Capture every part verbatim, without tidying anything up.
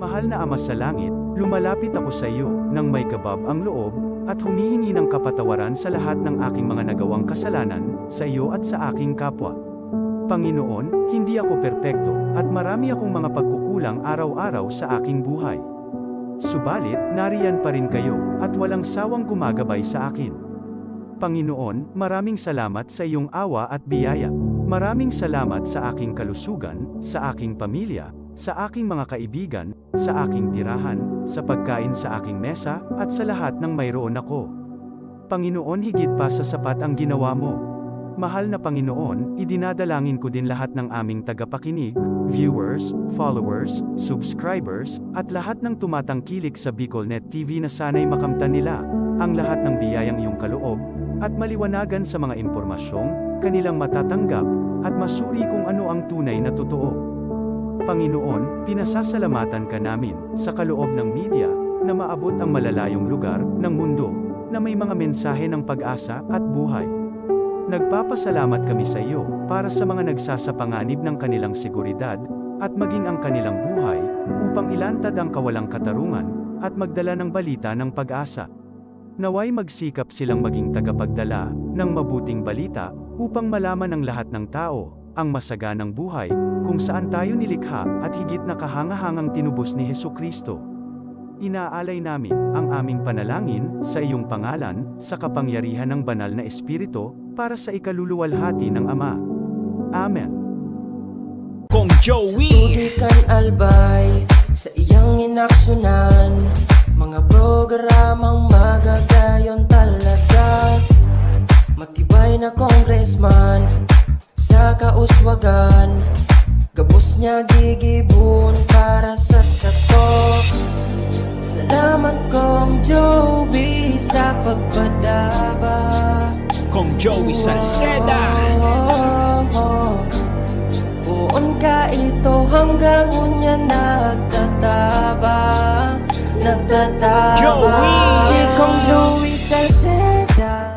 Mahal na Ama sa Langit, lumalapit ako sa iyo nang may kabab ang loob at humihingi ng kapatawaran sa lahat ng aking mga nagawang kasalanan sa iyo at sa aking kapwa. Panginoon, hindi ako perpekto at marami akong mga pagkukulang araw-araw sa aking buhay. Subalit, nariyan pa rin kayo at walang sawang gumagabay sa akin. Panginoon, maraming salamat sa iyong awa at biyaya. Maraming salamat sa aking kalusugan, sa aking pamilya, sa aking mga kaibigan, sa aking tirahan, sa pagkain sa aking mesa, at sa lahat ng mayroon ako. Panginoon, higit pa sa sapat ang ginawa mo. Mahal na Panginoon, idinadalangin ko din lahat ng aming tagapakinig, viewers, followers, subscribers, at lahat ng tumatangkilik sa Bicolnet T V na sana'y makamtan nila ang lahat ng biyayang iyong kaloob at maliwanagan sa mga impormasyong kanilang matatanggap at masuri kung ano ang tunay na totoo. Panginoon, pinasasalamatan ka namin sa kaloob ng media na maabot ang malalayong lugar ng mundo na may mga mensahe ng pag-asa at buhay. Nagpapasalamat kami sa iyo para sa mga nagsasapanganib ng kanilang seguridad at maging ang kanilang buhay upang ilantad ang kawalang katarungan at magdala ng balita ng pag-asa. Naway magsikap silang maging tagapagdala ng mabuting balita upang malaman ng lahat ng tao ang masaganang buhay kung saan tayo nilikha at higit na kahangahangang tinubos ni Jesu-Cristo. Inaalay namin ang aming panalangin sa iyong pangalan, sa kapangyarihan ng Banal na Espiritu, para sa ikaluluwalhati ng Ama. Amen. Kong Joey. Tubig kan Albay, sa iyang inaksunan, mga programang magagayon talaga. Matibay na congressman, sa kauswagan, gabos niya gigibon para sa sato. Salamat, Kong Joey, sa pagpadaba. Kong Joey Salceda. Poon ka ito hanggang unya nagtatabang, nagtatabang. Joey! Si Kong Joey Salceda.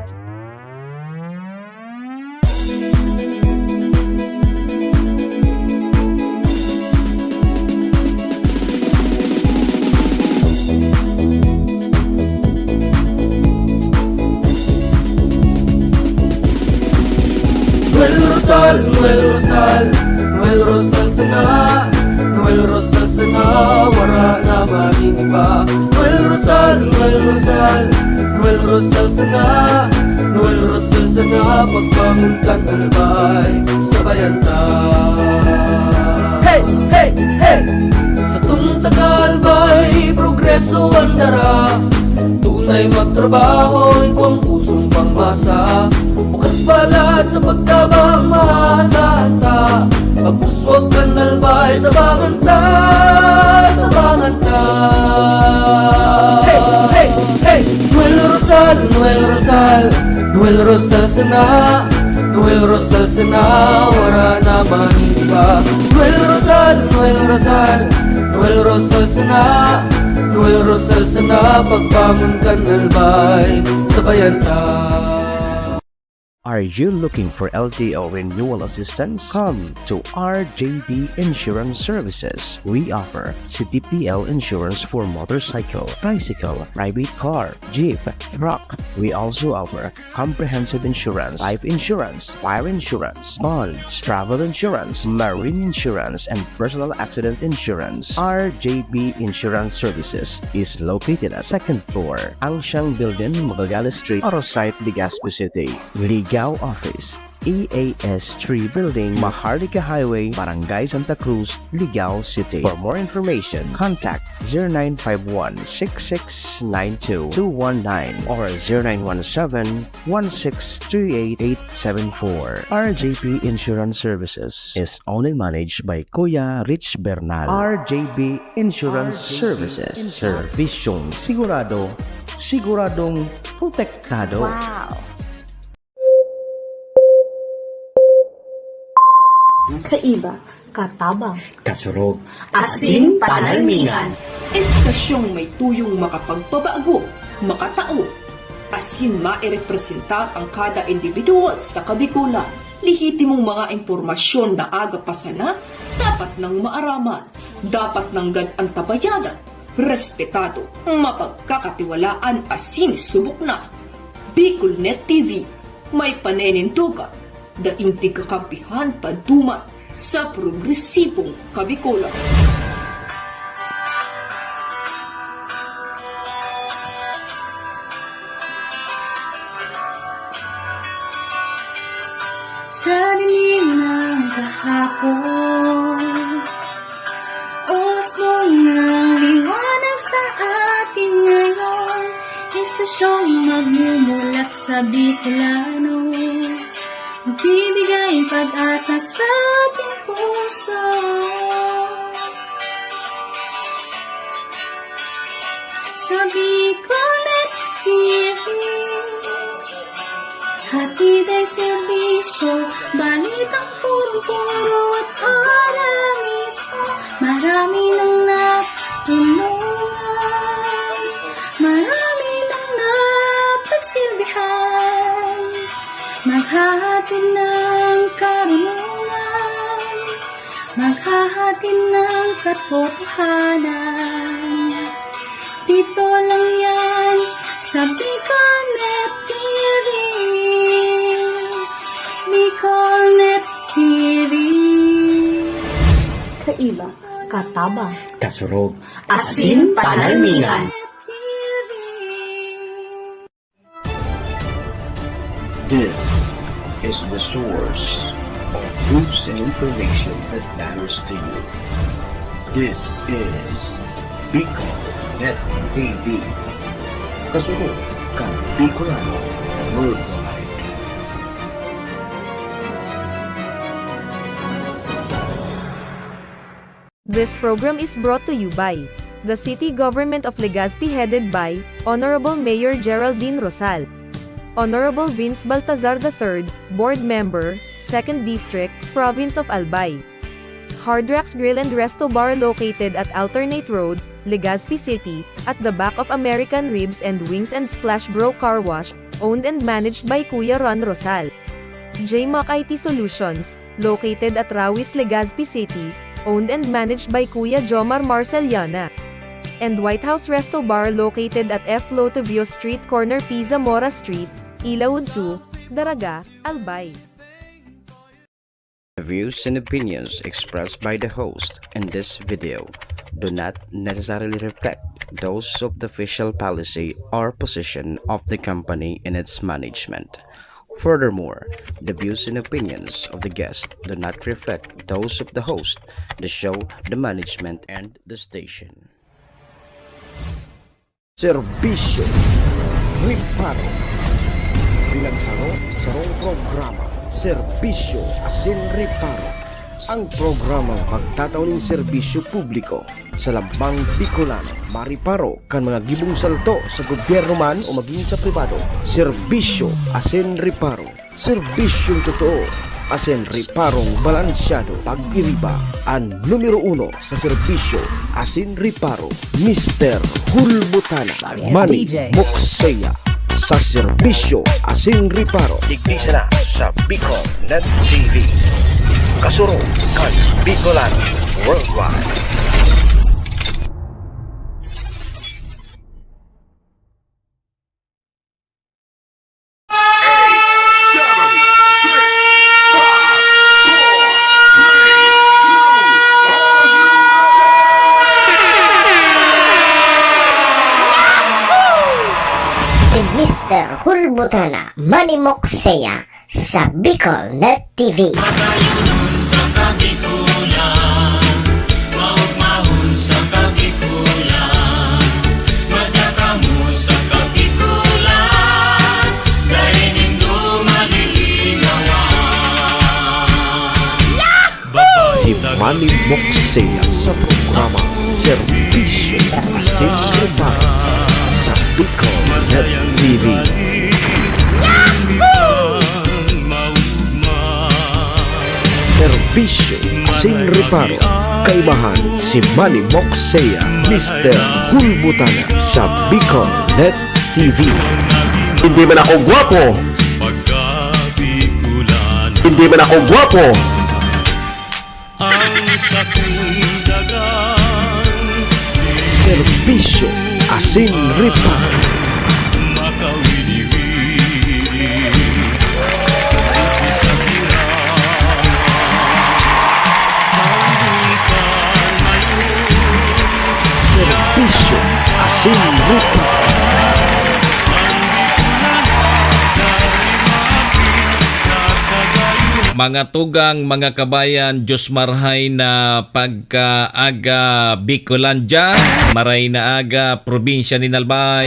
Noel Rosal, Noel Rosal, Noel Rosal sana, Noel Rosal sana, wara na maning iba. Noel Rosal, Noel Rosal, Noel Rosal sana, Noel Rosal sana, pagbangon kan Albay, sabayan ta. Hey, hey, hey! Sa tungtang Albay, progreso ang dara. Tunay magtrabaho, ikaw ang pusong pangmasa. Bukas balat sa pagtabang, maasahan ta. Pag-uswag kan Albay, tabangan ta, tabangan ta. Hey, hey, hey! Noel Rosal, Noel Rosal, Noel Rosal sana, Noel Rosal sana, wara na man iba. Noel Rosal, Noel Rosal, Noel Rosal sana, Noel Rosal sana, pagbangon kan Albay, sabayan ta. Are you looking for L T O renewal assistance? Come to R J B Insurance Services. We offer C T P L insurance for motorcycle, tricycle, private car, jeep, truck. We also offer comprehensive insurance, life insurance, fire insurance, bonds, travel insurance, marine insurance, and personal accident insurance. R J B Insurance Services is located at second floor, Angshang Building, Magallanes Street, Arosite, Legazpi City. Ligao Office, E A S three Building, Maharlika Highway, Barangay Santa Cruz, Ligao City. For more information, contact zero nine five one, six six nine two, two one nine or zero nine one seven, one six three eight, eight seven four. R J P Insurance Services is owned and managed by Kuya Rich Bernal. R J P Insurance Services. Servisyong sigurado, siguradong protektado. Wow! Kaiba, katabang, kasurog, asin panalmingan. Estasyong may tuyong makapagpabago, makatao, asin mairepresentar ang kada individual sa Kabikolan. Lehitimong mga impormasyon na aga pa sana, dapat nang maaraman. Dapat nanggad an tabayanan respetado, mapagkakatiwalaan asin subok na. Bicolnet T V, may paninindogan, daing di kakampihan paduman sa progresibong Kabicolan. Sa dilim ng kahapon, usbong ng liwanag sa atin ngayon, estasyong magmumulat sa Bicolano, magbibigay pag-asa sa ating puso. Sa Bicolnet T V, hatid ay serbisyo, balitang purong-puro at ora mismo. Marami nang natulungan, marami nang napagsilbihan, maghahatid ng karunungan, maghahatid ng katotohanan. Dito lang yan sa Bicolnet T V. Bicolnet T V. Kaiba, katabang, kasurog, asin panalmingan. T V. This is the source of news and information that matters to you. This is Bicolnet T V. Kasunod kan Bicolano Worldwide. This program is brought to you by the City Government of Legazpi, headed by Honorable Mayor Geraldine Rosal, Honorable Vince Baltazar the third, Board Member, Second District, Province of Albay. Hard Rocks Grill and Resto Bar, located at Alternate Road, Legazpi City, at the back of American Ribs and Wings and Splash Bro Car Wash, owned and managed by Kuya Ron Rosal. J Mac I T Solutions, located at Rawis, Legazpi City, owned and managed by Kuya Jomar Marceliana. And White House Resto Bar, located at F Lotovio Street, corner P Zamora Street, Ilaud two, Daraga, Albay. The views and opinions expressed by the host in this video do not necessarily reflect those of the official policy or position of the company and its management. Furthermore, the views and opinions of the guest do not reflect those of the host, the show, the management, and the station. Serbisyo, reparo. Bilang saro, sarong programa, serbisyo asin reparo. Ang programang magtatao nin serbisyo publiko sa lambang Bicolano, mariparo kan mga gibong salto sa gobyerno man o magin sa pribado. Serbisyo asin reparo. Serbisyong totoo asin reparong balansyado. Pag-iriba, an numero uno sa serbisyo asin reparo, Mister Hulbutana. Manny Mokseya sa serbisyo asin reparo. Digdi sana sa Bicolnet T V. Kasurog kan Bicolano Worldwide. Eight, seven, six, five, four, three, two, are you ready? Si Mister Hulbutana, Manny Mokseya, sa Bicolnet T V. Matayonon sa Kabikulan, maugmahon sa Kabikulan, matsaka mo sa Kabikulan, dai nindo malilinawan. Si Manny Mokseya sa programa Serbisyo asin Reparo sa Bicolnet T V. Serbisyo asin Reparo, kaibahan si Manny Mokseya, Mister Hulbutana sa Bicolnet T V. Hindi man ako gwapo. Hindi man ako gwapo. Ang sakong daga Bisyo asin Reparo. Serbisyo asin Reparo. Mga tugang, mga kabayan, Diyos marhay na pagkaaga, Bicolandia. Maray na aga, probinsya nin Albay.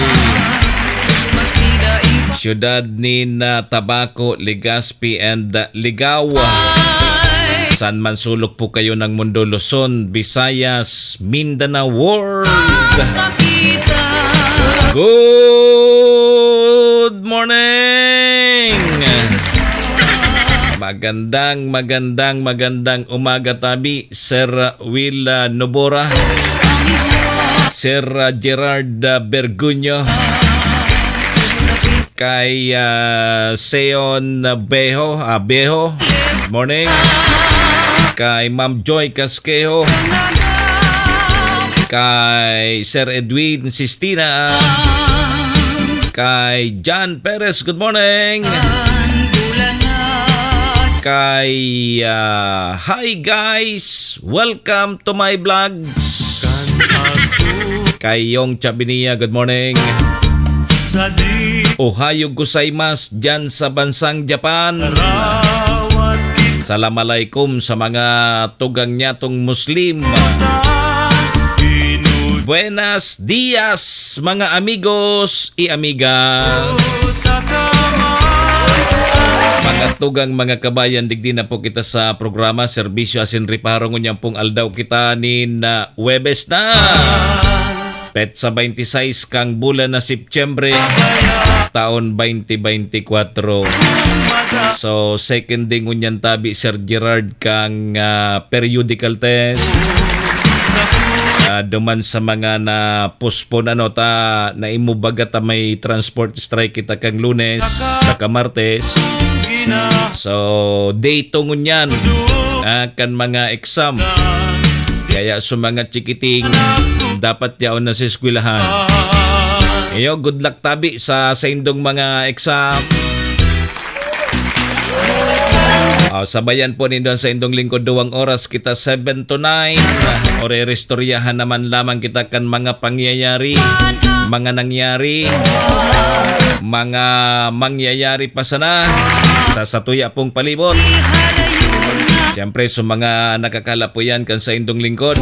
Siyudad nin, ah, Tabaco, Legazpi, and, ah, Ligao. San man sulok po kayo ng mundo, Luzon, Visayas, Mindanao World. Good morning! Magandang, magandang, magandang umaga tabi, Sir Will, ah, Nobora, Sir, ah, Gerard, ah, Bergunyo, kay, ah, Seon Beho, ah, Beho, morning. Kay Ma'am Joy Casquejo, kay Sir Edwin Sistina, kay John Perez, good morning. Kay, ah, hi guys, welcome to my vlogs. Kay Yong Chabinia, good morning. Ohayo gozaimasu dyan sa bansang Japan. Salam alaikum sa mga tugang nyatong Muslim. Buenas dias, mga amigos y amigas. Mga tugang, mga kabayan, digdi na po kita sa programa Serbisyo asin Reparo. Ngunyan pong aldaw kita nin, ah, Huwebes na. Petsa twenty-six kang bulan na Setyembre, taon twenty twenty-four. So, second day ngunyan tabi, Sir Gerard, kang, ah, periodical test. Ah, duman sa mga na-postpone, ano, ta, naimubaga ta may transport strike kita kang Lunes saka Martes. So, day two ngunyan, ah, kan mga exam. Kaya sa mga chikiting, dapat yaon na sa eskwelahan. Iyo, good luck tabi sa, sa indong mga exam. Ah, sabayan po nindo ang saindong lingkod, duwang oras kita, seven to nine. Ore-restoryahan naman lamang kita kan mga pangyayari, mga nangyari, mga mangyayari pa sana sa satuya pong palibot. Siyempre, sa mga nakakalapo yan kan saindong lingkod,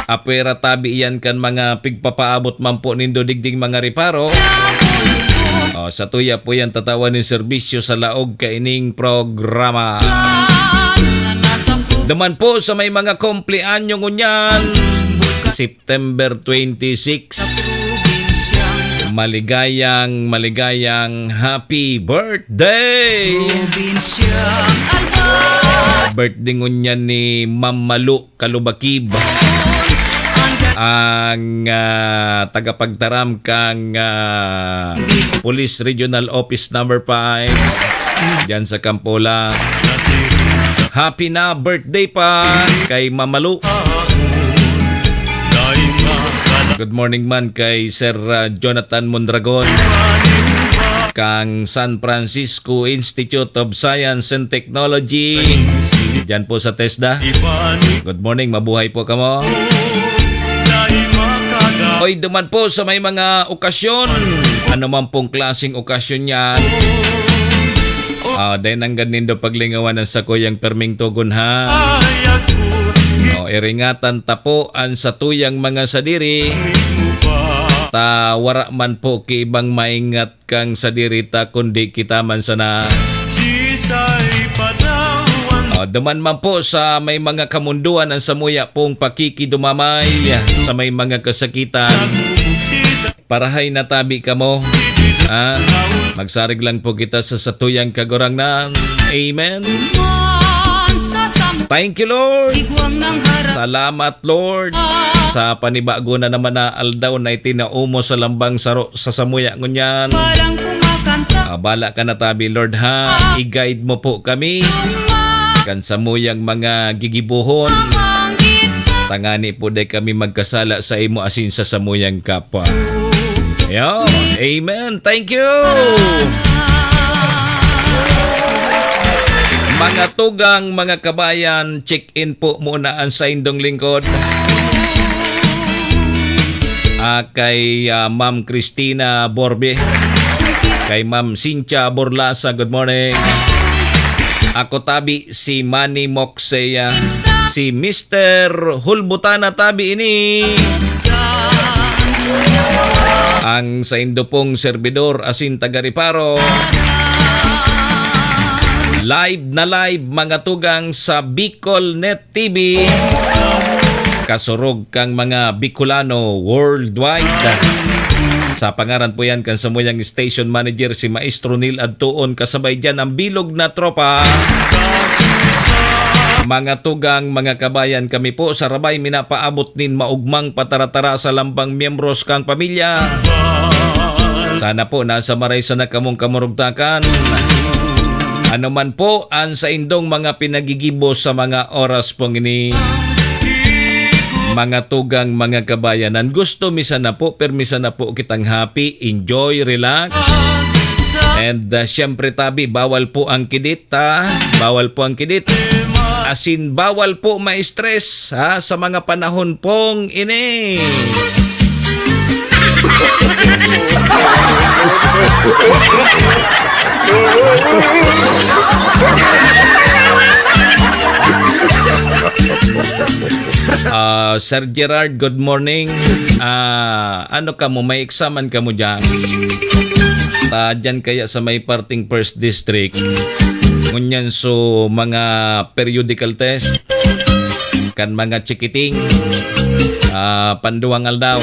apwera tabi yan kan mga pigpapaabot man po nindo digding mga reparo. O, satuya po yan tatawan nin serbisyo sa laog kaining programa. Duman po sa may mga kumpleanyo ngunyan, September twenty-six. Maligayang, maligayang happy birthday! Birthday ngunyan ni Ma'am Malu Kalubakib, ang, ah, tagapagtaram kang, ah, Police Regional Office Number Five, diyan sa Campola. Happy na birthday pa kay Mamalu. Good morning man kay Sir, ah, Jonathan Mondragon, kang San Francisco Institute of Science and Technology. Diyan po sa TESDA. Good morning, mabuhay po kamo. Oy, duman po sa may mga okasyon. Ano man pong klaseng okasyon yan. Ah, dai nanggad nindo paglingawan ang sakuyang perming togon, ha? O, iringatan ta po an satuyang mga sadiri. Ta wara man po ki ibang maingat kang sadiri ta, kundi kita man sana. O, duman man po sa may mga kamundoan ang samuya pong pakikidumamay sa may mga kasakitan. Parahay na tabi kamo. Ah, magsarig lang po kita sa satuyang Kagurangnan. Amen. Thank you, Lord. Salamat, Lord, sa panibago na naman na aldaw na itinao mo sa lambang saro sa samuya ngunyan. Ah, bala ka na tabi, Lord, ha? I-guide mo po kami kan samuyang mga gigibohon. tangani po dai kami magkasala sa imo asin sa samuyang kapwa. Yo, amen. Thank you. Mga tugang, mga kabayan, check-in po muna ang saindong lingkod. Ah, kay, ah, Ma'am Christina Borbe, kay Ma'am Cynthia Borlasa, good morning. Ako tabi si Manny Moxeya, si Mister Hulbutana tabi ini. Ang saindo pong servidor, asin taga Reparo. Live na live, mga tugang, sa Bicol Net T V. Kasurog kang mga Bicolano worldwide. Sa pangaran po yan kan samuyang station manager, si Maestro Neil Adtuon, kasabay dyan ang bilog na tropa. Mga tugang, mga kabayan, kami po sa Rabay minapaabot nin maugmang pataratara sa lambang miyembros kang pamilya. Sana po nasa maray sana kamong kamurugtakan. Ano man po ang saindong mga pinagigibo sa mga oras pong ini, mga tugang, mga kabayanan, gusto mi sana po, permi sana po kitang happy, enjoy, relax. And, uh, syempre, tabi, bawal po ang kidit, ha? Bawal po ang kidit. Asin, bawal po ma-stress, ha, sa mga panahon pong ini. Ah, Sir Gerard, good morning. Ah, ano ka mo? May examan ka mo dyan? Ta, dyan kaya sa may parting first district. Ngunyan, so, mga periodical test, kan mga chikiting, ah, panduwang aldaw.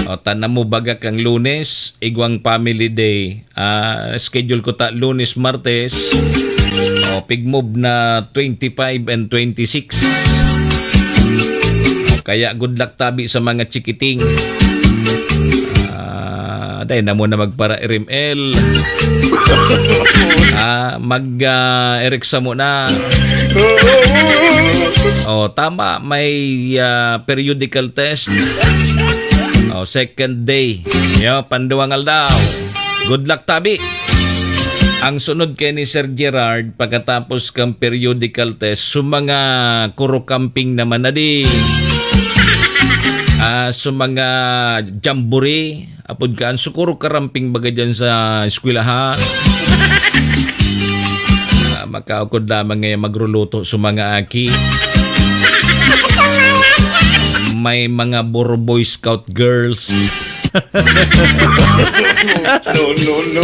O, tanan mo baga kang Lunes, igwang family day. Ah, schedule ko ta Lunes, Martes. O, pigmob na twenty-five and twenty-six. Kaya good luck tabi sa mga chikiting. Ah, dai na mo na magpara R M L. Ah, mag, ah, Eric sa muna. Oh, tama, may, ah, periodical test. Oh, second day. Yo, panduwang aldaw. Good luck, tabi. Ang sunod kay ni Sir Gerard, pagkatapos kang periodical test, sa mga kurukamping naman na di. Ah, sa mga jamboree, apod kaan, sa kurukaramping baga dyan sa eskwelahan. Ah, makaukod lamang ngayon magruluto sa mga aki. May mga buro Boy Scout girls. No, no, no, no.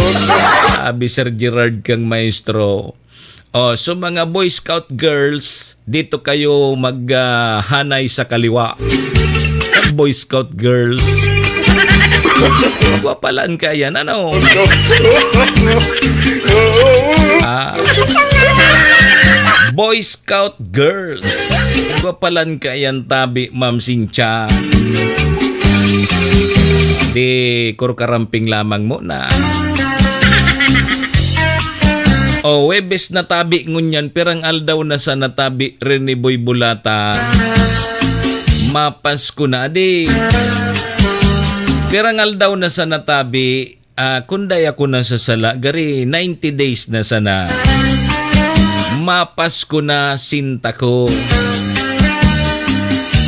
Sabi Sir Gerard kang maestro, "Oh, so mga Boy Scout girls, dito kayo mag, ah, hanay sa kaliwa." Boy Scout girls. Gwapalan ka yan, ano? Ah, Boy Scout girls. Gwapalan ka yan, tabi, Ma'am Cynthia. Di, kurkaramping lamang muna. O, Webes na tabi ngunyan, pirang aldaw na sa natabi rin ni Boy Bulata. Mapasko na, di. Pirang aldaw na sa natabi, ah, kun dai ako nasasala, gari ninety days na sana. Mapasko na, sinta ko.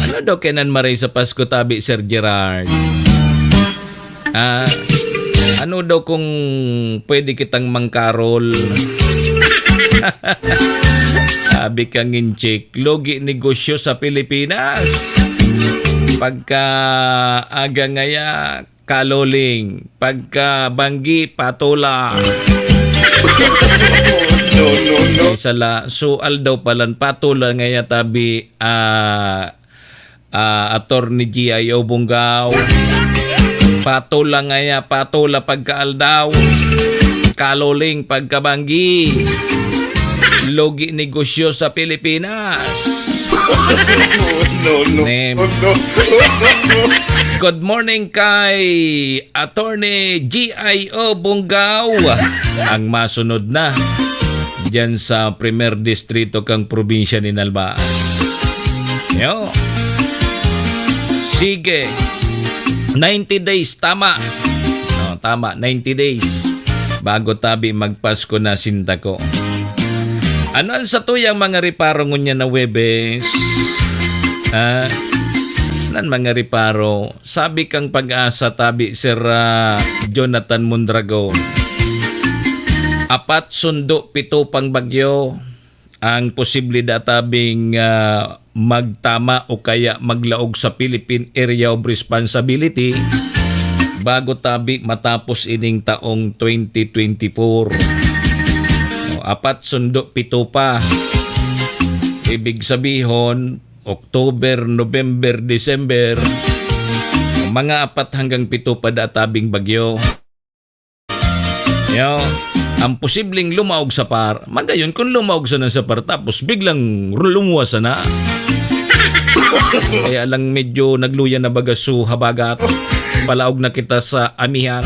Ano daw kainan maray sa Pasko, tabi, Sir Gerard? Ah, ano daw kung pwede kitang mangkarol? Sabi kang inchik, lugi negosyo sa Pilipinas. Pagka aga ngaya, kaloling. Pagka banggi, patola. No, no, no. Isa la, so aldaw palan, patola ngaya tabi, ah, ah, Attorney G I O Bunggaw. Patola ngaya, patola pagkaaldaw. Kaloling pagkabanggi. Lugi negosyo sa Pilipinas. No, no, Nem. No, no. Good morning kay Attorney G I O Bunggaw. Ang masunod na diyan sa Primer Distrito kang probinsya ni Nalba. Yo. Sige. Ninety days, tama. Oh, tama, ninety days. Bago tabi magpasko na sinta ko. Ano ang satuyang mga reparo ngunyan na Huwebes? Ha? Nan mga reparo, sabi kang Pag-asa tabi, Sir, ah, Jonathan Mondragon. Apat sundo, pito pang bagyo ang posible databing, ah, magtama o kaya maglaog sa Philippine Area of Responsibility bago tabi matapos ining taong twenty twenty-four. O, apat sundo, pito pa. Ibig sabihon, October, November, December, mga apat hanggang pito pa databing bagyo. Yo, ang posibleng lumaog sa par, magayon kung lumaog sana sa par tapos biglang lumuwas sana. Kaya lang medyo nagluya na baga su habagat. Palaog na kita sa amihan.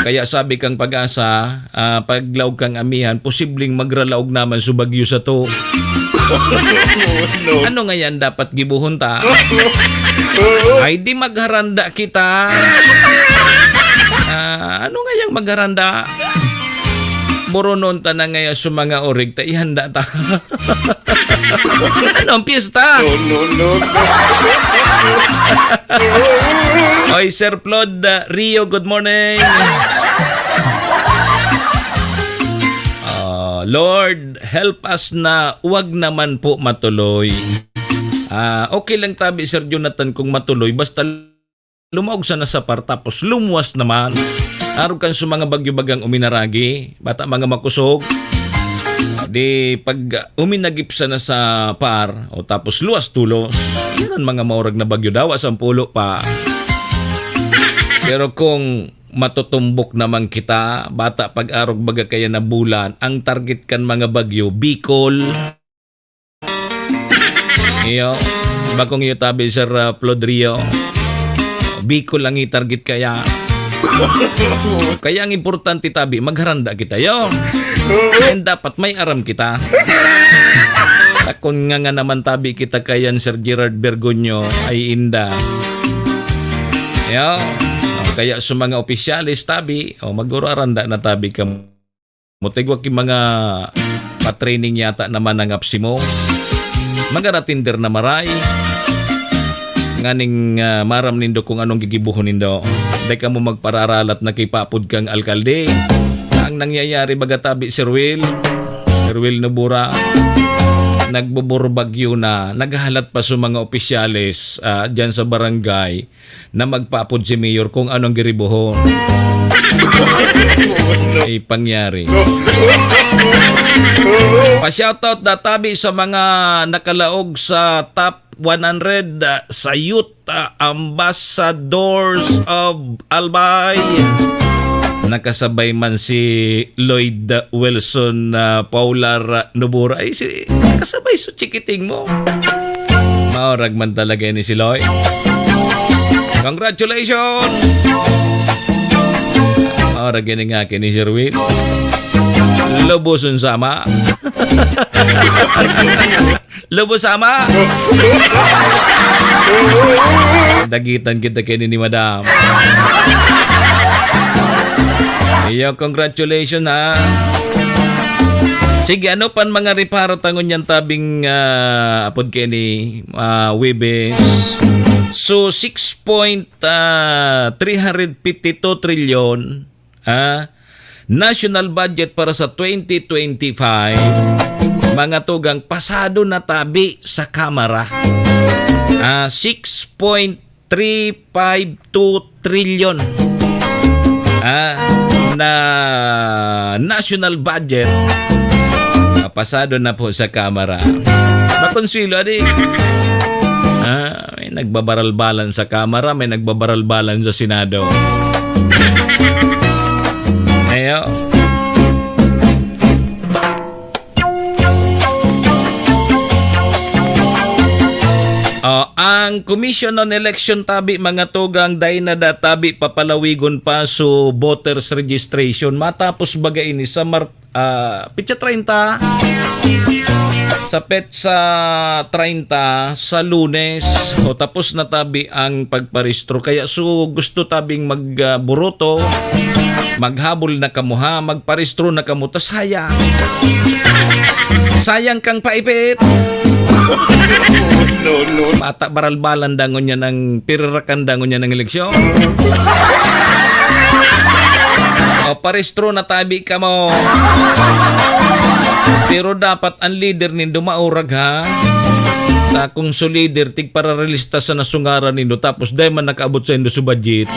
Kaya sabi kang Pag-asa, ah, paglaog kang amihan, posibleng magralaog naman su bagyo sa to. Ano ngayan dapat gibohon ta? Ay, di magharanda kita. Ah, ano ngayang magharanda? Boronon ta na ngaya su mga orig ta, ihanda ta. Ano ang piyesta? No, no, no, no. Oy, Sir Plod, uh, Rio, good morning. Ah, Lord, help us na wag naman po matuloy. Ah, okay lang tabi, Sir Jonathan, kung matuloy, basta lumaog sana sa par tapos lumuwas naman. Arog kan sa mga bagyo bagang uminaragi, bata mga makusog. Di pag uminagip sana sa par, o tapos luwas tulos, yan ang mga maurag na bagyo daw, sampulo pa. Pero kung matutumbok naman kita, bata pag-arog baga kaya na bulan, ang target kan mga bagyo, Bicol. Iyo, bakong iyo tabi, Sir, ah, Plodrio. Bicol ang i-target kaya. Kaya ang importante tabi, magharanda kita, yo. And dapat may aram kita. Takon nga nga naman tabi kita kayan, Sir Gerard Bergonyo, ay inda. Yo, kaya sa mga opisyales tabi, o, maguraranda na tabi ka. Mutigwa ki mga pa-training yata naman ang apsi mo. Magara-tender na maray. Nganing, ah, maram nindo kung anong gigibuhon nindo. Dai kamo magpararalat na kipapod kang alkalde. Ang nangyayari baga tabi, Sir Will, Sir Will Nobura, nagbuburbagyo na, naghahalat pa sa mga opisyales, ah, dyan sa barangay na magpaapod si Mayor kung anong giribuhon. Ay, pangyari. Pa-shoutout na tabi sa mga nakalaog sa top one hundred, ah, sa Youth, ah, Ambassadors of Albay. Nakasabay man si Lloyd Wilson, ah, Paular, ah, Nobura. Ay, si, nakasabay sa chikiting mo. Maurag man talaga ni si Lloyd. Congratulations! Maurag ini nga kini Sir Will. Lubuson sama. Lubos sama. Dagitan kita kini ni Madam. Iyo, congratulations, ha. Sige, ano pan mga reparo ta ngunyan tabing, ah, apod kini, ah, Webes? So, six point, ah, three hundred fifty two trilyon, ah, national budget para sa twenty twenty-five, mga tugang, pasado na tabi sa Kamara. Ah, six point three five two trilyon, ah, na national budget, ah, pasado na po sa Kamara. Makonsuelo, adi. Ah, may nagbabaralbalan sa Kamara, may nagbabaralbalan sa Senado. Ayo. Oh, ang Commission on Election tabi, mga tugang, dai na da tabi papalawigon pa so voters registration. Matapos baga ini sa Mar-, ah, pitsa treinta. Sa petsa treinta, sa Lunes, o, tapos na tabi ang pagparehistro. Kaya so gusto tabing mag, ah, buruto, maghabol na kamo ha, magparehistro na kamo, tas sayang. Sayang kang paipit. No, no. Bata, baralbalan dangon yan ang, pirirakan dangon yan ang eleksyon. O, parehistro na tabi kamo. Pero dapat ang leader nindo maurag, ha? Ta kung so leader, tigpararelista sa nasungaran nindo, tapos dai man nakaabot saindo so budget.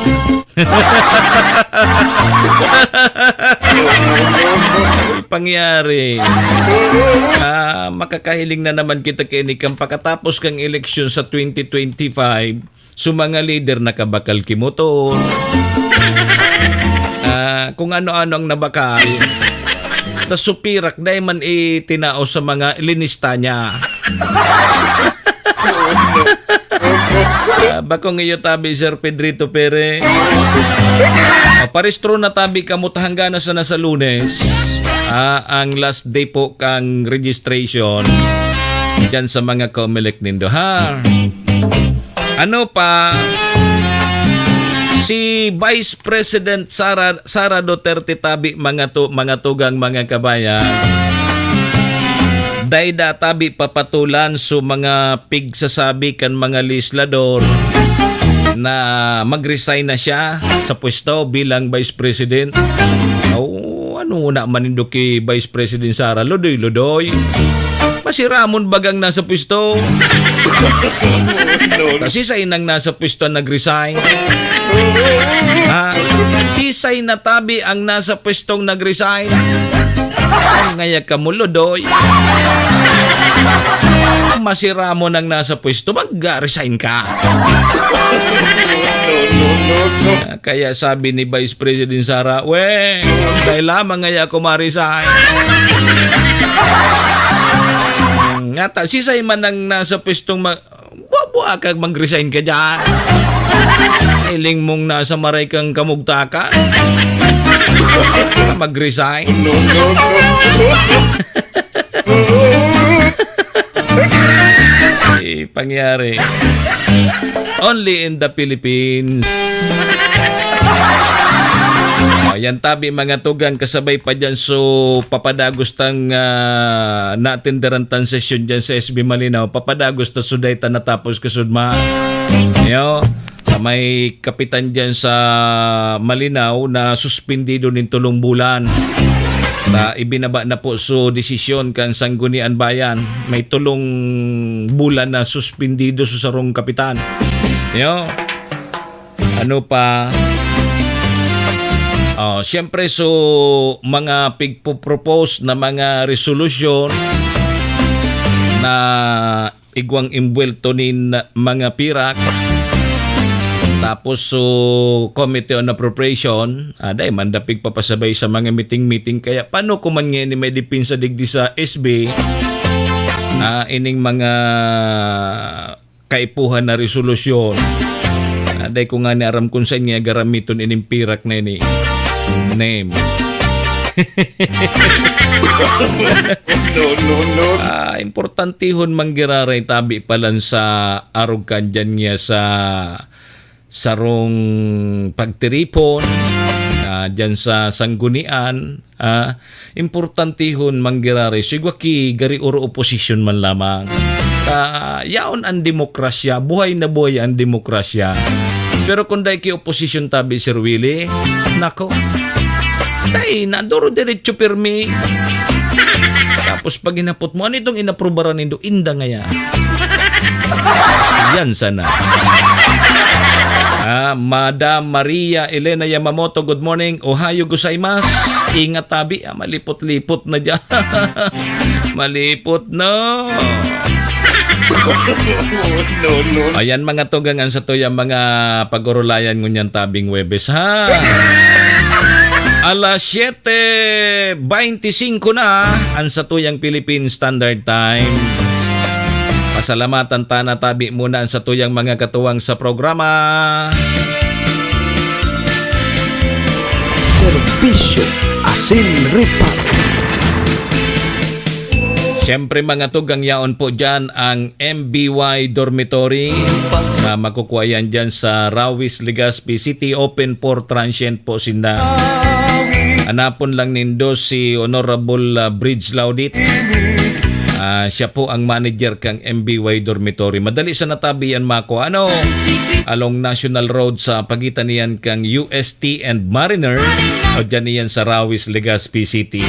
Pangyari. Ah, makakahiling na naman kita kay ni kang pakatapos kang eleksyon sa twenty twenty-five. So, mga lider nakabakal ki motor. Ah, kung ano-ano ang nabakal. Tas supirak, dai man itinao sa mga linista niya. Ah, bakong iyo tabi, Sir Pedrito Pere. Ah, parehistro na tabi kamo ta hangganas na sa Lunes. Ah, ang last day po kang registration dyan sa mga Comelec nindo, ha? Ano pa? Si Vice President Sara, Sara Duterte tabi, mga tu-, mga tugang, mga kabayan, dai da tabi papatulan so mga pigsasabi kan mga legislador na mag-resign na siya sa pwesto bilang Vice President. Oh, ano na man nindo ki Vice President Sara? Ludoy-ludoy. Masiramon bagang nasa pwesto. No, no. Kasi sa inang nasa pwesto ang nag-resign. Ha? Sisay na tabi ang nasa pwestong nag-resign? Ngaya ka mo, Ludoy. Masiramon ang nasa pwesto, mag-resign ka. No, no, no, no. Kaya sabi ni Vice President Sara, "Weh, dai lamang ngaya ako ma-resign." Ngata, sisay man ang nasa pwestong ma-, bua-bua ka, mag-resign ka dyan. Hiling mong nasa maray kang kamugtakan. Mag-resign. No, no, no. Eh, pangyari. Only in the Philippines. O, yan tabi, mga tugang, kasabay pa dyan. So, papadagos tang, ah, natinderan tang sesyon dyan sa S B Malinao. Papadagos ta, so, dai ta natapos kasudma. Yo. Sa may kapitan dyan sa Malinao na suspendido nin tolong bulan. Ta ibinaba na po so desisyon kan Sanggunian Bayan. May tolong bulan na suspendido so sarong kapitan. Yo. Ano pa? Oh, siyempre, so, mga pigpo-propose na mga resolusyon na igwang imbuwelto nin mga pirak. Tapos, so, Committee on Appropriation, ah, dai man da pigpapasabay sa mga meeting-meeting. Kaya paano ko man ngayon may depensa digdi sa S B, ah, ining mga kaipuhan na resolusyon? Ah, dai ko nga ni aram kung saan niya garamiton ining pirak na ini. Name. No, no, no. Ah, importantihon manggiraray tabi pa lang sa arog kan dyan niya sa sarong pagtiripon, ah, dyan sa sanggunian, ah, importantihon manggiraray. So, igwa ki gari oro oposisyon man lamang. Ah, yaon ang demokrasya, buhay na buhay ang demokrasya. Pero kung dai ki oposisyon tabi, Sir Willie, nako, dai na, duro diretso pirmi. Tapos pag hinapot mo, "Ano itong inaprubaran nindo?" Inda ngaya. Yan sana. Ah, Madam Maria Elena Yamamoto, good morning. Ohayo gozaimasu. Ingat tabi, ah, malipot-lipot na dyan. Malipot na. No, no. Ayan, mga tugang, an satuyang mga pag-orolayan ngunyan tabing Huwebes, ha? Alas siyete beintisinko na an satuyang Philippine Standard Time. Pasalamatan ta na tabi muna an satuyang mga katuwang sa programa. Serbisyo asin reparo. Siyempre, mga tugang, yaon po dyan ang M B Y Dormitory na makukuha yan dyan sa Rawis, Legazpi City. Open for transient po sinda. Hanapon lang nindo si Honorable, ah, Bridge Laudit. Ah, siya po ang manager kang M B Y Dormitory. Madali sa natabi yan, mako. Ano? Along National Road sa pagitan niyan kang U S T and Mariners. O dyan niyan sa Rawis, Legazpi City.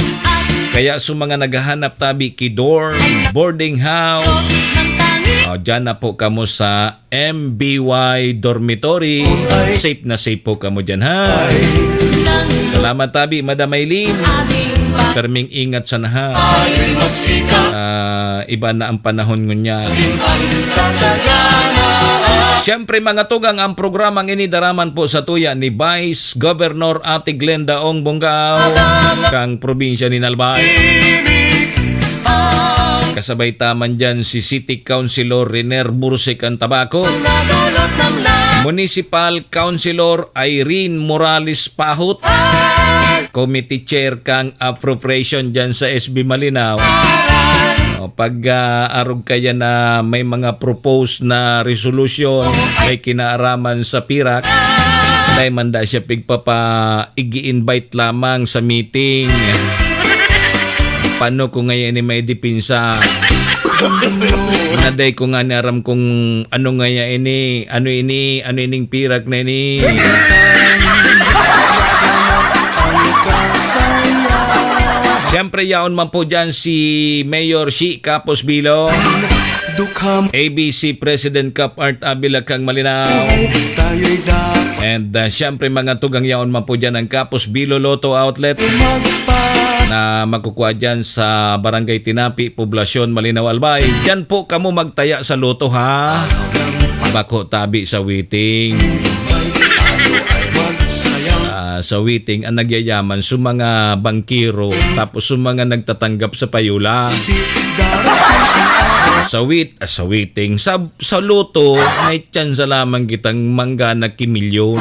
Kaya sa mga naghahanap tabi ki dorm, boarding house, o, dyan na po kamo sa M B Y Dormitory. Safe na safe po kamo dyan, ha? Salamat tabi, Madam Aileen. Perming ingat sana, ha? Ah, iba na ang panahon ngunyan. Siyempre, mga tugang, ang programang ini daraman po sa tuya ni Vice Governor Ate Glenda Ong Bongao, kang probinsya ni Albay. Kasabay ta man dyan si City Councilor Riner Burse kan Tabaco, Municipal Councilor Irene Morales Pahot, Committee Chair kang Appropriation dyan sa S B Malinao. O, pag, ah, arog kaya na may mga proposed na resolution, may kinaaraman sa pirak, dai man da siya pigpapa-, igi-invite lamang sa meeting. Paano ko ngayon ini may depensa? Naday ko nga ni aram kung ano nga ya ini, ano ini, ano ining pirak na ini. Siyempre, yaon man po dyan si Mayor Shi Capos Bilo, A B C President Cup Art Avila kang Malinao. And, uh, siyempre, mga tugang, yaon man po dyan ang Capos Bilo Lotto Outlet na makukuha dyan sa Barangay Tinapi, Poblacion, Malinao, Albay. Dyan po kamo magtaya sa loto, ha? Bako tabi sa waiting. Ah, sa waiting, ang nagyayaman, sa mga bangkero, tapos sa mga nagtatanggap sa payola. Sa wait-, ah, sa waiting, sa, sa loto, may tsansa lamang kitang manggana ki milyon.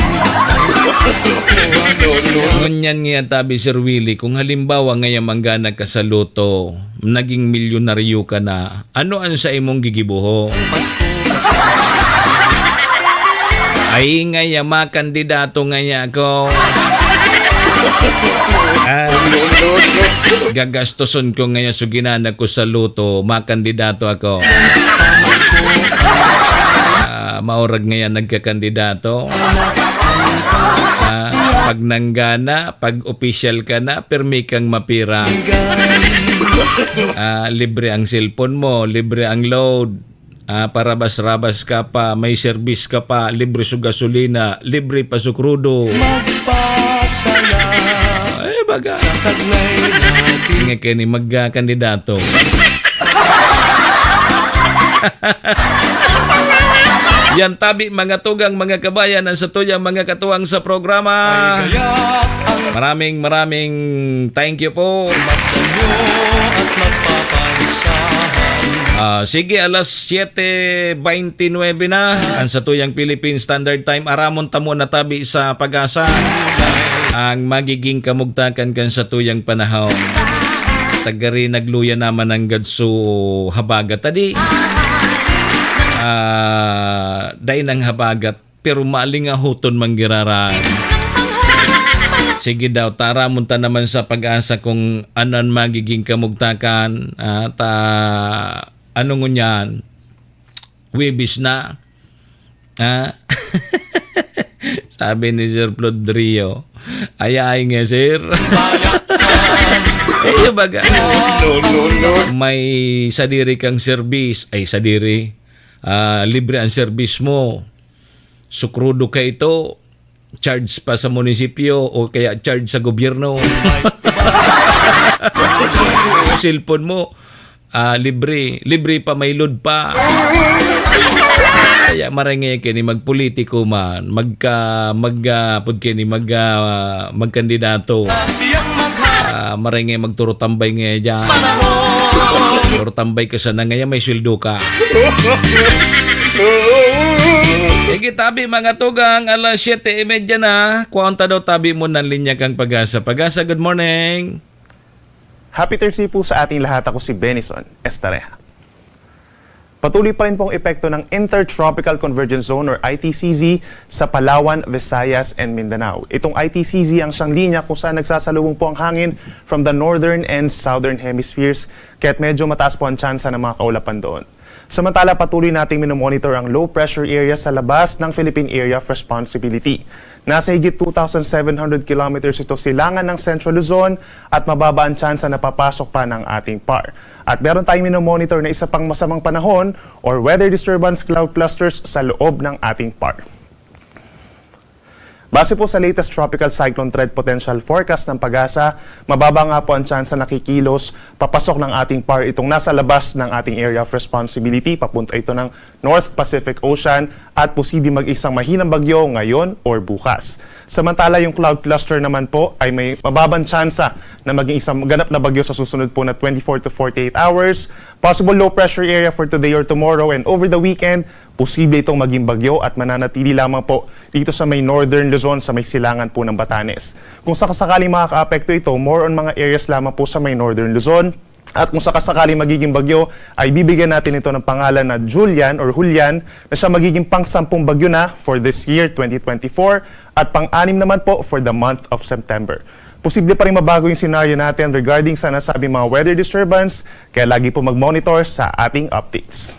Ngunyan nga tabi, Sir Willie, kung halimbawa ngaya manggana ka sa loto, naging milyonaryo ka na, ano an sa imong gigibohon? Ay, ngaya makandidato ngaya ako. Ah, gagastoson ko ngaya so ginana ko sa loto, makandidato ako. Ah, maurag ngaya nagkakandidato. Ah, pag nanggana, pag opisyal ka na, pirmi kang mapira. Ah, libre ang cellphone mo, libre ang load. Ah, parabas-rabas ka pa, may serbis ka pa, libre sa gasolina, libre pa sa krudo. Magpasalamat. Ay, baga. Sa taglay natin. Nga kini magkakandidato. Yan tabi, mga tugang, mga kabayan, ang satuyang mga katuwang sa programa. Ay, kaya ang Maraming, maraming thank you po. Masdan nyo at mapaparisahan. Ah, sige, alas siyete beintinuebe na ang satuyang Philippine Standard Time. Aramon ta muna tabi sa PAGASA ang magiging kamugtakan kan satuyang panahon. Tagari nagluya naman ang gadso habagat. Tadi, ah, dai nang habagat, pero malingahoton man giraray. Sige daw, taramon ta naman sa PAGASA kung ano an magiging kamugtakan, ah, ta, ano ngunyan, Huwebes na. Ah? Sabi ni Sir Flodrio, "Ay, ay nga, sir." Eh, baga. No, no, no. May sadiri kang serbis. Ay, sadiri. Ah, libre ang serbis mo. Sukrudo ka ito, charge pa sa munisipyo o kaya charge sa gobyerno. Cellphone mo, ah, libre. Libre pa, may load pa. Kaya maray ngaya kini magpolitiko man, magka-, mag, ah, pud kini mag, ah, magkandidato. Ah, maray ngaya magturo tambay ngaya dyan. Turo tambay ka sana ngaya may sweldo ka. Sige, tabi, mga tugang, alas siyete y media na. Kuwaon ta daw tabi mo ng linya kang PAGASA. PAGASA, good morning. Happy Thursday po sa ating lahat. Ako si Benison Estareja. Patuloy pa rin pong epekto ng Intertropical Convergence Zone or I T C Z sa Palawan, Visayas, and Mindanao. Itong I T C Z ang siyang linya kung saan nagsasalubong po ang hangin from the northern and southern hemispheres, kaya't medyo mataas po ang tsansa ng mga kaulapan doon. Samantala, patuloy nating minomonitor ang low pressure area sa labas ng Philippine Area of Responsibility. Nasa higit two thousand seven hundred kilometers ito silangan ng Central Luzon at mababa ang tsansa na papasok pa ng ating par. At meron tayong minomonitor na isa pang masamang panahon or weather disturbance cloud clusters sa loob ng ating par. Base po sa latest Tropical Cyclone Threat Potential Forecast ng PAGASA, mababa nga po ang tsansa na kikilos papasok ng ating par itong nasa labas ng ating area of responsibility. Papunta ito ng North Pacific Ocean at posibleng maging isang mahinang bagyo ngayon or bukas. Samantala, yung cloud cluster naman po ay may mababang tsansa na maging isang ganap na bagyo sa susunod po na twenty-four to forty-eight hours. Possible low pressure area for today or tomorrow, and over the weekend, posible itong maging bagyo at mananatili lamang po dito sa may northern Luzon, sa may silangan po ng Batanes. Kung sakasakaling makakaapekto ito, more on mga areas lamang po sa may northern Luzon. At kung sakasakaling magiging bagyo, ay bibigyan natin ito ng pangalan na Julian or Julian, na siya magiging pang-sampung bagyo na for this year, twenty twenty-four, at pang-anim naman po for the month of September. Posible pa rin mabago yung senaryo natin regarding sa nasabing mga weather disturbance, kaya lagi po mag-monitor sa ating updates.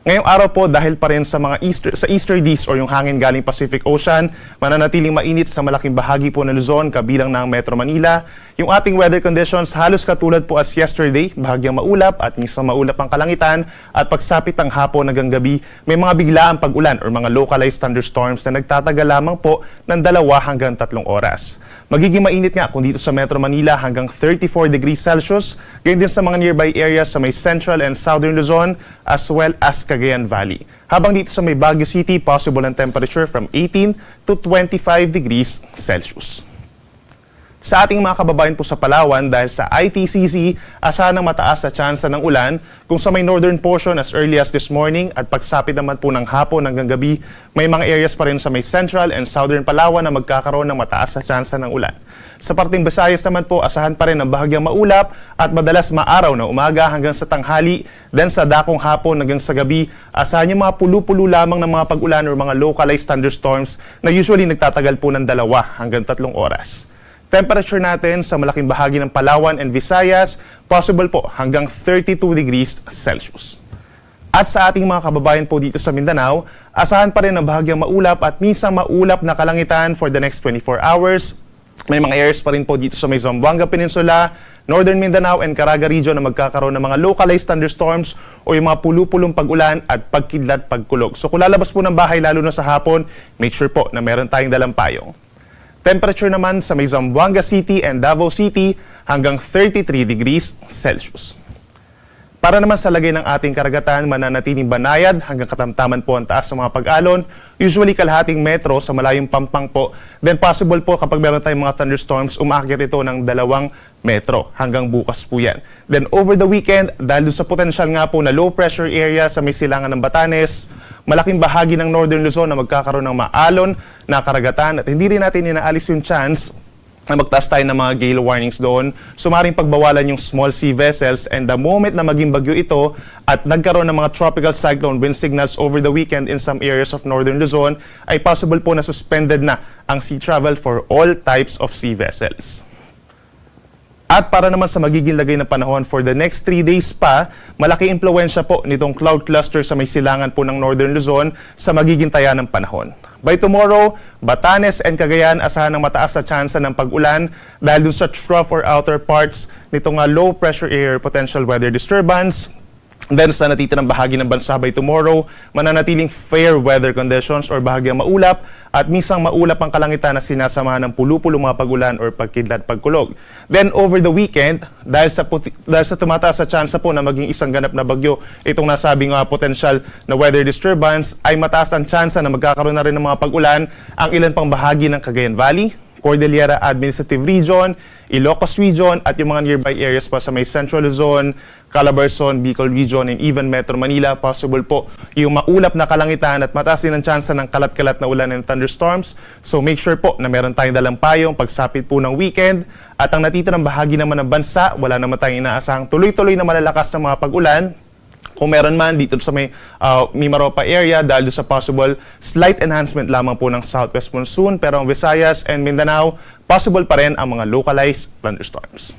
Ngayong araw po, dahil pa rin sa mga easter, sa easterlies o yung hangin galing Pacific Ocean, mananatiling mainit sa malaking bahagi po ng Luzon, kabilang na ang Metro Manila. Yung ating weather conditions, halos katulad po as yesterday, bahagyang maulap at minsan maulap ang kalangitan, at pagsapit ng hapon hanggang gabi, may mga biglaang pag-ulan or mga localized thunderstorms na nagtatagal lamang po ng dalawa hanggang tatlong oras. Magiging mainit nga kung dito sa Metro Manila hanggang thirty-four degrees Celsius, gayon din sa mga nearby areas sa may Central and Southern Luzon, as well as Cagayan Valley. Habang dito sa may Baguio City, possible ang temperature from eighteen to twenty-five degrees Celsius. Sa ating mga kababayan po sa Palawan, dahil sa I T C Z, asahan ng mataas na tsansa ng ulan, kung sa may northern portion as early as this morning at pagsapit naman po ng hapon hanggang gabi, may mga areas pa rin sa may central and southern Palawan na magkakaroon ng mataas na tsansa ng ulan. Sa parteng Visayas naman po, asahan pa rin ang bahagyang maulap at madalas maaraw na umaga hanggang sa tanghali, then sa dakong hapon hanggang sa gabi, asahan yung mga pulo-pulo lamang ng mga pag-ulan or mga localized thunderstorms na usually nagtatagal po ng dalawa hanggang tatlong oras. Temperature natin sa malaking bahagi ng Palawan and Visayas, possible po hanggang thirty-two degrees Celsius. At sa ating mga kababayan po dito sa Mindanao, asahan pa rin ang bahagyang maulap at minsang maulap na kalangitan for the next twenty-four hours. May mga areas pa rin po dito sa may Zamboanga Peninsula, Northern Mindanao and Caraga Region na magkakaroon ng mga localized thunderstorms o yung mga pulo-pulong pag-ulan at pagkidlat pagkulog. So kung lalabas po ng bahay, lalo na sa hapon, make sure po na meron tayong dalang payong. Temperature naman sa may Zamboanga City and Davao City hanggang thirty-three degrees Celsius. Para naman sa lagay ng ating karagatan, mananatiling banayad hanggang katamtaman po ang taas ng mga pag-alon, usually kalahating metro sa malayong pampang po. Then possible po kapag meron tayong mga thunderstorms, umaakyat ito ng dalawang metro. Hanggang bukas po yan. Then over the weekend, dahil dun sa potensyal nga po na low pressure area sa may silangan ng Batanes, malaking bahagi ng Northern Luzon na magkakaroon ng maalon na karagatan at hindi rin natin inaalis yung chance na magtaas tayo ng mga gale warnings doon. So maaaring pagbawalan yung small sea vessels, and the moment na maging bagyo ito at nagkaroon ng mga tropical cyclone wind signals over the weekend in some areas of Northern Luzon, ay possible po na suspended na ang sea travel for all types of sea vessels. At para naman sa magiging lagay ng panahon for the next three days pa, malaki impluwensya po nitong cloud cluster sa may silangan po ng Northern Luzon sa magiging taya ng panahon. By tomorrow, Batanes and Cagayan asahan ng mataas na tsansa ng pag-ulan dahil dun sa trough or outer parts nitong, ah, low pressure area or potential weather disturbance. Then sa natitirang bahagi ng bansa by tomorrow, mananatiling fair weather conditions or bahagyang maulap at minsang maulap ang kalangitan na sinasamahan ng pulo-pulong mga pag-ulan or pagkidlat pagkulog. Then over the weekend, dahil sa puti- dahil sa tumataas sa tsansa po na maging isang ganap na bagyo itong nasabing, ah, potensyal na weather disturbance, ay mataas ang tsansa na magkakaroon na rin ng mga pag-ulan ang ilan pang bahagi ng Cagayan Valley, Cordillera Administrative Region, Ilocos Region at yung mga nearby areas pa sa may Central Luzon, Calabarzon, Bicol Region, and even Metro Manila, possible po yung maulap na kalangitan at mataas din ang tsansa ng kalat-kalat na ulan and thunderstorms. So make sure po na meron tayong dalang payong pagsapit po ng weekend. At ang natitirang bahagi naman ng bansa, wala naman tayong inaasahang tuloy-tuloy na malalakas na mga pag-ulan. Kung meron man dito sa may, ah, Mimaropa area, dahil doon sa possible slight enhancement lamang po ng southwest monsoon, pero ang Visayas and Mindanao, possible pa rin ang mga localized thunderstorms.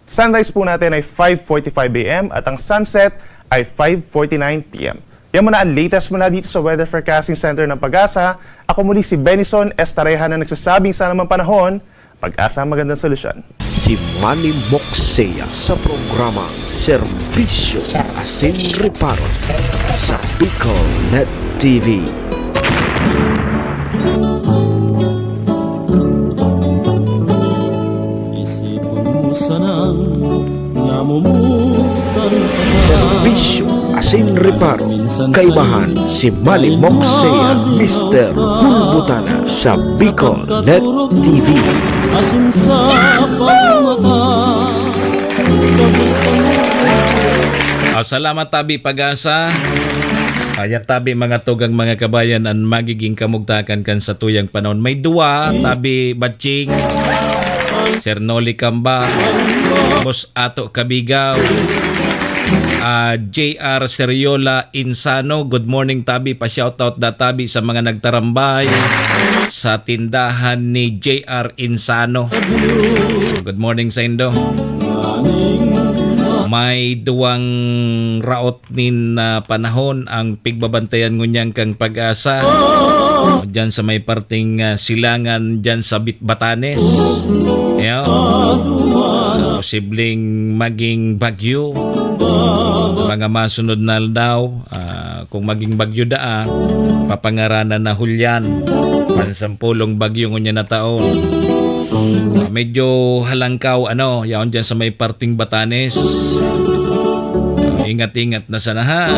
Sunrise po natin ay five forty-five a m at ang sunset ay five forty-nine p m. Yan muna ang latest muna dito sa Weather Forecasting Center ng PAGASA. Ako muli si Benison Estareja na nagsasabing sana man panahon, PAGASA, magandang solusyon. Si Manny Moxea sa programang Serbisyo Asin Reparo sa Bicol Net T V. Isipon mo sanang namumutan ka. Serbisyo Asin Reparo, kaibahan si Manny Moxea, Mister Hulbutana sa Bicol Net T V. Asin sa pangmata, kamusta mo? Ah, salamat, tabi PAGASA. Ayan, tabi, mga tugang, mga kabayan, an magiging kamugtakan kan satuyang panahon. May duwa, tabi Batching, Sir Noli Camba, Boss Ato Kabigaw, ah, J R Seriola Insano. Good morning, tabi. Pa-shoutout da, tabi, sa mga nagtarambay sa tindahan ni J R Insano. Good morning sa indo. May duwang raot nin, ah, panahon ang pigbabantayan ngunyan kan PAGASA. Diyan sa may parteng, ah, silangan, diyan sa Bit-, Batanes. Yeah. Posibleng maging bagyo. Mga masunod na aldaw, ah, kung maging bagyo daa, papangaranan na Julian. Pansampulong bagyo ngunyan na taon. Ah, medyo halangkaw, ano, yaon dyan sa may parting Batanes. Ah, ingat-ingat na sana, ha?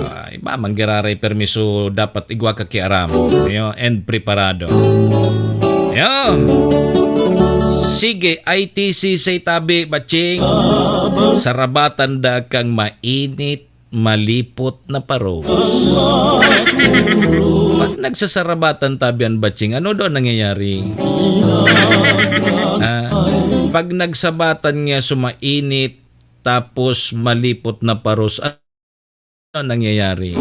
Ah, iba, manggiraray permiso, dapat igwa ka kiaram. Yo, and preparado. Yo! Sige, I T C say tabi, Batching. Sarabatan da kang mainit, malipot na paro. Pag nagsasarabatan tabi an Batching, ano daw nangyayari? Ah, pag nagsabatan niya sumainit, tapos malipot na paros, ano nangyayari?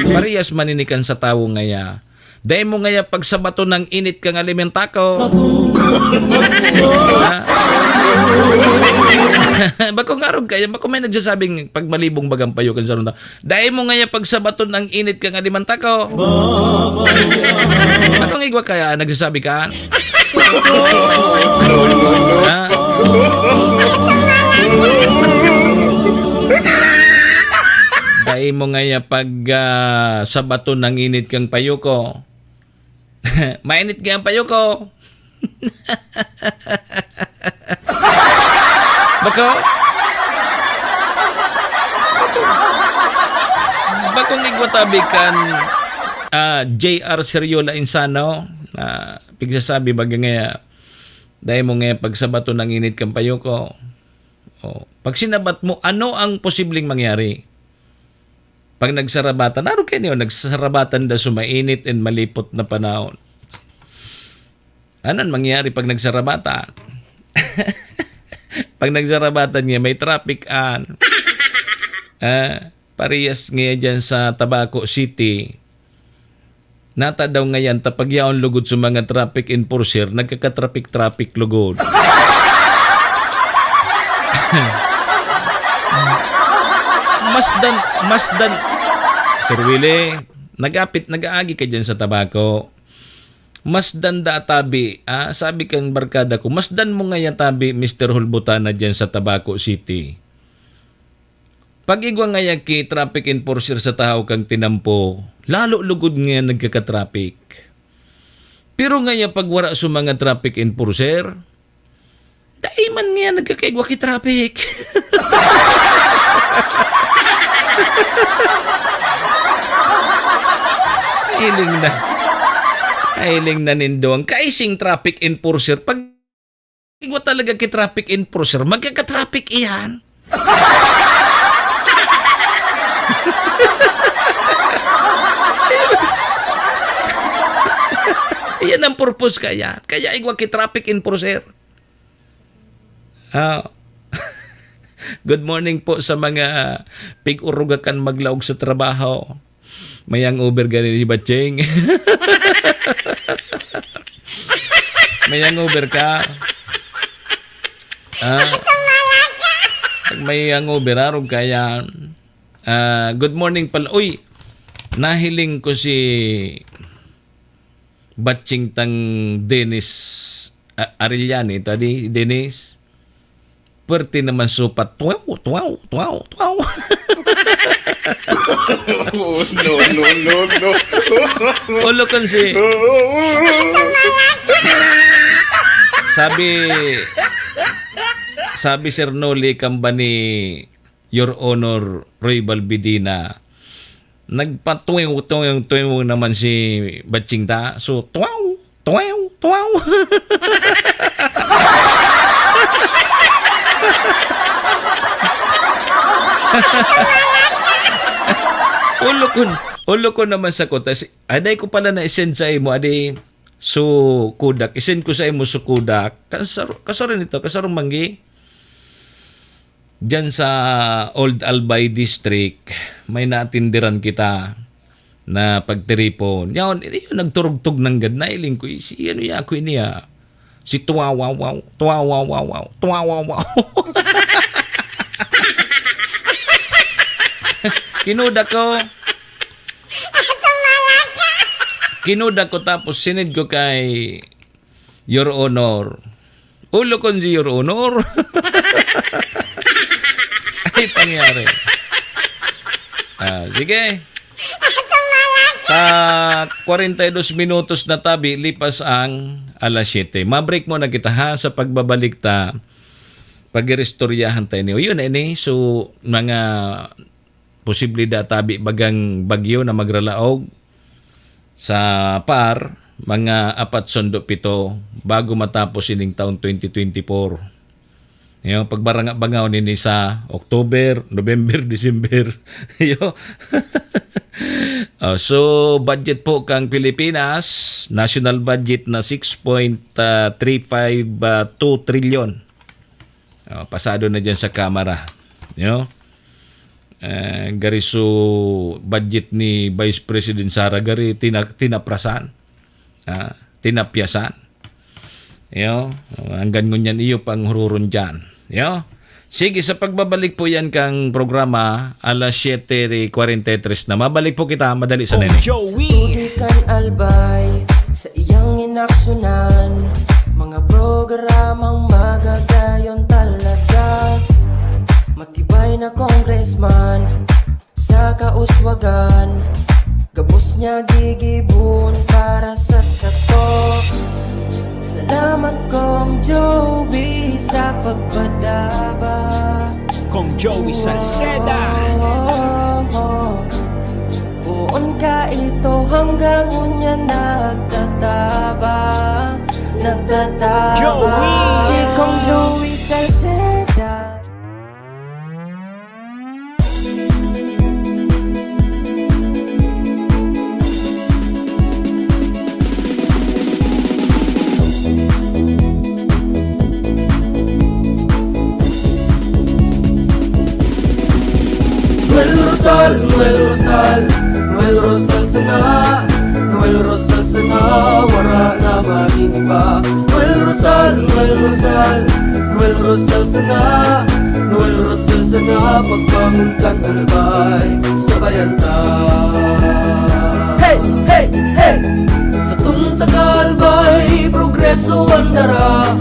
Parehas maninikan sa tawo ngaya. Dai mo ngaya pagsabaton ng init kang alimentako. Ha? Bako nga arog kaya, bako may nagsasabing pag malibong bagang payo kan sarong tao. Dai mo ngaya pagsabaton ang init kang alimentako. Bako nga igwa kaya nagsasabi ka? Ha? Dai mo ngaya pag, ah, sabaton ang init kang payo ko. Mainit kaya ang payo ko. Bako? Bakong igwa tabi kan, ah, J R Seriola Insano, na pigsasabi baga ngaya, dai mo ngaya pagsabaton ang init kan payo ko. O, pag sinabat mo, ano ang posibleng mangyari? Pag nagsarabatan, arog kayo niyo, nagsarabatan da sumainit and malipot na panahon. Ano ang mangyayari pag nagsarabatan? Pag nagsarabatan niya, may traffic an. Ah, parehas ngayon dyan sa Tabaco City. Nata daw ngayon, ta pag yaon lugod sa mga traffic enforcer, nagkaka-traffic-traffic lugod. Masdan, masdan. Sir Willie, nagapit, nag-aagi ka dyan sa Tabaco. Masdan da tabi, ah, sabi kang barkada ko, masdan mo ngaya tabi, Mister Hulbutana, dyan sa Tabaco City. Pag igwa ngaya ki traffic enforcer sa tahaw kang tinampo, lalo lugod ngaya nagkaka-traffic. Pero ngaya pag wara sa mga traffic enforcer, dai man ngaya nagkakaigwa ki traffic. Hiling na. Hiling na nindo ang kaising traffic enforcer. Pag igwa talaga ki traffic enforcer, magkaka-traffic iyan. Iyan ang purpose kaya. Kaya igwa ki traffic enforcer. Ah. Good morning po sa mga pig-urugakan maglaog sa trabaho. May hangover gani si Batching. May hangover ka? Ah, pag may hangover, arog ka yan. Ah, good morning pala. Uy, nahiling ko si Batching tang Dennis, ah, Arellani, ito di, Dennis. Pwerte naman supat. Twaw, twaw, twaw, twaw. Oh, no, no, no, no. Ulo kon si, sabi, sabi Sir Noli, kamba ni Your Honor Roy Balbidina, nagpatwing-twing-twing naman si Batching ta. So, twaw, twaw, twaw. Ulo ko, ulo ko naman sa kuta. Si, aday ko pala na-send sa imo, adi, so, Kodak. I-send ko sa imo, so, Kodak. Kasar-, kasaro nito, kasarong manggi. Diyan sa Old Albay District, may natindiran kita na pagtiripon. Yaon, yun, nagturugtog nanggad, nailing ko, eh, si ano ya, ako ini, ah? Si Tuwawawaw, Tuwawawawaw, Tuwawawaw. Kinuda ko. Kinuda ko tapos sinid ko kay Your Honor. Ulo kon si Your Honor. Ay, pangyari. Ah, sige. Ta, kwarenta y dos minutos na tabi, lipas ang alas siyete. Ma-break muna kita, ha, sa pagbabalik ta. Pag-iristoryahan tayo niyo. Yun, ini. So, mga posible da tabi bagang bagyo na magralaog sa par, mga apat sundo pito bago matapos ining taon twenty twenty-four. Yung pagbaranga-bangaw nini sa October, November, December. Yo. Ah, so, budget po kang Pilipinas, national budget na six point three five two trillion. Oh, pasado na dyan sa Kamara. Yo. Eh, gari so budget ni Vice President Sara gari tina-, tinaprasan. Ah, tinapyasan. Yo, hanggang ngunyan iyo pang hururon dyan. Yo. Sige, sa pagbabalik po yan kang programa, alas siyete kwarenta y tres na. Mabalik po kita, madali sa Kong nene. Joey. Sa tubig kan Albay, sa iyang inaksyonan, mga programang magagayon talaga. Matibay na congressman, sa kauswagan, gabos niya gigibon para sa sato. Salamat, Kong Joey, sa pagpadaba. Kong Joey Salceda. Poon ka ito hanggang unya nagtataba, nagtataba. Joey! Si Kong Joey Salceda. Noel Rosal, Noel Rosal, Noel Rosal sana, Noel Rosal sana, wara na maning iba. Noel Rosal, Noel Rosal, Noel Rosal sana, Noel Rosal sana, pagbangon kan Albay, sabayan ta. Hey, hey, hey! Sa tungtag Albay, progreso ang dara.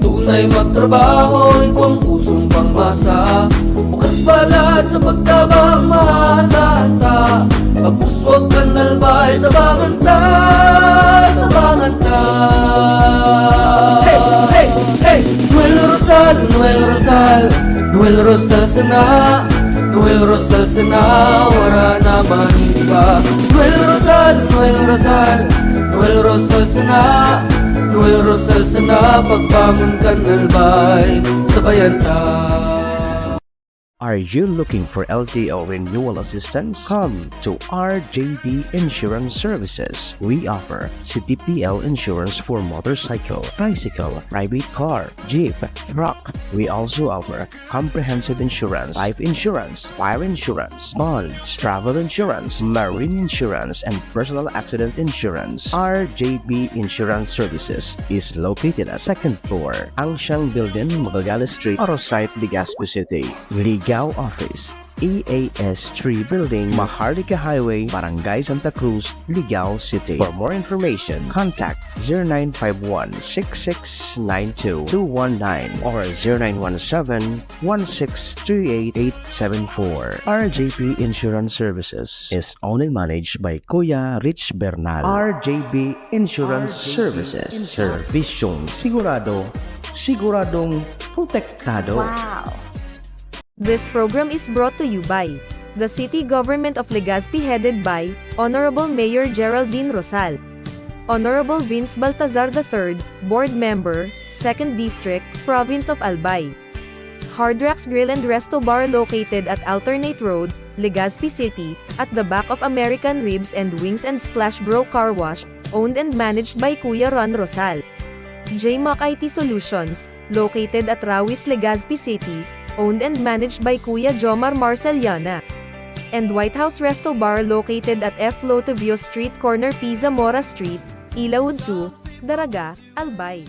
Tunay magtrabaho, ikaw ang pusong pangmasa. Bukas balat sa pagtabang, maasahan ta. Pag-uswag kan Albay, tabangan ta, tabangan ta. Hey, hey, hey! Noel Rosal, Noel Rosal, Noel Rosal sana, Noel Rosal sana, wara na man iba. Noel Rosal, Noel Rosal, Noel Rosal sana, Noel Rosal sana, pagbangon kan Albay, sabayan ta. Are you looking for L T O renewal assistance? Come to R J B Insurance Services. We offer C T P L insurance for motorcycle, tricycle, private car, jeep, truck. We also offer comprehensive insurance, life insurance, fire insurance, bonds, travel insurance, marine insurance, and personal accident insurance. R J B Insurance Services is located at second floor, Angsiang Building, Magallanes Street, Oro Site, Legazpi City. Ligao Office, E A S three Building, Maharlika Highway, Barangay Santa Cruz, Ligao City. For more information, contact zero nine five one six six nine two two one nine or zero nine one seven one six three eight eight seven four. R J P Insurance Services is owned and managed by Kuya Rich Bernal. R J B Insurance Services. Servisyong sigurado, siguradong protektado. Wow! This program is brought to you by the City Government of Legazpi, headed by Honorable Mayor Geraldine Rosal, Honorable Vince Baltazar the third, Board Member, Second District, Province of Albay. Hard Rocks Grill and Resto Bar, located at Alternate Road, Legazpi City, at the back of American Ribs and Wings and Splash Bro Car Wash, owned and managed by Kuya Ron Rosal. J Mac I T Solutions, located at Rawis, Legazpi City, owned and managed by Kuya Jomar Marceliana. And White House Resto Bar, located at F Lotovio Street, corner P. Zamora Street, Ilaud two, Daraga, Albay.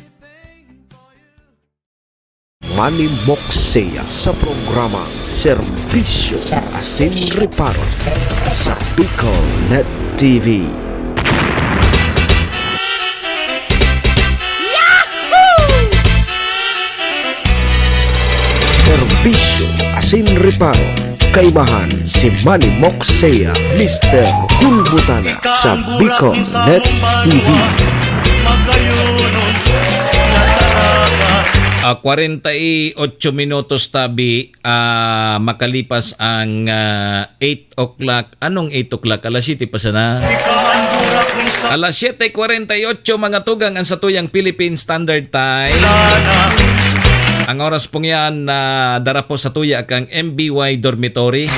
Manny Moxea sa programa Serbisyo asin Reparo sa Bicol Net T V. Serbisyo asin Reparo. Kaibahan si Manny Moxea, Mister Hulbutana sa Bicol Net T V. Ah, kwarenta y ocho minutos tabi, ah, makalipas ang, ah, eight o'clock. Anong eight o'clock? Alas siyete pa sana. Alas siyete kwarenta y ocho, mga tugang, ang satuyang Philippine Standard Time. Ang oras pong yan, na dara po satuya kang M B Y Dormitory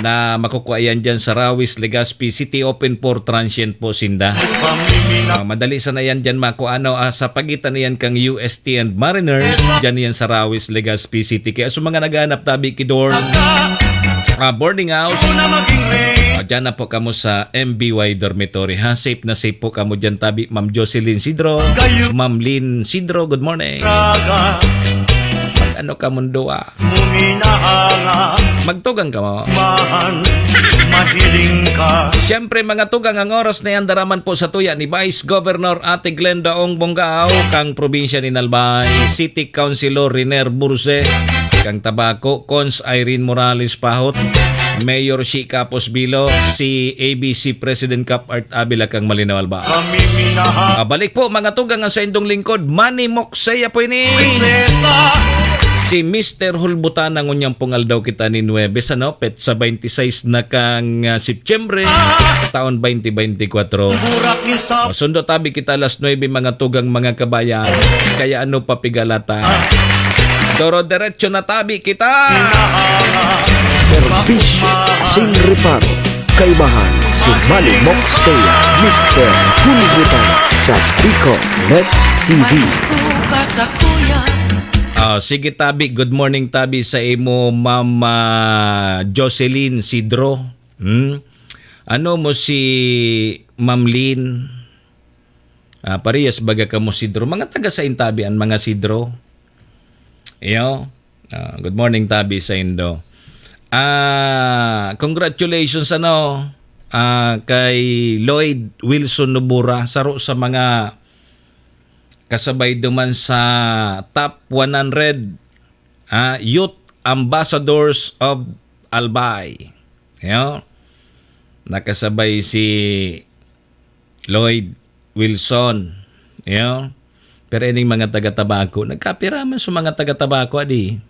na makukua yan dyan sa Rawis, Legazpi City. Open for transient po sinda. Ah, madali sana yan dyan makua, ano, ah, sa pagitan na yan kang U S T and Mariners. Dyan yan sa Rawis, Legazpi City. Kaya sa mga naghahanap tabi ki dorm, ah, boarding house, ah, dyan na po kamo sa M B Y Dormitory, ha? Safe na safe po kamo dyan tabi, Ma'am Jocelyn Sidro. Ma'am Lynn Sidro, good morning. Mag-ano ka, mundo, ah? Magtugang ka mo. Mahiling ka. Siyempre, mga tugang, ang oras na yan, daraman po satuya ni Vice Governor Ate Glenda Ong Bongao, kang probinsya ni Albay, City Councilor Riner Burse, kang Tabaco, Cons Irene Morales Pahot, Mayor Shi Capos Bilo, si A B C President Cap Art Abila, kang Malinao, Albay. Kami minahal. Ah, balik po, mga tugang, ang saindong lingkod, Manny Moxea po ini. Prinsesa. Si Mister Hulbutan, ang unyang pong aldaw kita ni Nuebes, ano? Petsa twenty-six na kang, ah, Setyembre, taon twenty twenty-four. Burak ni sa Masundo tabi kita alas nuebe, mga tugang, mga kabayan. Kaya ano pa pigalata? Doro-derecho na tabi kita. Serbisyo asin reparo. Kaibahan si Manny Moxea, Mister Hulbutan sa Bicol Net T V. May gusto ka sa kuya. Ah, sige, tabi. Good morning, tabi, sa imo, Ma'am, ah, Jocelyn Sidro. Hmm? Ano mo si Ma'am Lynn? Ah, parehas baga kamo Sidro. Mga taga sain tabi an mga Sidro? Iyo. Ah, good morning, tabi, saindo. Ah, congratulations, ano, ah, kay Lloyd Wilson Nobura, saro sa mga kasabay duman sa top one hundred, ah, Youth Ambassadors of Albay. Iyo. Nakasabay si Lloyd Wilson. Iyo. Pero ining mga taga Tabaco, nagkapira man sa mga taga Tabaco, adi.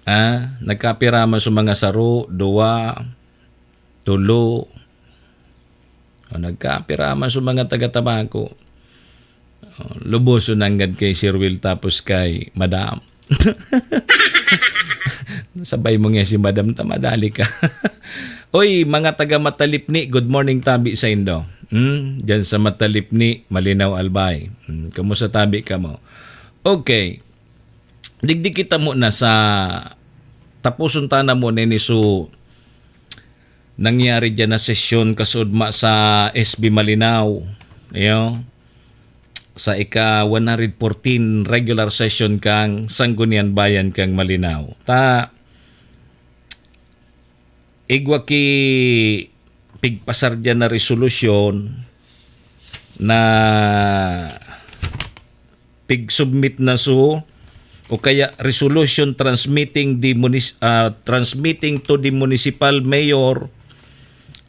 Ah, nagkapira man sa mga saro, duwa, tulo. O, nagkapira man sa mga taga-Tabaco. O, luboson nanggad kay Sir Will tapos kay Madam. Sabay mo nga si Madam, ta madali ka. Oy, mga taga Matalipni, good morning tabi sa indo. Hmm? Diyan sa Matalipni, Malinaw Albay. Hmm, kumusta tabi kamo? Okay. Digdi kita muna sa tapuson ta na muna ni so nangyari diyan na sesyon kasudma sa S B Malinao. Iyo, sa ika one hundred fourteen regular session kang Sanggunian Bayan kang Malinao. Ta, igwa ki pigpasar diyan na resolusyon na pig-submit na so o kaya resolution transmitting the munis-, ah, transmitting to the municipal mayor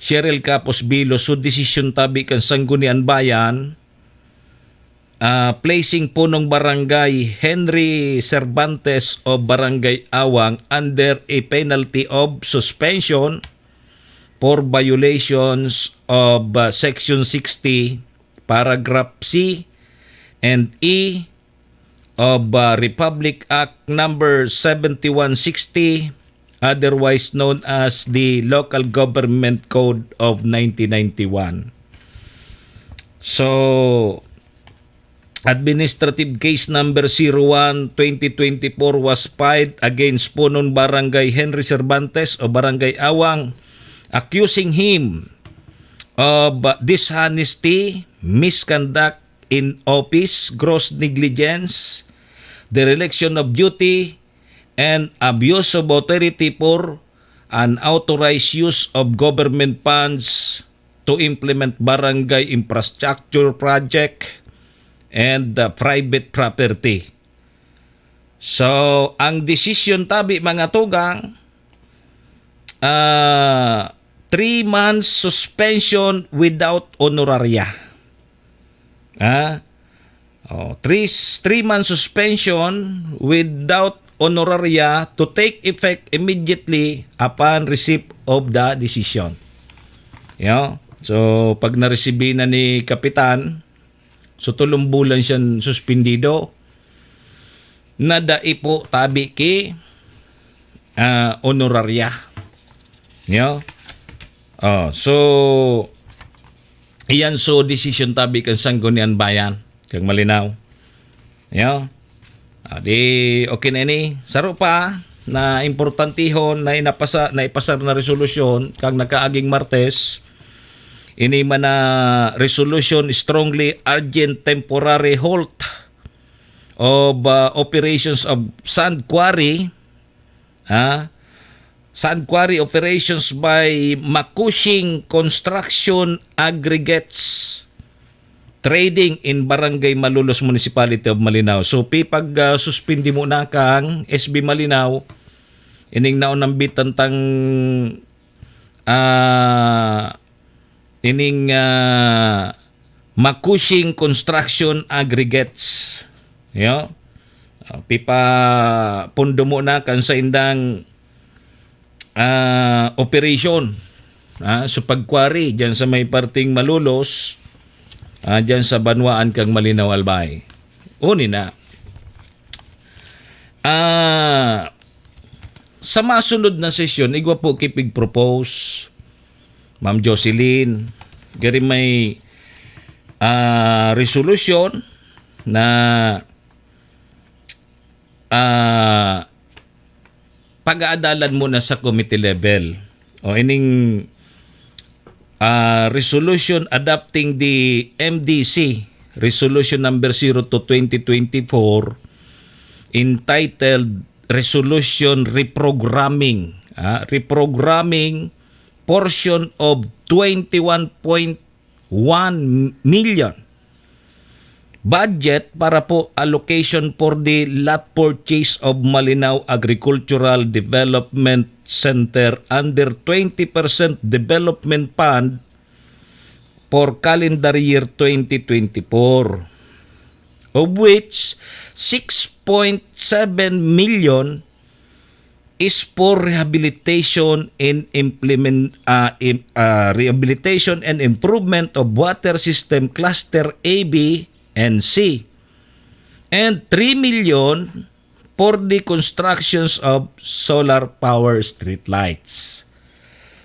Cheryl Capos Bilo so desisyon tabi kan Sanggunian Bayan, ah, placing punong barangay Henry Cervantes o Barangay Awang under a penalty of suspension for violations of, ah, Section sixty, Paragraph C and E of, ah, Republic Act Number seventy-one sixty, otherwise known as the Local Government Code of nineteen ninety-one. So, administrative case number zero one twenty twenty-four was filed against Punon Barangay Henry Cervantes o Barangay Awang, accusing him of dishonesty, misconduct in office, gross negligence, dereliction of duty, and abuse of authority for unauthorized use of government funds to implement barangay infrastructure project and, uh, private property. So, ang desisyon tabi, mga tugang, ah, three months suspension without honoraria. Ah, oh, three, three months suspension without honoraria to take effect immediately upon receipt of the decision. Yo. So, pag naresibi na ni Kapitan, so, tolong bulan siyang suspendido, na dai po tabi ki, ah, honoraria. Yo. Oh, so, iyan so desisyon tabi kan Sanggunian Bayan, kang Malinao. Yo. Ah, di, okay na ini. Saro pa na importantihon na inapasa-, na ipasar na resolusyon kang nakaaging Martes, ini man na resolution strongly urgent temporary halt of, ah, operations of sand quarry, ha? Sand quarry operations by Makushing Construction Aggregates Trading in Barangay Malolos, Municipality of Malinao. So, pipag, ah, suspindi mo na kang S B Malinao, ining naunambitan tang, ah, ining, ah, Makushing Construction Aggregates. Yo? Ah, pipapundo mo na kan saindang, ah, operation, ah, sa pagkwari dyan sa may parting Malolos, ah, dyan sa banwaan kang Malinao, Albay. Uni na. Ah, sa masunod na sesyon, igwa po kipig-propose, Ma'am Jocelyn, gari may, ah, resolusyon na, ah, pag-aadalan muna sa committee level. O ining, ah, resolution adopting the M D C, Resolution Number Zero to twenty twenty-four, entitled Resolution Reprogramming, ah, Reprogramming portion of twenty-one point one million budget para po allocation for the lot purchase of Malinao Agricultural Development Center under twenty percent Development Fund for calendar year twenty twenty-four, of which six point seven million is for rehabilitation and implement, ah, im-, ah, rehabilitation and improvement of water system cluster A, B, and C, and three million for the constructions of solar power streetlights.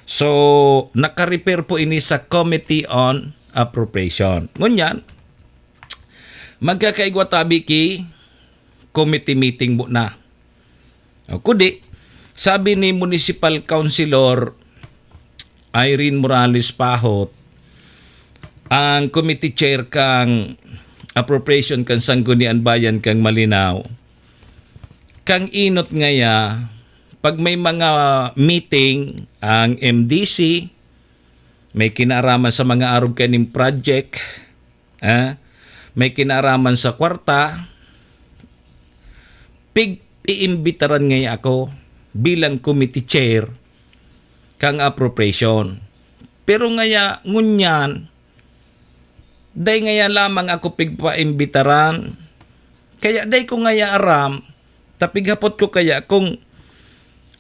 So, naka-refer po ini sa Committee on Appropriation. Ngunyan, magkakaigwa tabi ki committee meeting mo na. O, kundi, sabi ni Municipal Councilor Irene Morales Pahot, ang committee chair kang appropriation kan Sangguniang Bayan kang Malinao, kang inot ngaya, pag may mga meeting ang M D C, may kinaaraman sa mga arog kaning project, ah, may kinaaraman sa kwarta, pig-iimbitaran ngaya ako bilang committee chair kang appropriation. Pero ngaya, ngunyan, dai ngaya lamang ako pigpaimbitaran. Kaya dai ko ngaya aram, ta pighapot ko kaya kung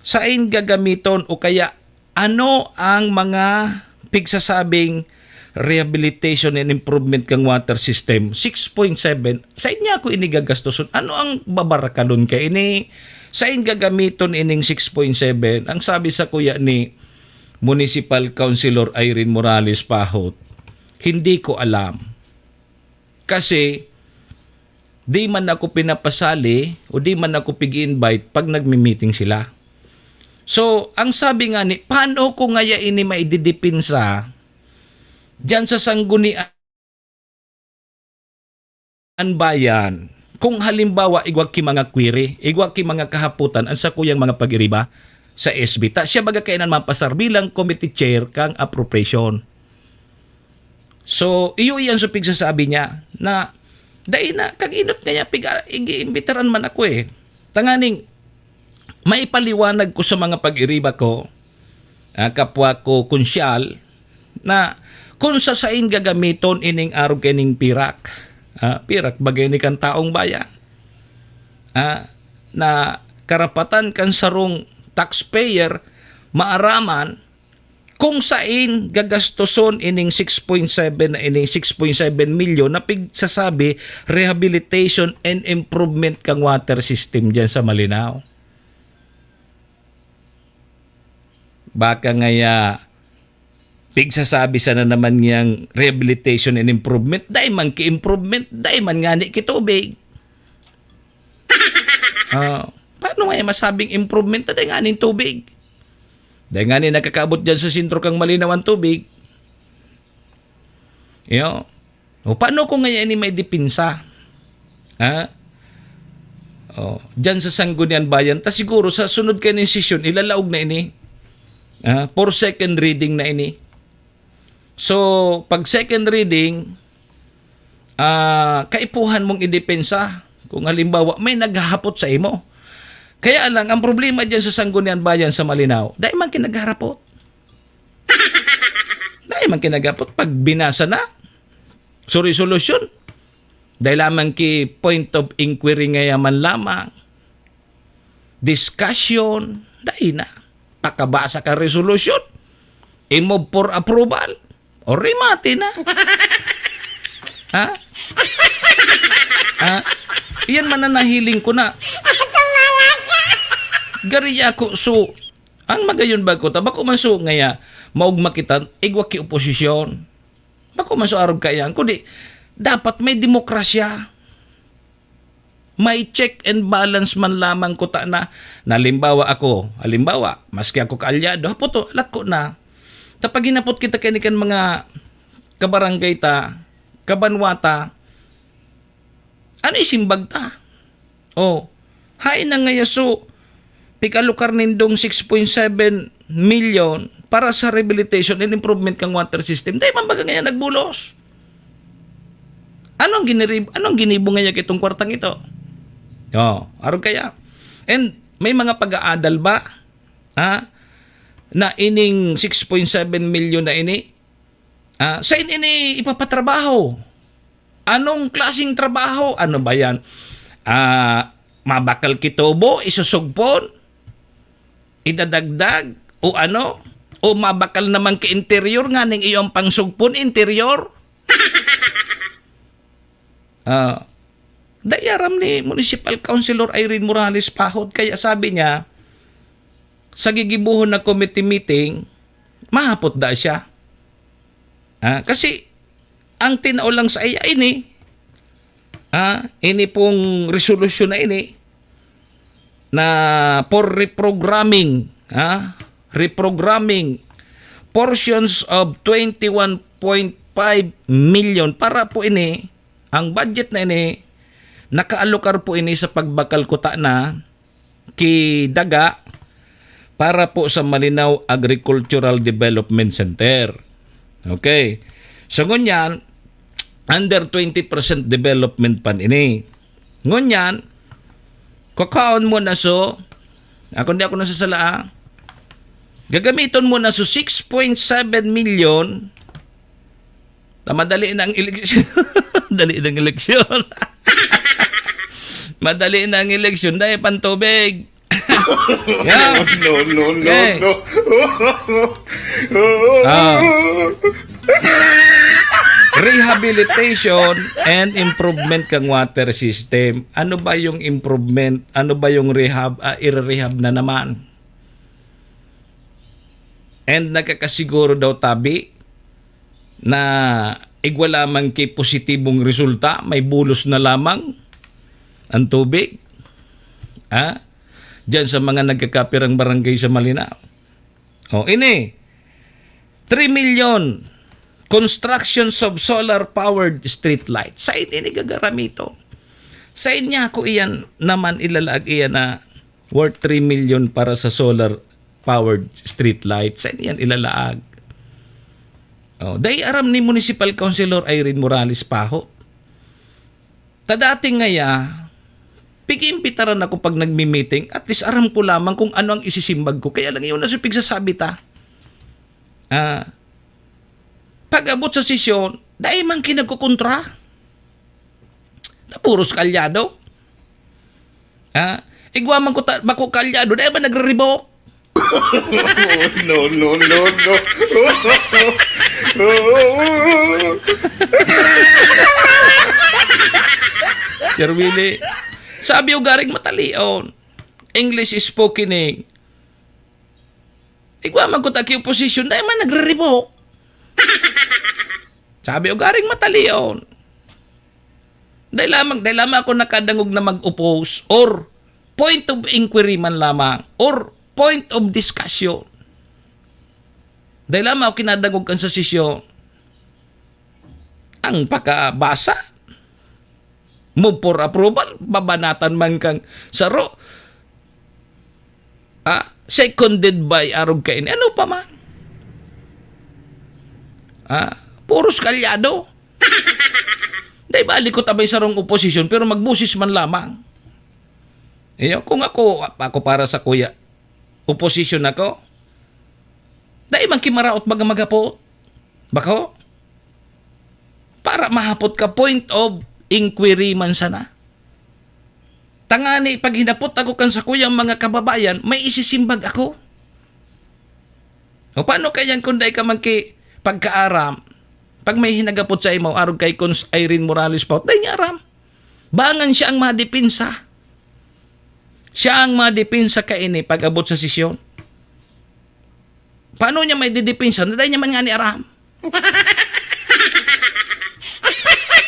sain gagamiton o kaya ano ang mga pigsasabing rehabilitation and improvement kang water system, six point seven, sain niya ako ini gagastoson? Ano ang babarakadon kaini? Sain gagamiton ining six point seven? Ang sabi sa kuya ni Municipal Councilor Irene Morales Pahot, "Hindi ko alam. Kasi di man ako pinapasali o di man ako pig-invite pag nagmi-meeting sila." So, ang sabi nga ni, paano ko ngaya ini maididepensa diyan sa Sangguniang Bayan? Kung halimbawa, igwa ki mga query, igwa ki mga kahapotan, ang sakuyang mga pag-iriba sa S B, ta siya baga kainan mapasar bilang committee chair kang appropriation. So, iyo iyan sa pigsasabi niya na, "Dai na, kag inot ngaya, piga-, igiimbitaran man ako eh." Tanganing, maipaliwanag ko sa mga pag-iriba ko, ah, kapwa ko konsyal, na kung sa sain gagamiton ining arog kaning pirak, ah, pirak bagay ni kan taong bayan, ah, na karapatan kan sarong taxpayer maaraman kung sain gagastoson ining six point seven na ini, six point seven milyon na pigsasabi rehabilitation and improvement kang water system diyan sa Malinao. Baka ngaya pigsasabi sana naman niyang rehabilitation and improvement, dai man ki improvement, dai man ngani ki tubig. Ah, paano nga masabing improvement na dai nganing tubig? Dai ngani nakakaabot diyan sa sentro kang Malinao ang tubig. Iyo. O, paano ko ngayon ini may depensa? Ha? O, diyan sa Sangguniang Bayan, ta siguro sa sunod kaning sesyon, ilalaog na ini. Ha? For second reading na ini. So, pag second reading, ah, kaipuhan mong idepensa kung halimbawa may naghahapot sa imo. Kaya lang, ang problema diyan sa Sangguniang Bayan sa Malinao, dai man ki nagharapot. Dai man ki nagharapot. Pag binasa na, so resolusyon, dai lamang ki point of inquiry ngaya man lamang. Discussion, dai na. Pakabasa ka resolusyon, i-move for approval, o remate na. Ha? Ha? Iyan man ang nahiling ko na. Gari ako, so, ang magayon ba ko, ta bako man so ngaya, maugma kita, igwa ki oposisyon. Bako man so arog kaiyan, kundi dapat may demokrasya. May check and balance man lamang kuta na. Na halimbawa ako, halimbawa, maski ako kaalyado, hapoto, alat ko na. Ta pag hinapot kita kani kan mga kabarangay ta, kabanwa ta, ano isimbag ta? Oh, hain na ngaya so, pikalukar nindong six point seven million para sa rehabilitation and improvement kang water system. Dai man baga ngaya nagbulos. Anong ginirib-, anong ginibo ngaya kitong kwartang ito? Oh, arog kaya. And may mga pag-aadal ba? Ha? Na ining six point seven million na ini, ah, sain ini ipapatrabaho? Anong klaseng trabaho? Ano ba yan? Ah, mabakal ki tubo, isusugpon? idadagdag o ano, o mabakal naman ki interior, nganing iyo ang pangsugpon, interior. Ah, dai aram ni Municipal Councilor Irene Morales Pahot, kaya sabi niya, sa gigibohon na committee meeting, mahapot da siya. Ah, kasi ang tinao lang sa iya ini, ah, ini pong resolusyon na ini, na for reprogramming, ah, reprogramming portions of twenty one point five million. Para po ini, ang budget na ini, nakaalokar po ini sa pagbakal kuta na ki daga para po sa Malinao Agricultural Development Center. Okay. So, ngunyan, under twenty percent development fund ini. Ngunyan, kakaon mo na so, ako, hindi ako nasasala, ah. Gagamiton mo na so six point seven million. Ta madali na ang eleksyon. Dali na ang eleksyon. Madali na ang eleksyon dahil pantubig. Yeah. No, no, no, Okay. no. Ah. Rehabilitation and improvement kang water system. Ano ba yung improvement? Ano ba yung rehab? Ah, i-rehab na naman. And nagkakasiguro daw tabi na igwa lamang ki positibong resulta, may bulos na lamang ang tubig. Ha? Diyan sa mga nagkakapirang barangay sa Malinao. O, ini, three million constructions of solar-powered street light. Sa ini ni gagaramiton. Sa inya ko iyan naman ilalaag iyan na worth three million para sa solar-powered street light. Sa ini yan ilalaag. O, dai aram ni Municipal Councilor Irene Morales Pahot. Ta dating ngaya, pig-iimbitaran ako pag nagmi-meeting, at least aram ko lamang kung ano ang isisimbag ko. Kaya lang yun na sa pigsasabi ta. Ah, pag-abot sa sesyon, dai man ki nagkukontra. Ta puros kalyado. Ah, igwa man ko ta-, bako kalyado, dai ba nagre-revoke? No, no, no, no. Sir Willie, sabi ugaring matalion, English is spoken eh. Igwa man ko ta ki opposition, dai man nagre-revoke. Sabi ugaring matalion. Dai lamang, dai lamang ako nakadangog na mag-oppose or point of inquiry man lamang or point of discussion. Dai lamang ako kinadangog kan sa sesyon. Ang pakabasa, move for approval, babanatan man kang saro. Ah, seconded by arog kaini. Ano pa man? Ah, puros kalyado. Dai bali ko tabay sarong oposisyon, pero magbusis man lamang. Iyo, kung ako, ako para sa kuya, oposisyon ako, dai man ki maraot baga maghapot. Bako? Para mahapot ka, point of inquiry man sana. Tangani, pag hinapot ako kan sakuyang mga kababayan, may isisimbag ako. O paano kayan kung dai ka man ki pagkaaram? Pag may hinagapot sa imo, arog kay Cons Irene Morales Pahot, dai niya aram. Bangan siya ang madepensa. Siya ang madepensa kaini pag-abot sa sesyon. Paano niya may didepensa na dai niya man ngani aram?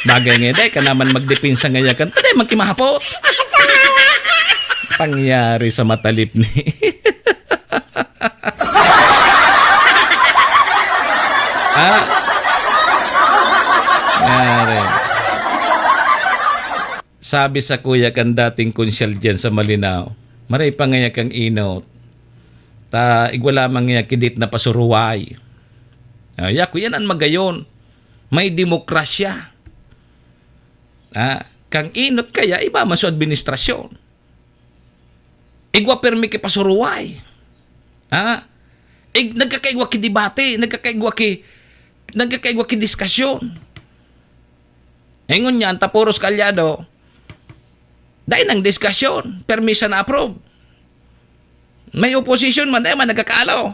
Bagay nga, dai ka naman magdepensa ngaya kan, ta dai man ki mahapot. Pangyari sa matalip ni. Ah? Yari. Sabi sa kuya kan dating konsyal diyan sa Malinao, "Maray pa ngaya kang inot. Ta igwa lamang ngaya ki dit na pasuruway." Ah, ya, kuya, nan magayon. May demokrasya. Ah, kang inot kaya, iba man sa administrasyon. Igwa pirmi ki pasuruway. Ha? Ig-, nagkakaigwa ki debate, nagkakaigwa ki, nagkakaigwa ki diskasyon. Ingon niyan, ta puros kalyado, dai nang diskasyon, pirmi siya na-approve. May oposisyon man, dai man nagkakalo.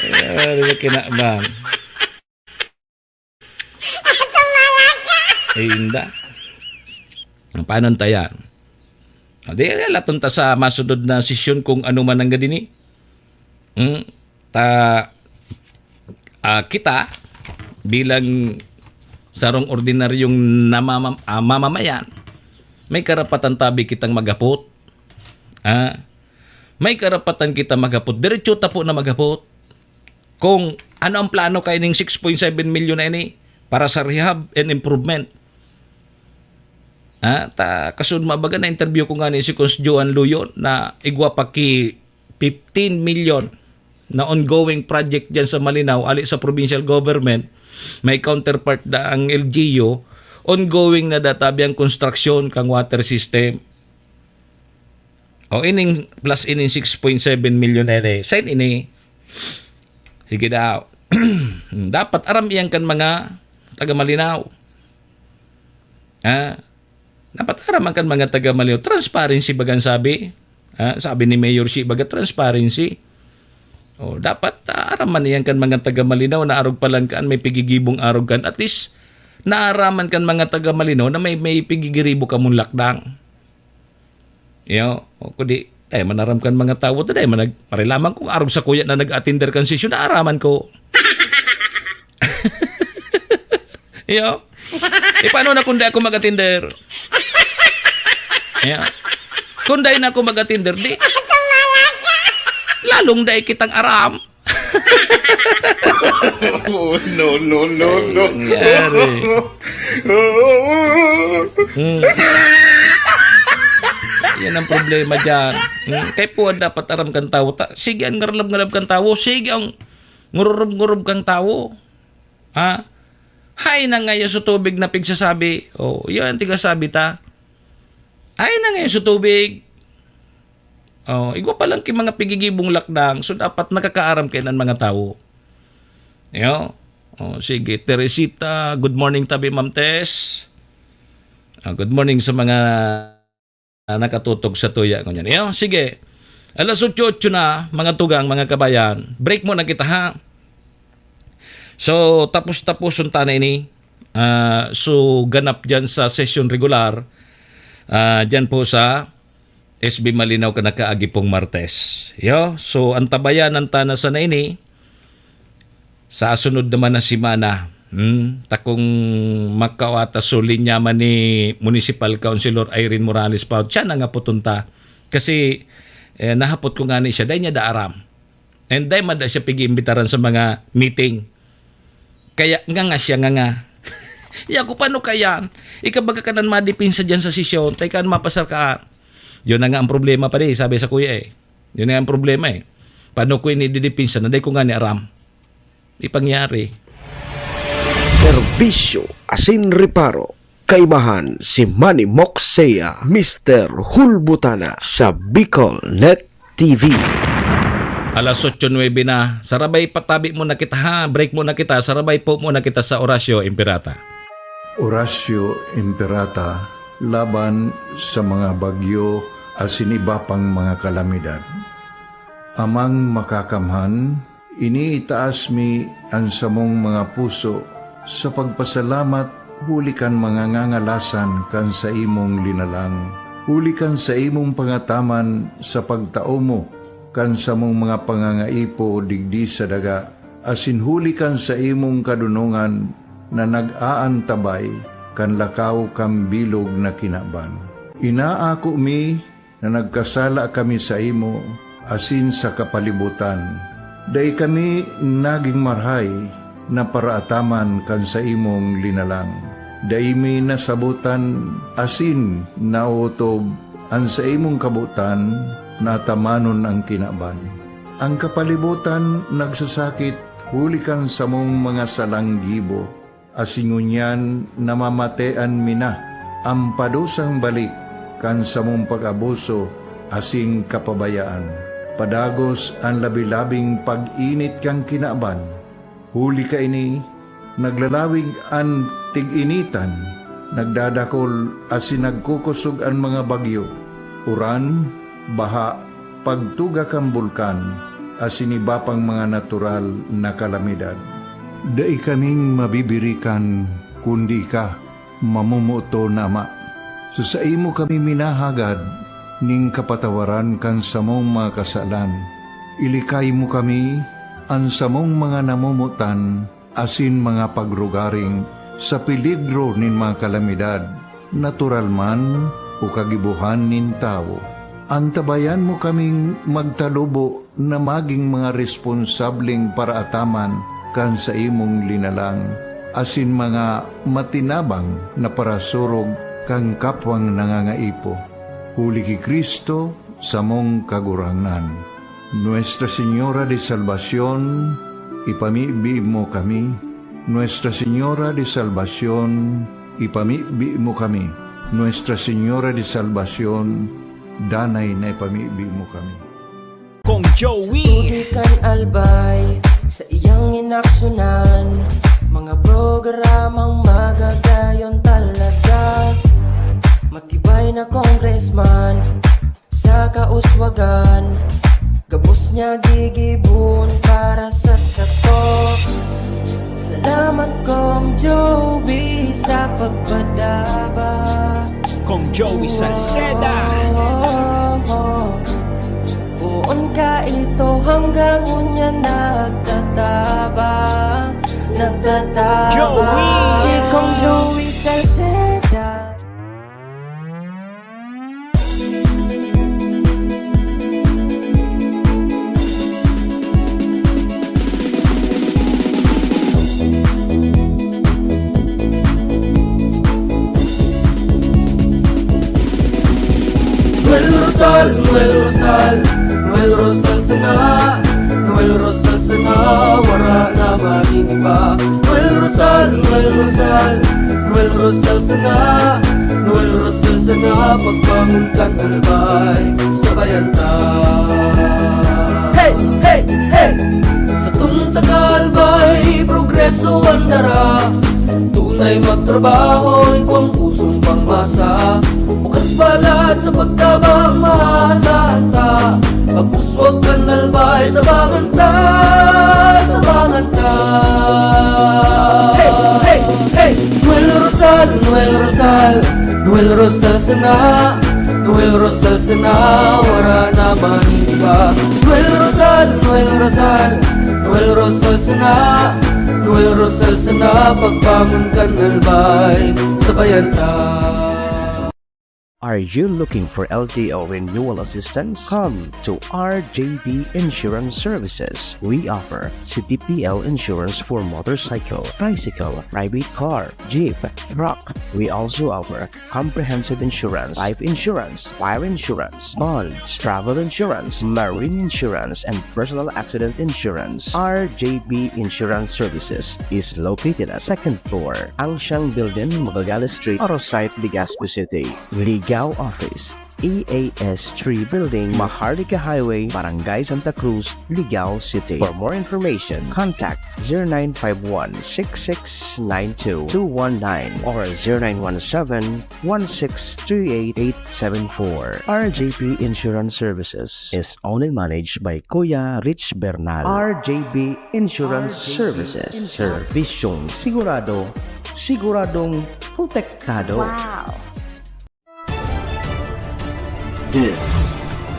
Ay, ano ba kinabang? Ay, inda. Paano ta yan? O, di, alaton ta sa masunod na sesyon kung ano man ang gadini. Hmm? Ta, ah, kita, bilang sarong ordinaryong namamam-, ah, mamamayan, may karapatan tabi kitang maghapot. Ah, may karapatan kita maghapot. Diretso ta po na maghapot. Kung ano ang plano kaining six point seven milyon na ini para sa rehab and improvement. Ah, ta, kasunod mabaga na interview ko nga ni si Cons Joan Luyon na igwa pa ki fifteen million na ongoing project dyan sa Malinao, ali sa provincial government, may counterpart da ang L G U, ongoing na da tabi ang konstruksyon kang water system. O ining plus ining six point seven million na ini, sign ini. Sige daw. Dapat aram iyan kan mga taga Malinao. Ha? Dapat aram ang kan mga taga Malinao. Transparency bagang sabi. Ha? Sabi ni Mayor Shi, baga transparency. O, dapat, ah, aram man iyan kan mga taga Malinao na arog pa lang kan may pigigibong arog kan. At least, naaraman kan mga taga Malinao na may, may pigigiribo ka mong lakdang. Iyo, o kundi, eh, manaram kan mga tawo, dai man nag-, marilaman kung arog sa kuya na nag-attender kan sesyon, naaraman ko. Iyo. E, paano na kung di ako mag-attender? Iyo. Kung di na ako mag-attender, di, lalong di kitang aram. Oh, no, no, no, Ay, no. Nangyari. Hmm. Yan ang problema dyan. Hmm. Kaya po, ang dapat aram kang tawo. Ta-, sige ang ngarlab-ngarlab kang tawo. Sige ang ngururub-ngurub kang tawo. Ha? Hay na ngayon sa tubig na pigsasabi. Oh, yun ang tigasabi ta. Hay na ngayon sa tubig. Oh, igwa pa lang ki mga pigigibong lakdang. So, dapat nakakaaram kayo ng mga tawo. Yo? Oh, sige. Teresita, good morning tabi, Ma'am Tess. Ah, good morning sa mga ah, nakatutok sa tuya ngunyan. Iyo, sige. Alas otso-otso na, mga tugang, mga kabayan. Break muna kita, ha? So, tapos-taposon ta na ini. Ah, so, ganap dyan sa session regular. Ah, dyan po sa S B Malinao ka nakaagi pong Martes. Yo? So, antabayanan ta na sana ini. Sa sunod naman na semana, hmm, takong makawata so linya man ni Municipal Councilor Irene Morales pa, siya na nga putunta. Kasi, eh, nahapot ko nga ni siya, dai niya da aram. And dai man da siya pag-iimbitaran sa mga meeting. Kaya nga nga siya nga nga. Iya ko, paano kaya? Ikabaga ka nan madipinsa dyan sa sesyon, tay kaan mapasar ka. Yun na nga ang problema pa di, sabi sa kuya eh. Yun na nga ang problema eh. Paano ko ini didipinsa na dai ko nga ni aram? Di pangyari. Serbisyo asin reparo. Kaibahan si Manny Moxea, Mister Hulbutana sa Bicol Net T V. Alas otso nuebe na. Sarabay patabi muna kita ha. Break muna kita. Sarabay po muna kita sa Orasyo Imperata. Orasyo Imperata laban sa mga bagyo asin iba pang mga kalamidad. Amang Makakamhan, iniitaas mi an samong mga puso sa pagpasalamat huli kan mga ngangalasan kan saimong linalang, huli kan saimong pangataman sa pagtao mo kan samong mga pangangaipo digdi sa daga, asin huli kan saimong kadonongan na nag-aantabay kan lakaw kan bilog na kinaban. Inaako mi na nagkasala kami saimo asin sa kapalibotan. Dai kami nagin marahay na paraataman kan saimong linalang. Dai mi nasabotan asin naotob an saimong kabotan na atamanon an kinaban. An kapalibotan nagsasakit huli kan samong mga salang gibo, asin ngunyan namamatean mi na an padusang balik kan samong pag-abuso asin kapabayaan. Padagos an labi-labing pag-init kan kinaban. Huli kaini, naglalawig an tig-initan, nagdadakol asin nagkukosog an mga bagyo. Uran, baha, pagtuga kan bulkan, asin iba pang mga natural na kalamidad. Dai kaming mabibirikan, kundi ika, mamomoton na Ama. Sa saimo kami minahagad ning kapatawaran kan samong mga kasalan. Ilikay mo kami, an samong mga namomotan, asin mga pagrugaring sa peligro nin mga kalamidad, natural man o kagibohan nin tawo. Antabayan mo kaming magtalubo na magin mga responsableng paraataman kan saimong linalang, asin mga matinabang na parasurog kan kapwang nangangaipo. Huli ki Cristo, samong Kagurangnan. Nuestra Señora de Salvacion, ipamibi mo kami. Nuestra Señora de Salvacion, ipamibi mo kami. Nuestra Señora de Salvacion, danay na ipamibi mo kami. Kong Joey. Tubig kan Albay, sa iyang inaksyonan, mga programang magagayon talaga. Matibay na congressman, sa kauswagan, gabos niya gigibon para sa sato. Salamat, Kong Joey, sa pagpadaba. Kong Joey Salceda. Poon ka ito hanggang unya nagtatabang, nagtatabang. Joey! Si Kong Joey Salceda. Noel Rosal, Noel Rosal, Noel Rosal sana, Noel Rosal sana, wara na magin iba. Noel Rosal, Noel Rosal, Noel Rosal sana, Noel Rosal sana, pagbangon kan Albay, sabayan ta. Hey, hey, hey! Satong taga-Albay, progreso an dara. Tunay magtrabaho, igwang pusong pangmasa. Bukas palad sa pagtabang, maasahan ta. Pag-uswag kan Albay, tabangan ta, tabangan ta. Hey, hey, hey! Noel Rosal, Noel Rosal, Noel Rosal sana, Noel Rosal sana, wara na man iba. Noel Rosal, Noel Rosal, Noel Rosal sana, Noel Rosal sana, pagbangon kan Albay, sabayan ta. Are you looking for L T O renewal assistance? Come to R J B Insurance Services. We offer C T P L insurance for motorcycle, tricycle, private car, jeep, truck. We also offer comprehensive insurance, life insurance, fire insurance, bonds, travel insurance, marine insurance, and personal accident insurance. R J B Insurance Services is located at second floor, Angsiang Building, Magallanes Street, Arosite, Legazpi City. Ligao Office, E A S three Building, Maharlika Highway, Barangay Santa Cruz, Ligao City. For more information, contact zero nine five one, six six nine two, two one nine or zero nine one seven, one six three eight, eight seven four. R J P Insurance Services is owned and managed by Kuya Rich Bernal. R J P Insurance Services. Servisyong sigurado, siguradong protektado. Wow! This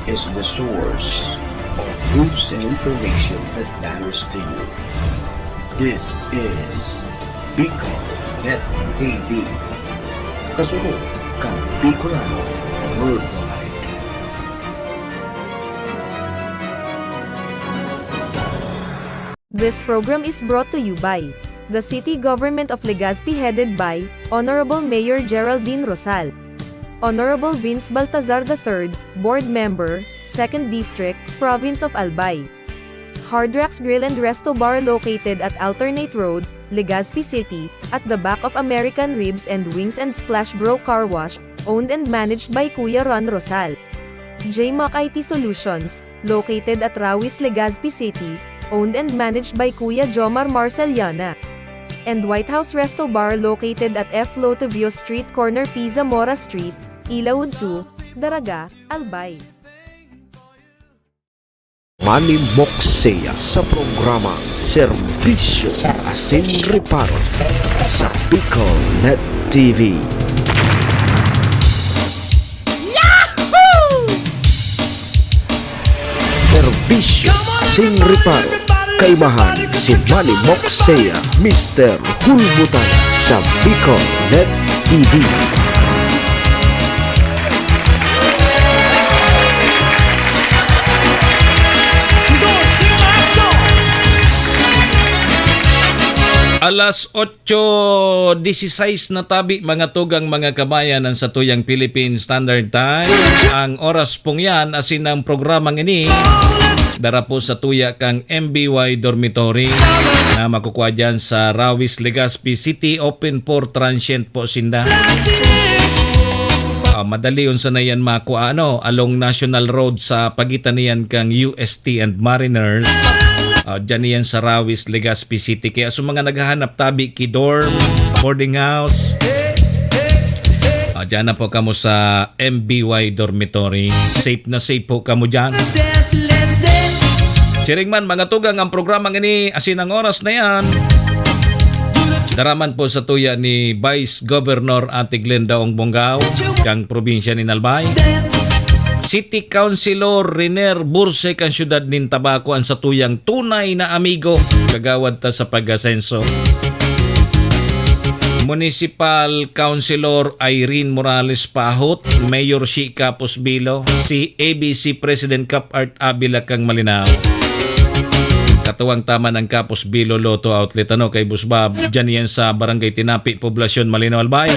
is the source of news and information that matters to you. This is Bicol Net T V. Kasunod kan Bicolano Worldwide. This program is brought to you by the City Government of Legazpi, headed by Honorable Mayor Geraldine Rosal, Honorable Vince Baltazar the third, Board Member, Second District, Province of Albay. Hard Rocks Grill and Resto Bar, located at Alternate Road, Legazpi City, at the back of American Ribs and Wings and Splash Bro Car Wash, owned and managed by Kuya Ron Rosal. J Mac I T Solutions, located at Rawis, Legazpi City, owned and managed by Kuya Jomar Marceliana. And White House Resto Bar, located at F Lotevio Street, corner P Zamora Street, Ilaud two, Daraga, Albay. Manny Moxea sa programang Serbisyo asin Reparo sa Bicol Net T V. Serbisyo asin Reparo, kaimahan si Manny Moxea, Mister Hulbutan sa Bicol Net T V. Alas otso dieciséis na tabi, mga tugang, mga kabayan, ang satuyang Philippine Standard Time. Ang oras pong yan, asin ang programang ini, dara po sa tuya kang M B Y Dormitory na makukuha dyan sa Rawis, Legazpi City. Open for transient po sinda. Ah, madali unsa na yan makua, ano, along National Road sa pagitan niyan kang U S T and Mariners. Ah, dyan yan sa Rawis, Legazpi City. Kaya sa mga naghahanap tabi ki dorm, boarding house, ah, dyan na po kamo sa M B Y Dormitory. Safe na safe po kamo dyan. Siring man, mga tugang, ang programang ini, asin ang oras na yan, daraman po sa tuya ni Vice Governor Ate Glenda Ong Bongao, kang probinsya ni Albay. City Councilor Riner Burse, kang siyudad nin Tabaco, ang satuyang tunay na amigo, kagawad ta sa pag-asenso. Municipal Councilor Irene Morales Pahot, Mayor Shi Capos Bilo, si A B C President Cap Art Avila kang Malinao. Katuwang taman ang Capos Bilo Lotto Outlet, ano, kay Boss Bob. Diyan yan sa Barangay Tinapi, Poblacion, Malinao, Albay.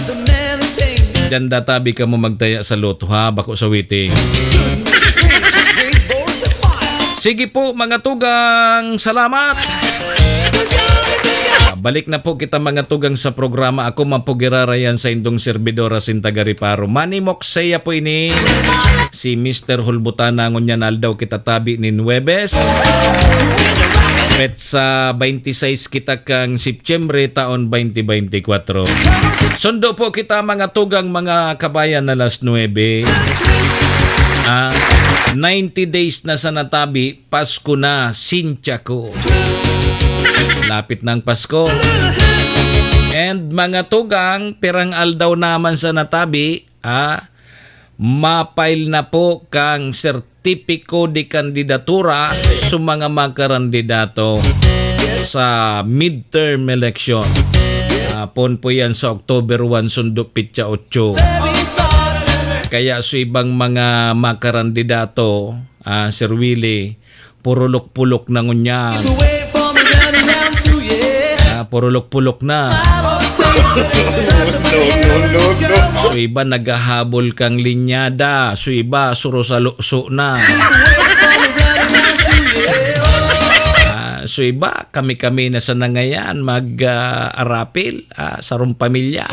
Diyan databi ka mo magtaya sa Lotto, ha? Bako sa waiting. Sige po, mga tugang. Salamat. Balik na po kita, mga tugang, sa programa. Ako man po girarayan sa indong servidora, sin taga Reparo. Manny Moxea po ini. Si Mister Hulbutana, ngunyan aldaw kita tabi nin Huwebes. Petsa twenty-six kita kang Setyembre, taon twenty twenty-four. Sundo po kita, mga tugang, mga kabayan, na alas nuebe. Ah, ninety days na sa natabi, Pasko na, sincha ko. Lapit na ang Pasko. And mga tugang, pirang aldaw naman sa natabi, ah, ma-file na po kang sertipiko de kandidatura sa mga makarandidato sa midterm election. Ah, pon po yan sa October one, sundo pitsa otso. Kaya sa ibang mga makarandidato, ah, Sir Willie, purulok-pulok na ngunyan. Ah, purulok-pulok na. So iba naghahabol kang linyada, so iba suro sa lukso na. Ah, so iba, kami-kami na sa nangayan mag, ah, arapil, ah, sarong pamilya.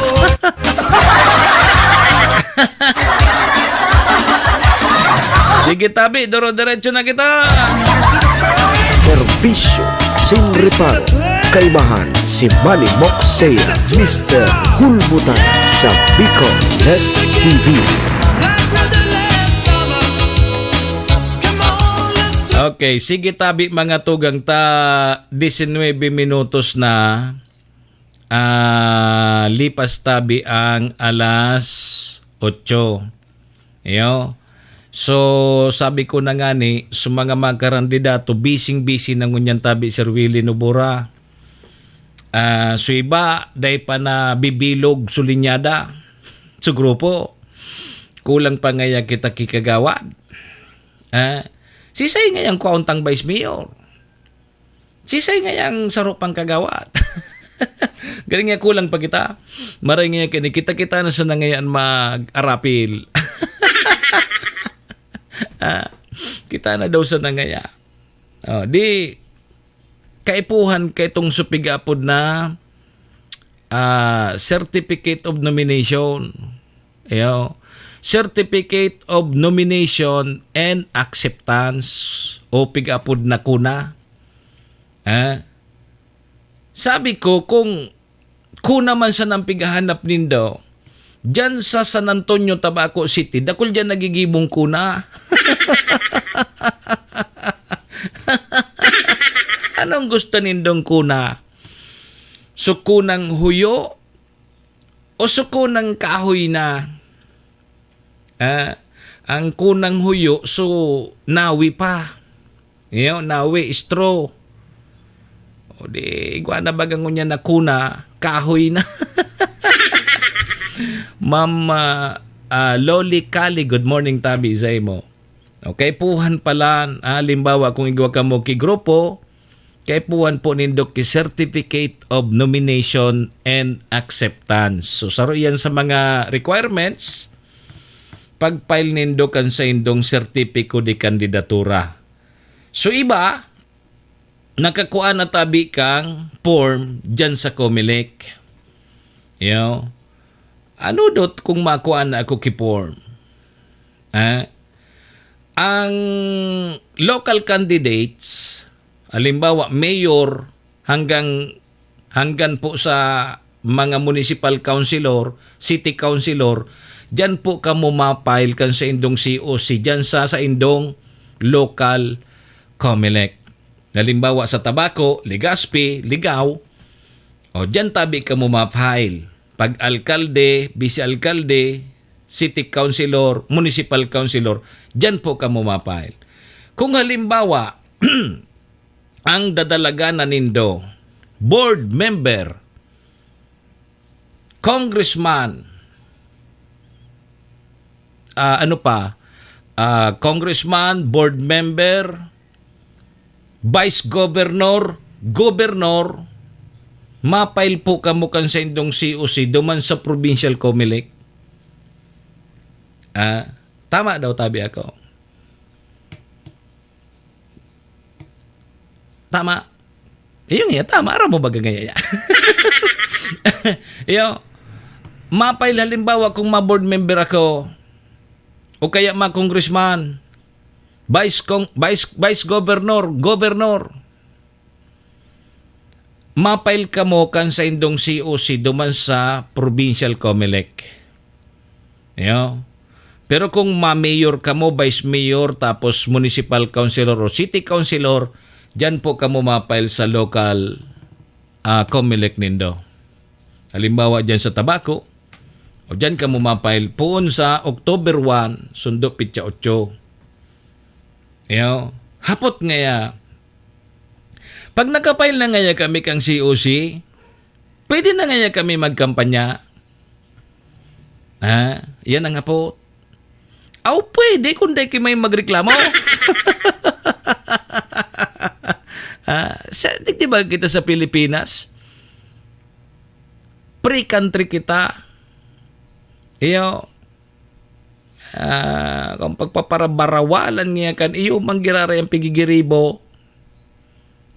Sige, tabi, duro-diretso na kita. Serbisyo sin reparo. Kaibahan si Manny Moxea, Mister Hulbutan sa Bicol Net T V. Okay, sige, tabi, mga tugang, ta diecinuebe minutos na. Ah, lipas tabi ang alas otso. Iyo. So, sabi ko na nga ni, sa mga mga karandidato, bising-bisi na ngunyan tabi, Sir Willie Nobura. Ah, so iba, dai pa na bibilog sulinyada sa grupo. Kulang pa ngaya kita kikagawad. Ah, sisay ngayang kwaon tang Vice Mayor? Sisay ngayang saro pang kagawad? Galing nga kulang pa kita. Maray nga kini, kita-kita na sa nangayan mag-arapil. Ah, kita na daw sa nangaya. Oh, di, kaipuhan kay itong supig apod na, ah, certificate of nomination. Iyo. Certificate of nomination and acceptance o pig-apod na kuna. Eh? Sabi ko, kung kuna man sa nang pighahanap nindo, Diyan sa San Antonio, Tabaco City, dakul diyan nagigibong kuna. Anong gusto nindong kuna? So, kunang huyo o so kunang kahoy na? Ah, ang kunang huyo, so nawi pa. Iyo, nawi, straw. O di, igwa na baga ngunyan na kuna, kahoy na. Ma'am, ah, ah, Loli Kali, good morning, tabi, sa imo. Okay, puhan pala, ah, halimbawa, kung igwa ka mo ki grupo, kaipuhan po nindo ki Certificate of Nomination and Acceptance. So, saro yan sa mga requirements, pag-file nindo kan saindong sertipiko de kandidatura. So, iba, nakakua na tabi kang form dyan sa Comelec. Yo. Ano dot kung makua na ako ki form? Ah, ang local candidates, halimbawa, mayor hanggang, hanggang po sa mga municipal councilor, city councilor, diyan po kamo ma-file kan saindong C O C, diyan sa saindong local Comelec. Halimbawa, sa Tabaco, Legazpi, Ligao, o diyan tabi kamo ma-file. Pag alkalde, vice-alkalde, city councilor, municipal councilor, diyan po kamo ma-file. Kung halimbawa, ang dadalagan na nindo, board member, congressman, ah, ano pa, ah, congressman, board member, vice governor, governor, ma-file po kamo kan saindong C O C duman sa provincial Comelec. Ah, tama daw, tabi ako. Tama. Iyo nga, tama. Aram mo ba gagaya? Iyo, ma-file halimbawa kung ma-board member ako, o kaya ma-congressman, vice, con- vice, vice governor, governor, ma-file kamo kan saindong C O C duman sa provincial Comelec. Iyo. Pero kung ma-mayor kamo, vice mayor, tapos municipal councilor o city councilor, diyan po kamo ma-file sa local, ah, Comelec nindo. Halimbawa, diyan sa Tabaco, o diyan kamo ma-file poon sa October one, sundo petsa otso. Iyo. Hapot ngaya, pag naka-file na ngaya kami kang C O C, pwede na ngaya kami magkampanya? Ha? Yan ang hapot. Aw, pwede kung dai ki may magreklamo. Ah, sa, di, di ba kita sa Pilipinas? Free country kita. Iyo, ah, kung pagpaparabarawalan niya kan iyo, manggiraray ang pigigiribo.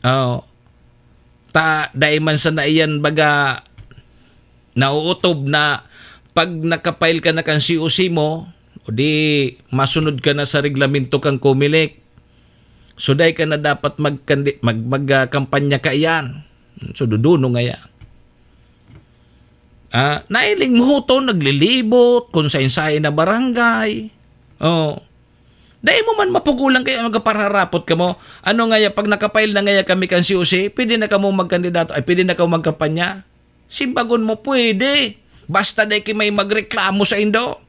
Oh. Ta, dai man sana iyan baga nauutob na pag naka-file ka na kan C O C mo, o di masunod ka na sa reglamento kan Comelec. So, dai ka na dapat magkandi-, mag-, mag, ah, kampanya kaiyan. So, duduno ngaya. Ah, nailing mo to, naglilibot, kung sain-sain na barangay. Oh. Dai mo man mapugulan kaya magapararapot kamo. Ano ngaya, pag naka-file na ngaya kami kan C O C, pwede na kamo magkandidato, ay, pwede na kamo magkampanya? Simbagon mo, pwede. Basta dai ki may magreklamo saindo.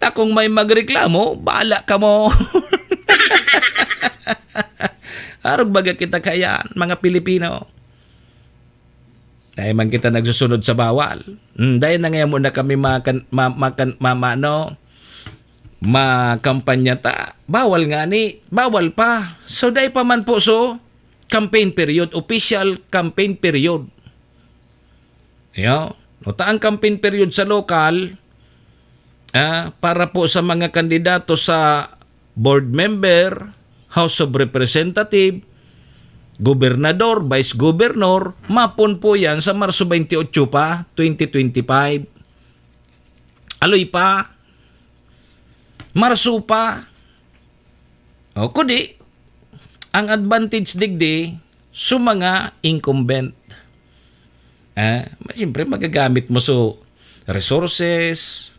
Ta kung may magreklamo, bahala kamo. Arog baga kita kaiyan, mga Pilipino. Dai man kita nagsusunod sa bawal. Hmm, dai na ngayon muna kami makan-, ma-, makan-, ma-, ma-, ano, makampanya ta. Bawal nga ni, bawal pa. So, dai pa man po, so, campaign period, official campaign period. Yo, no, ta ang campaign period sa lokal, ah, para po sa mga kandidato sa board member, House of Representative, gobernador, vice governor, mapon po yan sa Marso twenty-eight pa, twenty twenty-five. Aloy pa, Marso pa. O, kudi, ang advantage digdi, sa mga incumbent. Eh, siyempre, magagamit mo so resources,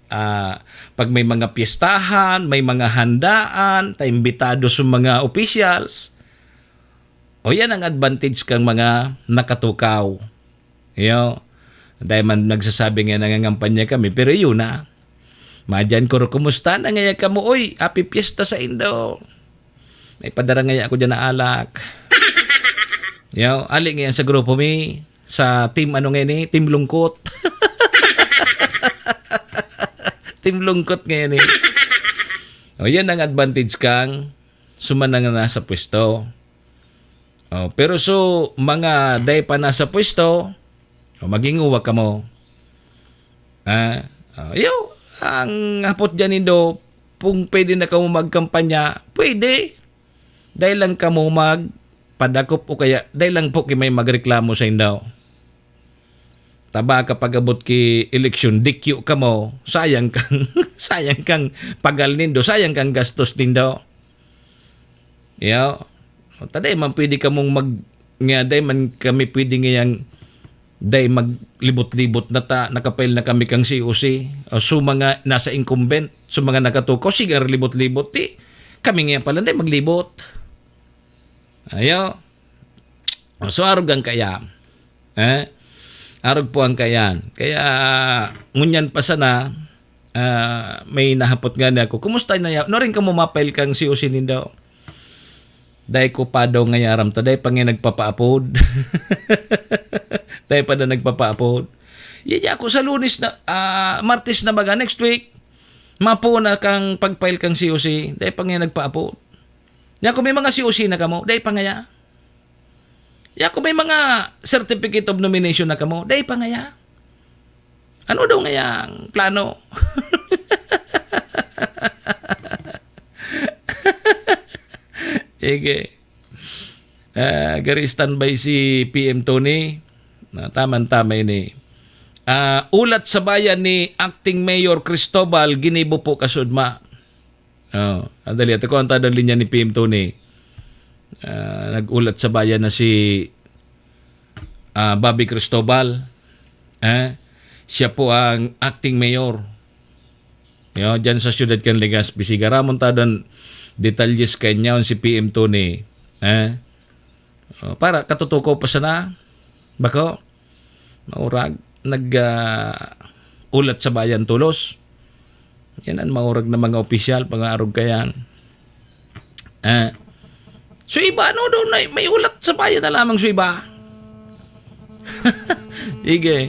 ah, pag may mga piyestahan, may mga handaan, ta imbitado sa mga officials. O, yan ang advantage kang mga nakatukaw. Iyo, dahil man nagsasabi nga nangangampanya kami, pero yun na. Madyan ko, "Kumusta na ngaya kamo? Uy, happy fiesta sa indo." May padara ngaya ako dyan na alak. Yo, ali ngayon sa grupo mi, sa team ano ngayon eh, team lungkot. Team lungkot ngayon eh. O, yan ang advantage kang sumanang na sa pwesto. O, pero so, mga dai pa nasa pwesto, o, maging uwa kamo. Ah, o, yo, ang hapot dyan nindo, kung pwede na kamo magkampanya, pwede. Dai lang kamo magpadakop o kaya dai lang po ki may magreklamo sa indo. Taba kapag abot ki eleksyon, dikyo kamo, sayang kang, sayang kang pagal nindo, sayang kang gastos nindo. Yo, ta dai man pwede kamong mag-, nga dai man kami pwede ngayang dai maglibot-libot na ta, nakapail na kami kang C O C. O, so mga nasa incumbent, so mga nakatukaw, sige, libot-libot, ti kami nga pala, dai maglibot. Ayo. So, arog ang kaya. Eh? Arog po ang kayan. Kaya, ngunyan pa sana, ah, may nahapot nga niya ako, "Kumusta na ya-, no rin kamo mapail kang C O C nindo?" Dai ko pa daw nga yaram ta, dai pa nga nagpapaapod. Dai pa na nagpapaapod. Yaya ako sa Lunes na, ah, Martes na baga, next week, mapo na kang pagpail kang C O C, dai pa nga nagpaapod. Ya kung may mga C O C na kamo, dai pa ngaya. Ya kung may mga certificate of nomination na kamo, dai pa ngaya. Ano daw ngaya ang plano? Sige. Ah, gari standby si P M Tony. Na, taman-tama ini. Ah, ulat sa bayan ni Acting Mayor Cristobal ginibo po kasudma. Oh, andali, ato ko ang tada linya ni P M Tony. Ah, nag-ulat sa bayan na si, ah, Bobby Cristobal. Eh, siya po ang acting mayor. Yo, dyan sa siyudad kan Legazpi. Sige, ramon ta dan detalyes kanya si P M Tony. Eh? Oh, para katutukaw pa sana. Bako? Maurag. Nag, ah, ulat sa bayan tulos. Yan ang maurag na mga opisyal, pangaarog kayan. Ah. So iba, ano daw na, may ulat sa bayan na lamang so iba. Sige.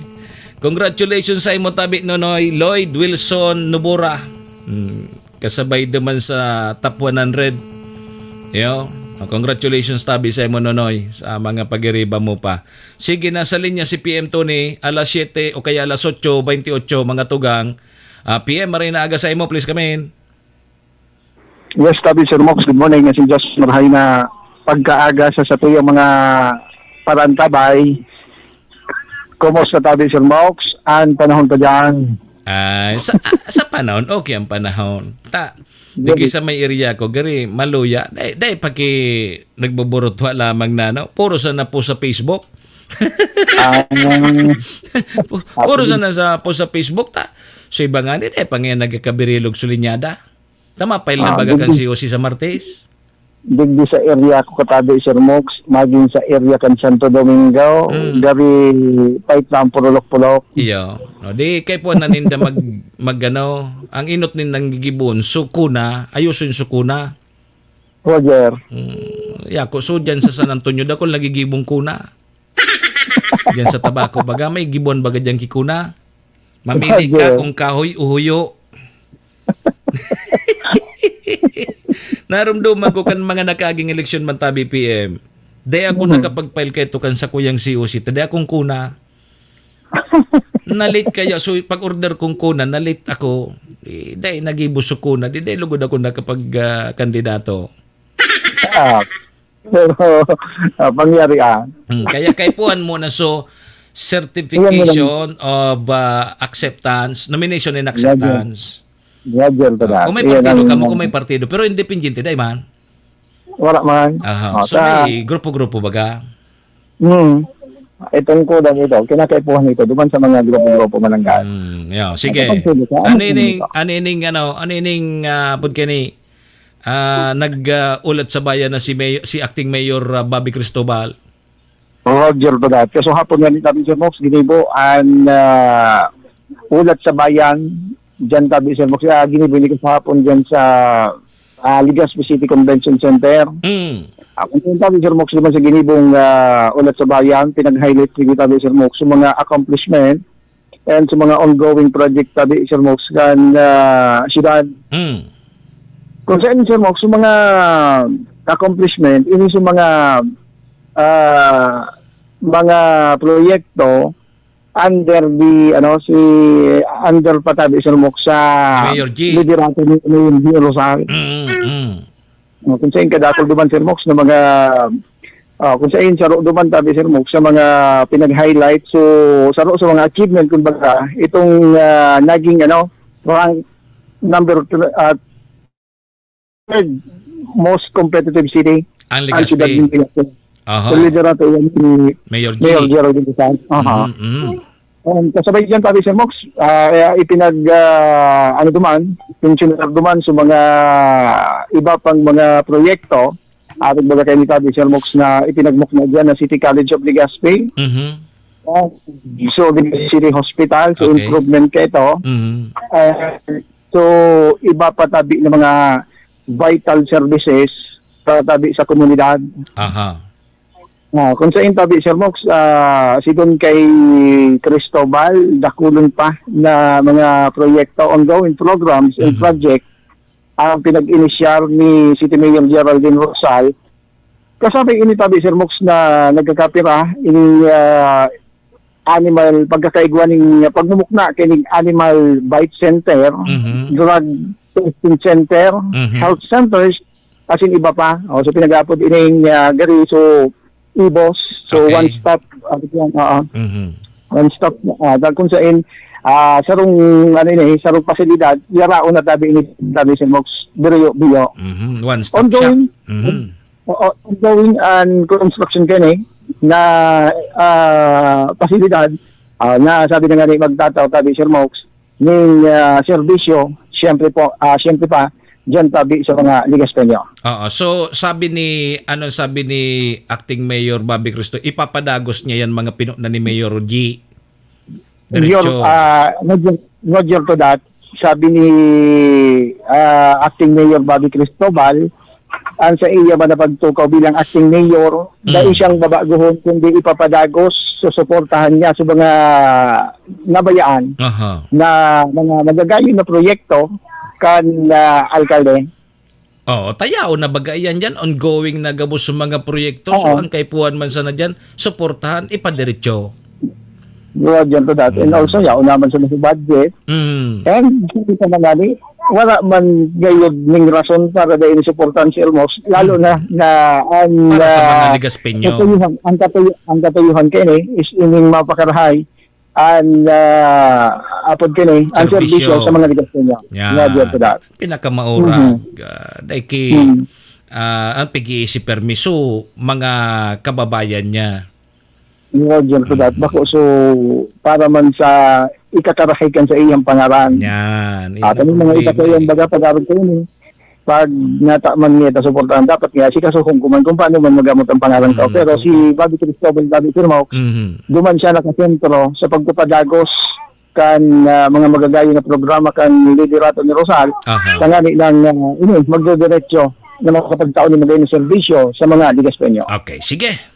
Congratulations sa imo tabi, Nonoy Lloyd Wilson Nobora. Hmm. Kasabay naman sa top one hundred. Yo. Oh, congratulations tabi sa imo, Nonoy, sa mga pagiriba mo pa. Sige, nasa linya si P M Tony, alas siyete o kaya alas otso bentiocho, mga tugang. Ah, P M, maray na aga sa imo, please come in. Yes, tabi, Sir Mox. Good morning. Nga si Josh, marahay na pagkaaga sa satuyang mga parantabay. Kumusta tabi, Sir Mox? Ang panahon pa dyan? Ay, sa, ah, sa panahon, okay ang panahon. Ta, digi Gabi. Sa may area ko, gari, maluya. Dai, dai paki nagbuburutwa lamang na, no? Puro sana po sa Facebook. Ah. Pu-, puro sana sa, po sa Facebook, ta. So, iba nga ni, dai pa nga nagkakabirilog sulinyada. Tama, pail na Ah, baga kan digdi, C O C sa Martes? Digdi sa area ko katabi, Sir Mox, maging sa area kan Santo Domingo, Mm. gari pait na ang purulok-pulok. Iyo. No, di kay po naninda mag, mag ano, ang inot nindang gigibon, sukuna, ayuso yung sukuna. Roger. Mm, yako, so dyan sa San Antonio, dakol nagigibong kuna. Diyan sa Tabaco, baga may gibon baga diyan ki kuna. Mamili ka Roger. Kung kahoy o huyo. Narumduman ko kan mga nakaaging eleksyon man tabi P M. Di ako Mhm. Nakapag-file kay to kan sa kuyang C O C. Ta di akong kuna. Nalit kaya, so pag-order kong kuna, nalit ako. Di, di nagibo so kuna. Di, di lugod ako nakapag, ah, kandidato. Ah, pero, ah, pangyari, ah. Hmm, kaya kaipuhan mo na so certification Iyan mo lang. Of, ah, acceptance, nomination and Iyan, iyan. Acceptance. Iyan, iyan, Ah, tada. Kung may Iyan partido ang ka mo, kung may partido, pero independiente, dai man. Wala man. Aha. Oh, So, ta- may grupo-grupo baga? Hmm. Itong kulang ito, kinakaipuhan ito duman sa mga grupo-grupo mananggad. Hmm, yeah. Sige. Ano ining, ano ining, ano, ano ining, uh, pud kini, uh, nag-ulat sa bayan na si Mayor, si Acting Mayor uh, Bobby Cristobal? Roger Bagat. Kaso hapon nga ni Sir Mox, ginibo ang uh, ulat sa bayan. Diyan tabi, Sir Mox, uh, ginibo ni sa hapon diyan sa uh, Legazpi City Convention Center. Mm. Uh, kung tabi, Sir Mox, naman sa ginibong uh, ulat sa bayan, pinag-highlight ni tabi, Sir Mox, sa mga accomplishment and sa mga ongoing project tabi, Sir Mox, kan uh, siyudad. Mm. Kung saan, Sir Mox, sa mga accomplishment, ini sa mga uh, mga proyekto under the ano si under patabi Sir Mox sa Mayor G. Liderato ni Mayor G. Rosal. Mm, mm. Uh, kung saan kadakol duman Sir Mox na mga uh, kung saan saro duman tabi Sir Mox sa mga pinag-highlight, so saro sa mga achievement kumbaga itong uh, naging ano rank number uh, third most competitive city. Ang Legazpi. Ang Legazpi. Aha. So, liderato yan si Mayor, G. Mayor Geraldine Cesar. Aha. Mm-hmm. Um, kasabay dyan, pare Sir Mox, uh, ipinag, uh, ano duman, pensioner duman sa mga iba pang mga proyekto, at baga kayo ni Tabi Sir Mox na ipinagmukna dyan na City College of Legazpi. Mm-hmm. Uh, so, City Hospital, so okay. Improvement ka ito. Mm-hmm. Uh, So, iba pa tabi na mga vital services para tabi sa komunidad. Aha. Uh, kung sa tabi, Sir Mox, uh, sigon kay Cristobal, dakulon pa na mga proyekto, ongoing programs and mm-hmm. project ang pinag-inisyar ni City Mayor Geraldine Rosal. Kasabay ini tabi, Sir Mox, na nagkakapira, ini uh, animal, pagkakaigwa ning pagmumukna kining animal bite center, mm-hmm. drug testing center, mm-hmm. health centers, asin iba pa. O, so pinag-apod ining uh, gari, so ibos, so okay. One stop, uh, uh, mm-hmm. One stop, uh, kung saan uh, sarong ano ini, sarong pasilidad, yaraon na tabi ini tabi sa Mox, Biyo, Biyo. Mm-hmm. One stop ongoing, shop. Mm-hmm. Oo, ongoing ang construction kani na uh, pasilidad uh, na sabi na nga ni magtataw tabi Sir Mox ning uh, serbisyo, siyempre po, uh, siyempre pa, diyan tabi sa mga Ligaspeño. Oo, so sabi ni, ano sabi ni Acting Mayor Bobby Cristo, ipapadagos niya yan mga pinuna ni Mayor G. Diretso. Your, uh, Roger, Roger to that, sabi ni uh, Acting Mayor Bobby Cristobal, ang sa iya man na pagtukaw bilang acting mayor, mm. Dai siyang babaguhon kundi ipapadagos, susuportahan niya sa mga nabayaan uh-huh. Na mga magagayon na proyekto kan uh, alkalde. Oo, tayaon na baga iyan dyan, ongoing na gabos sa mga proyekto. Oo. So, ang kaipuhan man sana dyan, suportahan, ipadiretso. Roger to that. Mm. And also, yaon naman sa mga budget. Mm. And hindi pa man nani, wala man gayod ning rason para dahil suportahan si Elmos. Lalo mm. Na, na ang... Para sa mga uh, Ligaspeño. Katuyuhan, ang, katuy, ang katuyuhan kayo eh, is ining mapakarahay ang uh, apod kini ang serbisyo sa mga Ligaspeño. Yeah. Roger to that. Pinakamaura. Mm-hmm. Uh, dahil ki, mm-hmm. Uh, ang pag-iisip permiso, mga kababayan niya. Roger to that. Mm. Bako, so, para man sa ikakarahay kan sa iyang pangaran. Yan. At ang mga ikakayang baga pag-arog ko yun eh. Pag nataman niya ito suportahan, dapat nga si kasuhong kuman kung paano man magamot ang pangalan ko. Mm. Pero si Bobby Cristobal, Bobby Firmo, mm-hmm. Duman siya nakasentro sa pagpapadagos kan uh, mga magagayon na programa kan liderato ni Rosal, aha. Sa ngani lang uh, ini, magdidiretso na makakapagtao ni magay na serbisyo sa mga Ligaspeño. Okay, sige.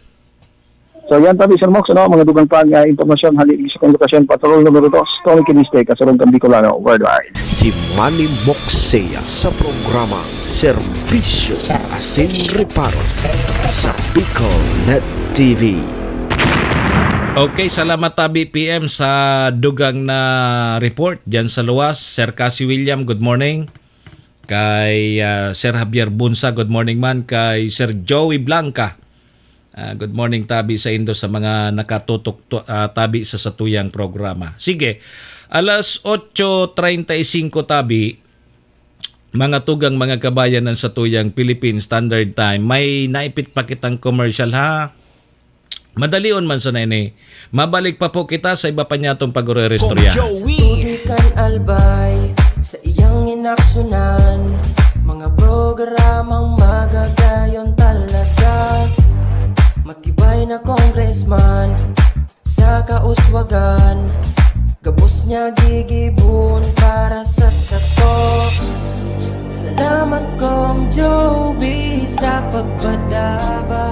So yan tabi, Sir Mox, ano, mga dugang pang uh, impormasyon, hali sa Kongregasyon Patrol numero dos, Tony Kiniste, Kasurong kan Bicolano, worldwide. Si Manny Moxea sa programa Serbisyo asin Reparo sa Bicol Net T V. Okay, salamat tabi P M sa dugang na report dyan sa luwas. Sir Cassie William, good morning. Kay uh, Sir Javier Bunsa, good morning man. Kay Sir Joey Blanca, uh, good morning tabi sa indo sa mga nakatutok to, uh, tabi sa satuyang programa. Sige, alas otso treinta y cinco tabi, mga tugang mga kabayan ng satuyang Philippine Standard Time. May naipit pa kitang commercial ha. Madalion man sana ini. Mabalik pa po kita sa iba pa niyatong pag-oro-istorya. Tubig kan Albay sa iyang inaksyonan. Mga programang magagayon talaga. Matibay na congressman sa kauswagan. Gabos niya gigibon para sa sato. Salamat Kong Joey sa pagpadaba.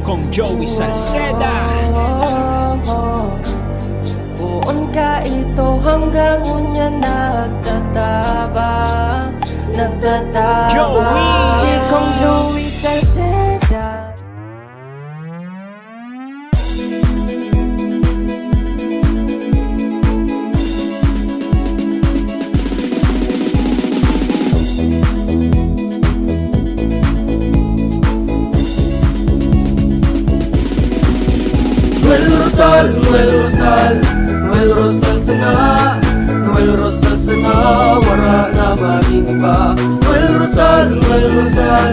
Kong Joey Salceda. Poon ka ito hanggang unya nagtataba. Nagtataba. Joey! Si Kong Joey Salceda. Noel Rosal, Noel Rosal, Noel Rosal sana, Noel Rosal sana, wara na magin iba. Noel Rosal, Noel Rosal,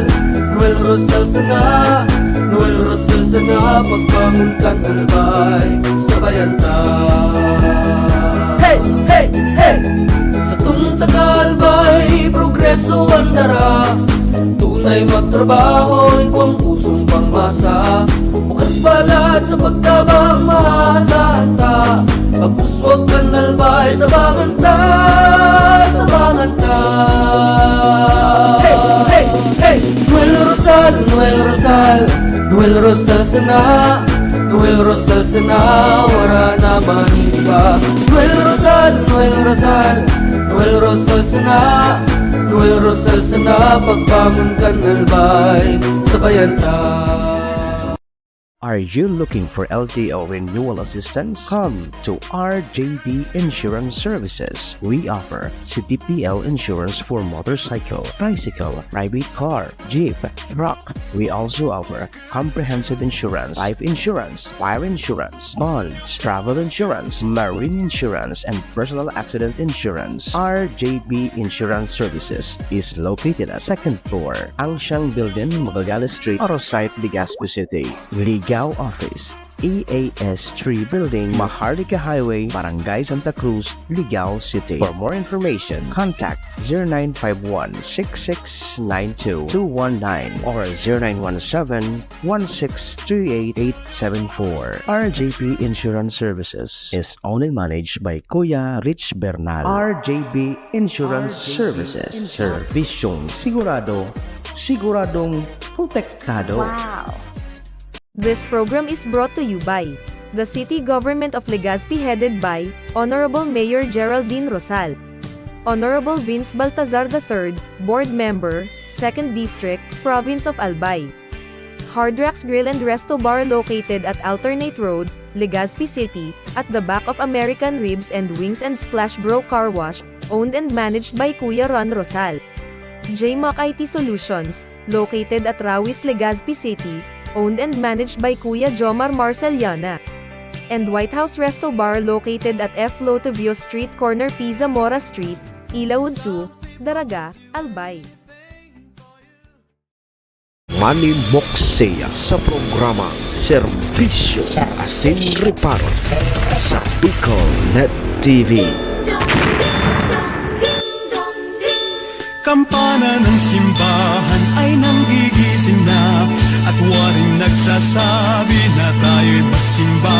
Noel Rosal sana, Noel Rosal sana, pagbangon kan Albay, sabayan ta. Hey, hey, hey! Sa tungtang Albay, progreso ang dara. Tunay magtrabaho, ikaw ang pusong pangmasa. Bukas balat sa pagtabang mahasa ta. Pag-uswag kan Albay, tabangan ta, tabangan ta. Hey, hey, hey! Noel Rosal, Noel Rosal, Noel Rosal sana, Noel Rosal sana, wara na man iba. Noel Rosal, Noel Rosal, Noel Rosal sana, Noel Rosal sana, pagbangon kan Albay, sabayan ta. Are you looking for L T O renewal assistance? Come to R J B Insurance Services. We offer C T P L insurance for motorcycle, tricycle, private car, jeep, truck. We also offer comprehensive insurance, life insurance, fire insurance, bonds, travel insurance, marine insurance, and personal accident insurance. R J B Insurance Services is located at second floor, Angsiang Building, Magallanes Street, Oro Site, Legazpi City. Ligao Office, E A S three Building, Maharlika Highway, Barangay Santa Cruz, Ligao City. For more information, contact zero nine five one six six nine two two one nine or zero nine one seven one six three eight eight seven four. R J P Insurance Services is owned and managed by Kuya Rich Bernal. R J B Insurance Services. Serbisyong sigurado, siguradong protektado. This program is brought to you by the City Government of Legazpi, headed by Honorable Mayor Geraldine Rosal, Honorable Vince Baltazar the third, Board Member, Second District, Province of Albay. Hard Rocks Grill and Resto Bar, located at Alternate Road, Legazpi City, at the back of American Ribs and Wings and Splash Bro Car Wash, owned and managed by Kuya Ron Rosal. J Mac I T Solutions, located at Rawis, Legazpi City, owned and managed by Kuya Jomar Marceliana. And White House Resto Bar, located at F Lotovio Street, corner P Zamora Street, Ilaud two, Daraga, Albay. Manimokse sa programang Serbisyo Asin Reparo sa Bicol Net T V. Kampana ng simbahan ay nanggigising na, at waring nagsasabi na tayo'y magsimba.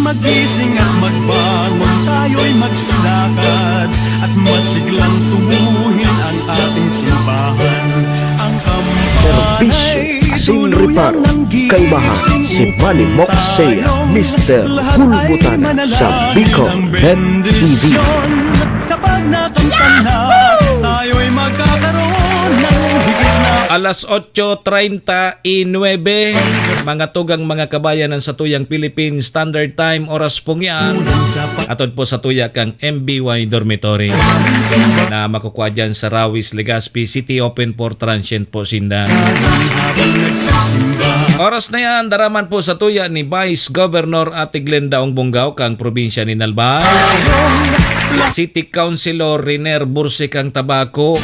Magising at magbangon, tayo'y magsilakad, at masiglang tubuhin ang ating simbahan. Ang kampana'y Serbisyo Asin Reparo, kaibahan si Manny Moksea, Mister Hulbutana sa Bicol Net T V. Kapag nakamtan na, tayo'y magkakaroon ng higit na Alas otso treinta y nuebe, mga tugang, mga kabayan, ang satuyang Philippine Standard Time, oras pong yan. Atod po satuya kang M B Y Dormitory na makukuha dyan sa Rawis, Legazpi City, open for transient po sinda. habang nagsisimba. Oras na yan, daraman po sa tuya ni Vice Governor Ate Glenda Ongbonggao kang probinsya ni Nalban. City Councilor Riner Bursi kang Tabaco.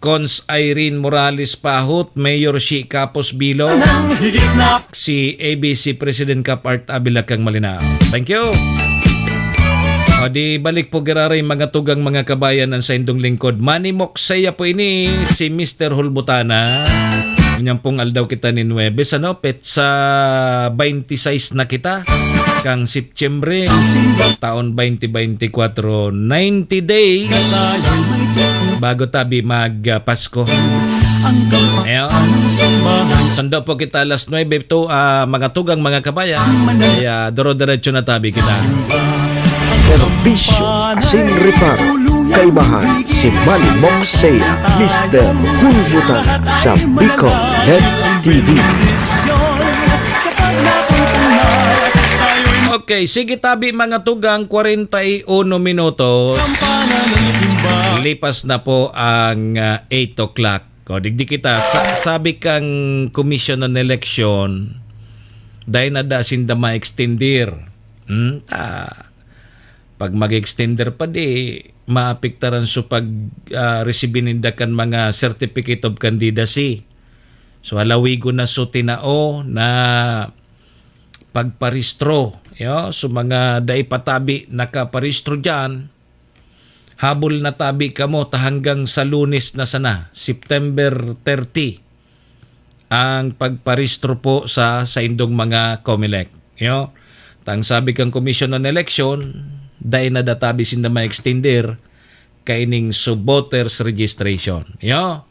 Cons Irene Morales Pahot, Mayor Shi Capos Bilo. Si A B C President Cap Art Avila kang Malinao. Thank you. O, di balik po giraray mga tugang, mga kabayan, ang saindong lingkod. Manny Moksaya po ini, si Mister Hulbutana. Ngunyan pong aldaw kita ni Nuebes, ano? Petsa twenty-six na kita. Kang Septyembre, taon twenty twenty-four, ninety days bago tabi mag, ah, Pasko. Ayan. Sando po kita alas nuebe to, ah, mga tugang, mga kabayan. Kaya duro-diretso na tabi kita. Serbisyo asin reparo. Kaibahan si Manny Moksea, Mister Hulbutan sa Bicol Net T V. Okay, sige tabi mga tugang, kwarenta y uno minutos. Lipas na po ang, ah, eight o'clock. O, digdi kita, sa, sabi kang Commission on Election, dai na da sinda ma-extender. Hmm? Ah, pag mag-extender pa, di maapektaran so pag, ah, resibi ninda kan mga certificate of candidacy. So, halawigon na so tinao na pagparehistro, yo, so mga dai pa tabi nakaparehistro diyan, habol na tabi kamo ta hanggang sa Lunes na sana, September thirty, ang pagparehistro po sa saindong mga Comelec, yo. Tang sabi kang Commission on Election, dai na da tabi sinda ma-extender kaining so voters registration, yo.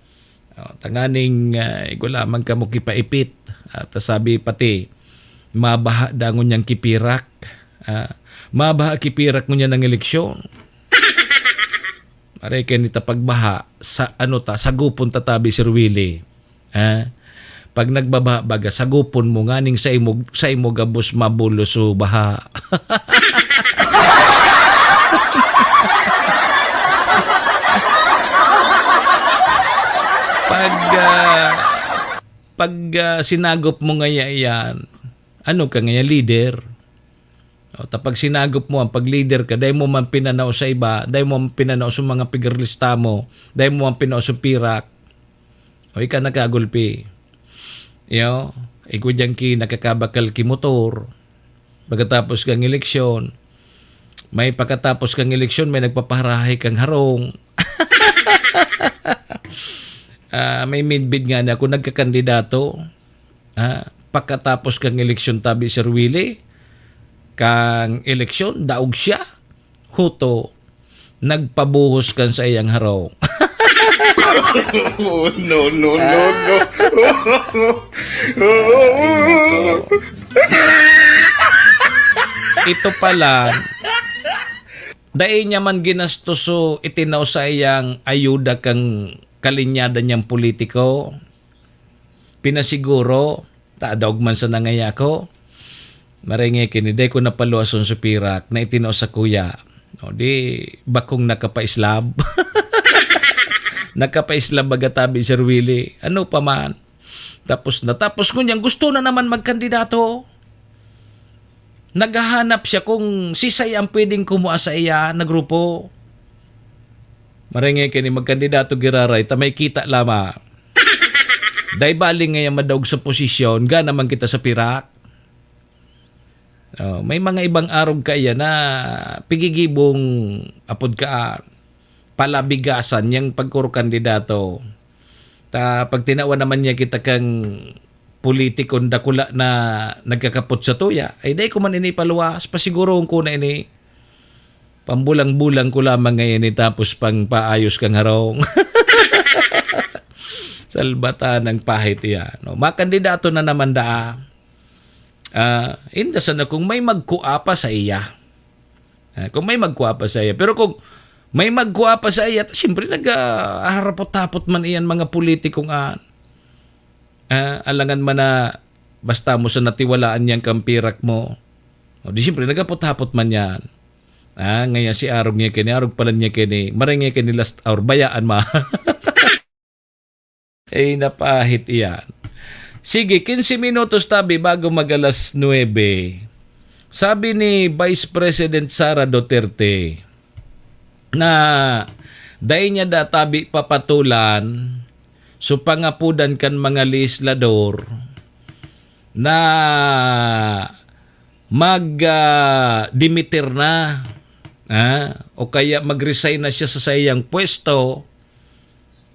O, tanganing, ah, igwa lamang kamo kipaipit. At sabi pati, mabaha dangon niyang kipirak. Ah, mabaha kipirak ngunyan ang eleksyon. Maray kayo nita pagbaha, sa ano ta, sagupon ta tabi, Sir Willie. Ah, pag nagbabaha baga, sagupon mo nganing sa imo, sa imo gabos mabulos o baha. Pag, ah, pag, ah, sinagop mo ngaya iyan, ano ka ngaya, leader? O, ta pag sinagop mo, ang pag-leader ka, dai mo man pinanao sa iba, dai mo man pinanao sa mga pigarlista mo, dai mo man pinanao sa pirak, o ika nakagulpi. Yo, igwa diyan ki nakakabakal ki motor. Pagkatapos kang eleksyon, may pagkatapos kang eleksyon, may nagpapaharahay kang harong. Ah, may midbid nga niya, kung nagkakandidato, ah, pagkatapos kang eleksyon, tabi, Sir Willie, kang eleksyon, daog siya, huto, nagpabuhos kan saiyang harong. Oh, no, no, no, no. Ay, nako. Ito pa lang, dai niya man ginastos so itinao sa iyang ayuda kang kalinyada niyang politiko. Pinasiguro, ta daog man sana ngaya ako. Maray ngaya kini, dai ko napaluwason sa pirak na itinao sa kuya. O di, bakong nakapaislab. Nakapaislab baga tabi, Sir Willie. Ano pa man? Tapos na, tapos ngunyan gusto na naman magkandidato. Naghahanap siya kung sisay ang pwedeng kumuha sa iya na grupo. Maray ngaya kini magkandidato giraray, ta may kita lamang. Dai bali ngaya madaog sa posisyon, ga naman kita sa pirak. Oh, may mga ibang arog kaya na pigigibong apod ka, palabigasan yang pagkurukandidato. Ta pag tinawan naman niya kita kang politikon dakula na nagkakapot sa tuya, ay dai ko man ini paluwas, pasiguroon ko na ini. Pambulang-bulang ko lamang ngayon, eh, tapos pang paayos kang harong. Salbatan ng pahit iyan, no? Makandidato na naman daa. Ah, inda sana kung may magkua pa sa iya. Ah, kung may magkua pa sa iya. Pero kung may magkua pa sa iya, ta siyempre nag-aharapot-hapot man iyan mga politikong an. Ah, alangan man na basta mo sa natiwalaan niyang kampirak mo. O di siyempre, naghapot-hapot man yan. Ah, ngaya si arog niya kini, arog pala niya kini, maray niya kini last hour, bayaan ma. Ay, napahit iyan. Sige, quince minutos tabi bago mag-alas nuebe. Sabi ni Vice President Sara Duterte na dai niya da tabi papatulan so pangapodan kan mga legislador na mag, ah, dimitir na, ah, o kaya mag-resign na siya sa saiyang pwesto,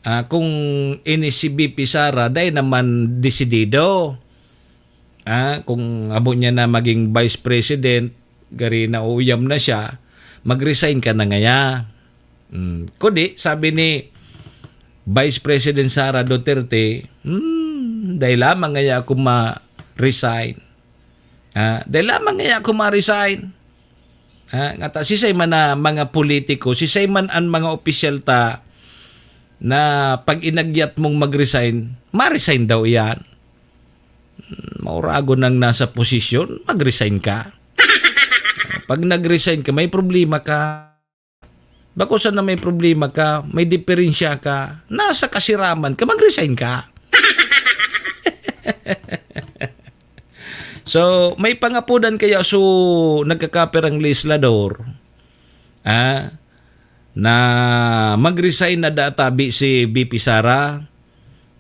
ah, kung ini si V P Sara, dai naman desidido. Ah, kung habo niya na maging vice president, gari na uuyam na siya, mag-resign ka na ngaya. Hmm, kundi, sabi ni Vice President Sara Duterte, "Hmm, dai lamang ngaya ako ma-resign." Ah, dai lamang ngaya ako ma-resign. Ah, nga ta, sisay man na mga politiko, sisay man an mga opisyal ta na pag inagyat mong mag-resign, ma-resign daw iyan. Hmm, mauragon nang nasa posisyon, mag-resign ka. Pag nag-resign ka, may problema ka. Bako sana may problema ka, may diferensya ka, nasa kasiraman ka, mag-resign ka. So, may pangapodan kaya so nagkakapirang legislador, ah, na mag-resign na da tabi si V P Sara,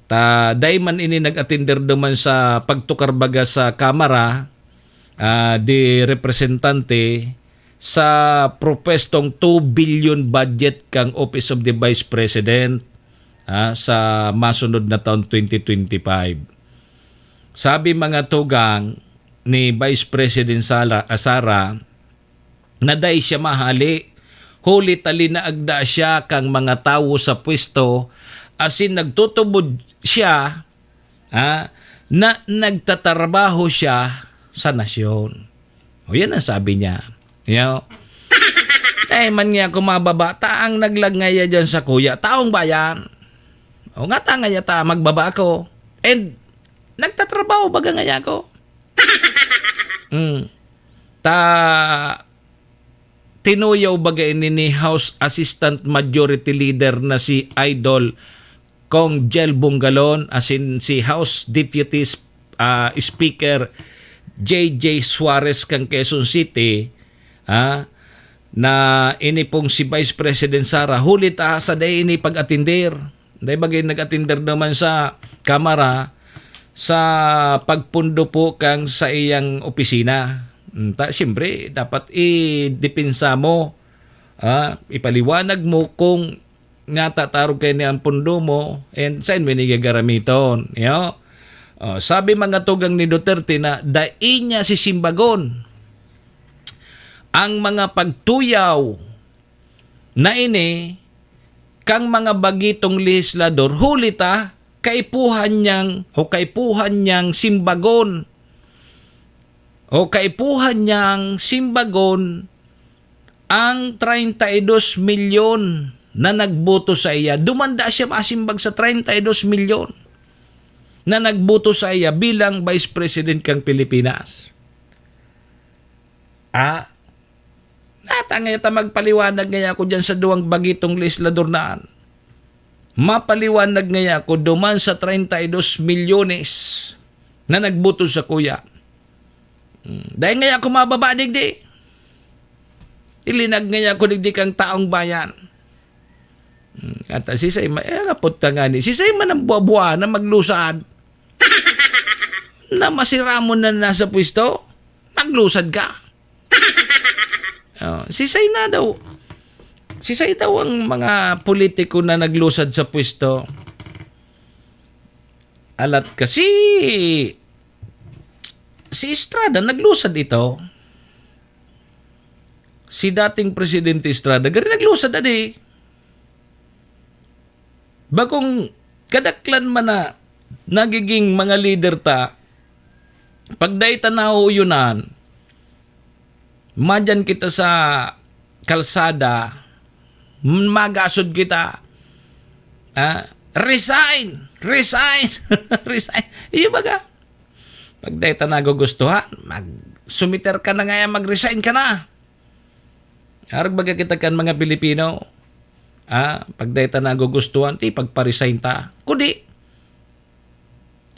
ta dai man ini nag-atender duman sa pagtukar baga sa Kamara, ah, de Representante sa propwestong two billion budget kang Office of the Vice President, ah, sa masunod na taon, twenty twenty-five. Sabi mga tugang ni Vice President Sala-, ah, Sara, na dai siya mahali, huli ta linaagda siya kan mga tawo sa pwesto, asin nagtutubod siya, ha, na nagtatrabaho siya sa nasyon. O, yan ang sabi niya. You know? Dai man niya ako mababa, ta ang naglag ngaya diyan sakuya, taong bayan. O, ngata ngaya ta magbaba ako. And nagtatrabaho baga ngaya ako. Mm. Ta tinuyaw baga ini ni House Assistant Majority Leader na si Idol Cong Jel Bongalon, asin si House Deputy Sp-, ah, Speaker J J Suarez kan Quezon City, ah, na ini pong si Vice President Sara, huli ta sa dai ini pag-atender. Dai bagay nag-atender naman sa Kamara sa pagpundo po kan saiyang opisina. Mm, ta, siyempre, dapat idepensa mo, ah, ipaliwanag mo kung natatarog kaini an pundo mo and saan mo ini gagaramiton, yo? Oh, sabi mga tugang ni Duterte na dai niya sisimbagon ang mga pagtuyaw na ini kang mga bagitong lehislador, huli ta kaipuhan niyang, o kaipuhan niyang simbagon, o kaipuhan niyang simbagon ang treinta y dos milyon na nagboto sa iya. Dumanda siya masimbag sa treinta y dos milyon na nagboto sa iya bilang Vice President kang Pilipinas. Ah, natangay ta magpaliwanag ngaya ako diyan sa duwang bagitong legislador na an. Mapaliwanag ngaya ako duman sa treinta y dos milyones na nagboto sa kuya. Hmm, dai ngaya ako mababa digdi. Ilinag ngaya ako digdi kang taong bayan. Hmm, at sisay ma-, eh, kapot ka nga ni, sisay man ang buwa-buwa na maglusad na masiramon na nasa pwesto, maglusad ka. Oh, sisay na daw, sisay daw ang mga politiko na naglusad sa pwesto? Alat kasi, si Estrada naglusad ito. Si dating Presidente Estrada, gari naglusad adi. Bakong kadaklan man na nagiging mga leader ta, pag dai ta nauuyonan, madyan kita sa kalsada, magasod kita, ah, "Resign! Resign! Resign!" Iyo baga. Pag dai ta nagugustuhan, mag-, sumiter ka na ngaya, mag-resign ka na. Arog baga kita kan mga Pilipino, ah, pag dai ta nagugustuhan, ti pagpa-resign ta. Kundi,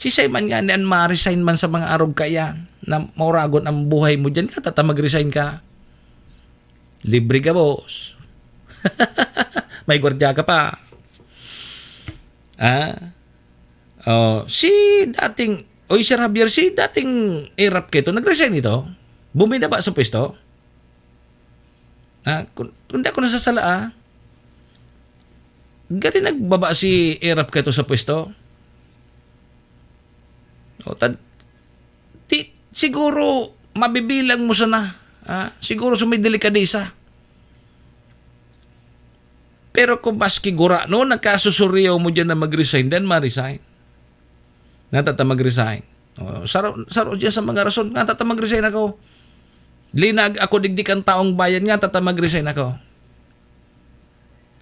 Siisay man ngani an ma-resign man sa mga arog kaiyan, na mauragon ang buhay mo diyan, ngata ta mag-resign ka? Libre gabos. May gwardiya ka pa. Ah? Oh, si dating, oy, Sir Javier, si dating A R A P kaito, nag-resign ito? Bumaba sa pwesto? Ah, kun, kun di ako nasasala, ah. Gani nagbaba si A R A P kaito sa pwesto? O, tad-, ti-, siguro mabibilang mo sana, ah, siguro sa may delikadesa. Pero kung maski gurano, nagkasusuriyaw mo diyan na mag-resign, then ma-resign. Ngata ta mag-resign. O, saro, saro diyan sa mga rason, ngata ta mag-resign ako. Linag ako digdi kan taong bayan, ngata ta mag-resign ako.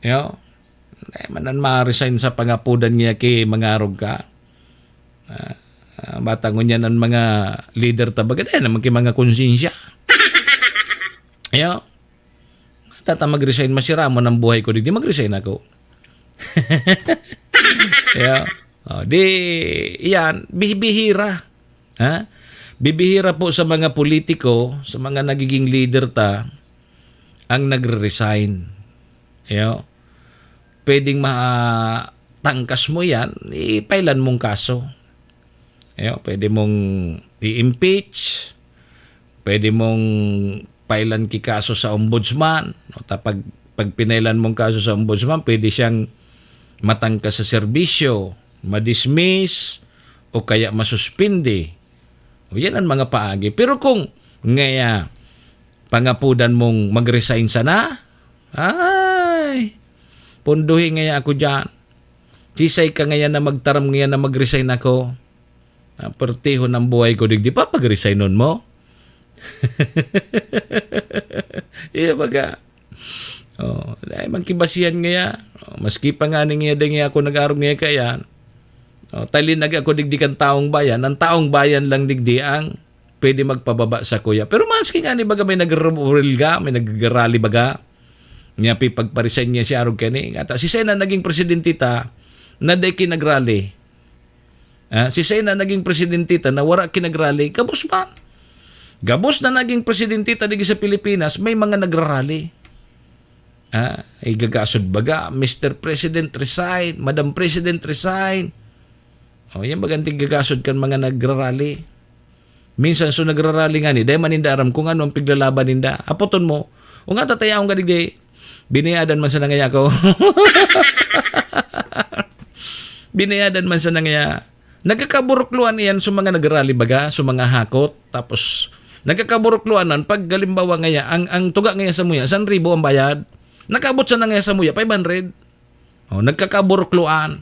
Yo. Ay, man an ma-resign sa pangapodan niya ki mangarog ka. Ah, ah, bata ngunyan an mga leader ta baga, dai naman ki mga konsensya. Yo. Ngata ta mag-resign, masiramon ang buhay ko digdi, mag-resign ako. Yo. O, di, iyan, bihibihira. Ha? Bibihira po sa mga politiko, sa mga nagiging leader ta, ang nagre-resign. Yo. Pwedeng matangkas mo yan, i-file-an mong kaso. Yo, pwede mong i-impeach, pwede mong file-an ki kaso sa ombudsman. No? Ta-, pag, pag pinailan mong kaso sa ombudsman, pwede siyang matangkas sa serbisyo, madismiss, o kaya masuspindi. O, yan ang mga paagi. Pero kung ngaya, pangapodan mong mag-resign sana, ay, punduhi ngaya ako diyan. Sisay ka ngaya na magtaram ngaya na mag-resign ako? Ah, pertihon ang buhay ko digdi, papag-resignon mo? Iya baga. Oh, dai man ki basihan ngaya. Oh, maski pa ngani ngaya dai ngaya ako nag-arog ngaya kaiyan. Oh, ta linag ako digdi kan taong bayan. Ang taong bayan lang digdi ang pwede magpababa sakuya. Pero maski ngani baga may nagre-, huwelga, may nagrarally baga. Ngaya pipagpa-resign niya si arog kani. Ngata, siisay na naging presidente ta na dai ki nag-rally? Ah, siisay na naging presidente ta na wara ki nag-rally? Gabos man. Gabos na naging presidente ta digdi sa Pilipinas, may mga nagrarally. Ah, igagasod baga, "Mister President, resign. Madam President, resign." O, yan baga an tigagasod kan mga nagrarally. Minsan, so nagrarally ngani, dai man ninda aram kung ano ang piglalaban ninda. Apoton mo, "O ngata ta yaon ka digdi?" Binayadan man sana ngaya ako. Binayadan man sana ngaya. Nagkakaburukloan iyan sa mga nagrarally baga, sa mga hakot. Tapos, nagkakaburukloan nan pag halimbawa ngaya, ang, ang tuga ngaya samuya, san ribo ang bayad. Nakaabot sana ngaya samuya, five hundred. O, nagkakaburukloan.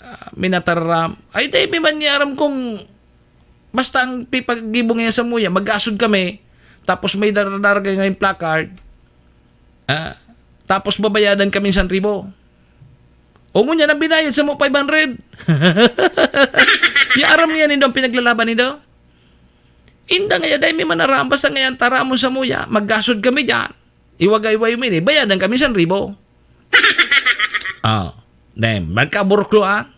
Ah, minatararam. Ay, dai mi man niya aram kung basta ang pipaggibo ngaya samuya, maggasod kami, tapos may daradaragay ngayong placard, ah, tapos babayadan kami san ribo. O ngunyan, ang binayad samo, five hundred. Ya, aram niya nindo ang pinaglalaban nindo? Inda ngaya, dai mi man aram, basta ngayan, taramon samuya, maggasod kami diyan. Iwagayway mi ini, bayadan kami san ribo. Ah, then, magkaburukloan.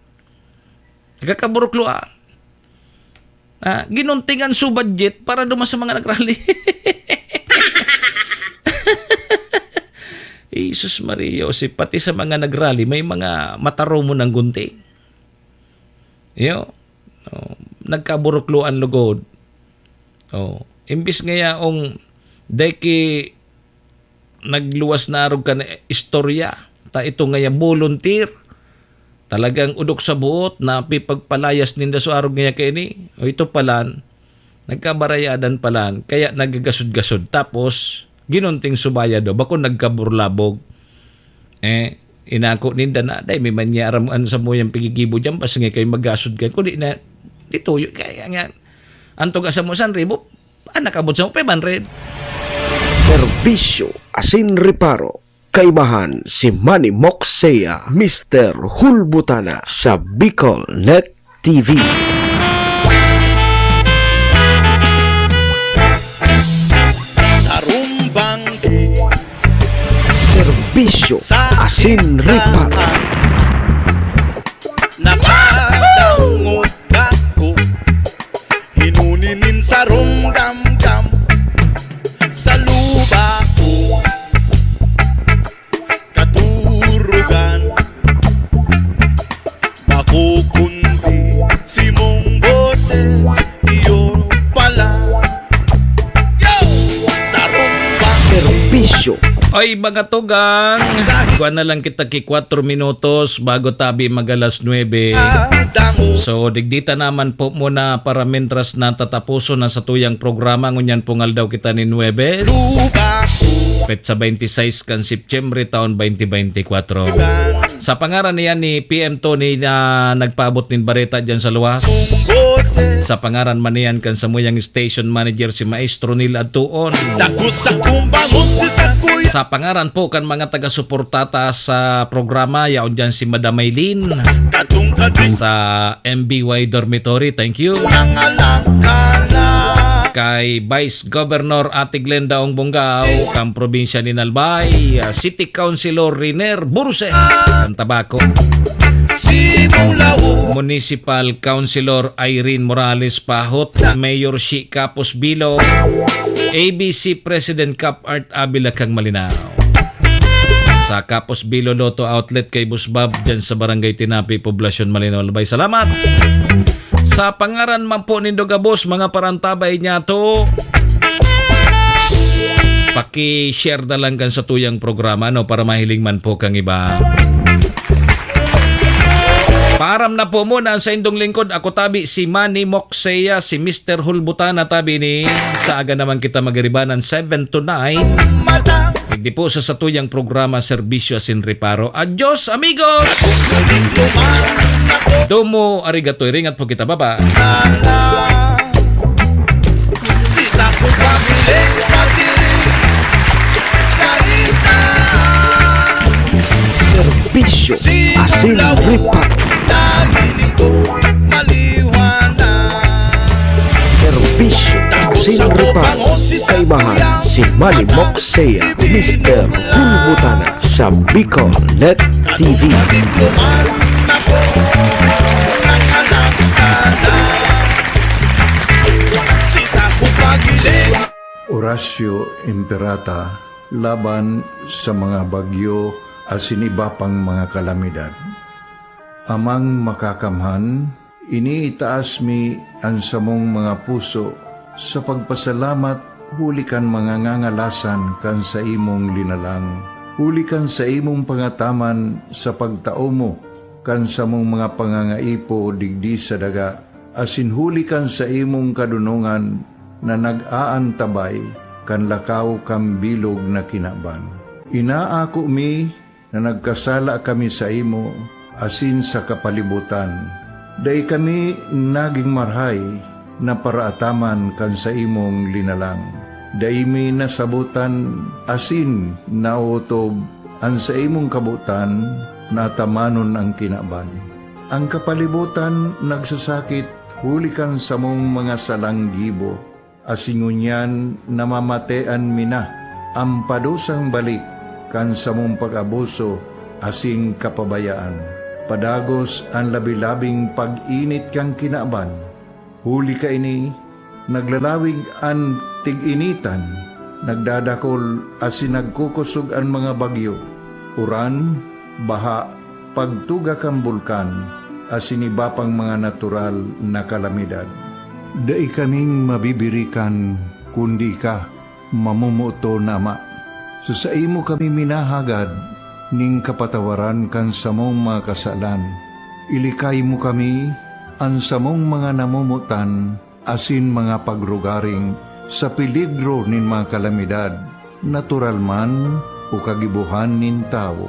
Nagkakaburukloan. Ah, ginuntingan so budget para duman sa mga nagrally. Jesus Maria, Jose, pati sa mga nagrally, may mga matarumon ang gunting. Yo, oh, nagkaburukloan lugod. Oh, imbis nga yaong dai ki nagluwas na arog kan istorya, ta ito ngaya volunteer. Talagang odok sa buot na pipagpalayas ninda so arog ngaya kaini. O ito palan, nagkabarayadan palan, kaya nagagasod-gasod. Tapos, ginunting subaya daw, bako nagkaburlabog. Eh, inako ninda na, "Dai mi man niya aram an samuyang pigigibo diyan, basta nga kayo maggasod ka." Kundi na, ito, yun, kaya nga, ang tuga sa mo, san ribo, ah, nakabot sa mo, five hundred. Serbisyo asin reparo. Kaibahan si Manny Moksea, Mister Hulbutana sa Bicol Net T V. Sarumbang Serbisyo sa asin reparo. Napadangog Ay, mga tugang. Kuha na lang kita ki kwatro minutos bago tabi mag alas nuebe. So, digdita naman po muna para mintras na tatapuson na sa tuyang programa. Ngunyan pong aldaw kita ni Nuebes. Petsa twenty-six kan Setyembre, taon twenty twenty-four. Sa pangaran niya ni P M Tony na nagpaabot nin bareta dyan sa luwas. Sa pangaran man niyan kan samuyang station manager si Maestro Neil Adtuon. Dako sa kumbangon si Sakuya. Sa pangaran po kan mga taga-suportata sa programa, yaon dyan si Madam Maylin. Katong kading Sa M B Y Dormitory, thank you. Nangalangkala. Kay Vice Governor Ate Glenda Ong Bongao, kang probinsya ni Albay, ah, City Councilor Riner Burse, ang Tabaco. Simulaw. Municipal Councilor Irene Morales Pahot, Mayor Shi Kapos Bilo, A B C President Cap Art Avila kang Malinao. Sa Kapos Bilo Lotto Outlet kay Boss Bob, dyan sa Barangay Tinapi, Poblacion Malinao, Albay. Salamat! Sa pangaran man po nindo gabos, mga parantabay niya to, paki-share na lang kan sa tuyang programa, no, para mahiling man po kang iba. Paaram na po muna sa indong lingkod. Ako tabi si Manny Moxea, si Mister Hulbutana tabi ni. Sa aga naman kita magiribanan, seven to nine. Digdi po sa satuyang programa, Serbisyo Asin Reparo. Adios, amigos! Domo arigato, iringat po kita, baba. Si Sapo Pamiling Pasiring sa ita. Serbisyo Asin Reparo. Dahil ito maliwanag. Serbisyo Asin Reparo. Kaibahan si Manny Moxea, Mister Hulbutana sa Bicolnet T V. Horacio Imperata laban sa mga bagyo asin iba pang mga kalamidad. Amang Makakamhan, iniitaas mi an samong mga puso sa pagpasalamat huli kan mga ngangalasan kan saimong linalang, huli kan saimong pangataman sa pagtao mo kan samong mga pangangaipo digdi sa daga, asin huli kan saimong kadonongan na nag-aantabay kan lakaw kan bilog na kinaban. Inaako mi na nagkasala kami saimo asin sa kapalibotan. Dai kami nagin marahay na paraataman kan saimong linalang. Dai mi nasabotan asin naotob an saimong kabotan na atamanon an kinaban. An kapalibotan nagsasakit huli kan samong mga salang gibo, asin ngunyan namamatean mi na an padusang balik kan samong pag-abuso asin kapabayaan. Padagos an labi-labing pag-init kan kinaban. Huli kaini, naglalawig an tig-initan, nagdadakol asin nagkukosog an mga bagyo, uran, baha, pagtuga kan bulkan, asin iba pang mga natural na kalamidad. Dai kaming mabibirikan, kundi ika, mamomoton na Ama. Sa saimo kami minahagad nin kapatawaran kan samong mga kasalan. Ilikay mo kami, an samong mga namomotan, asin mga pagrugaring sa peligro nin mga kalamidad, natural man o kagibohan nin tawo.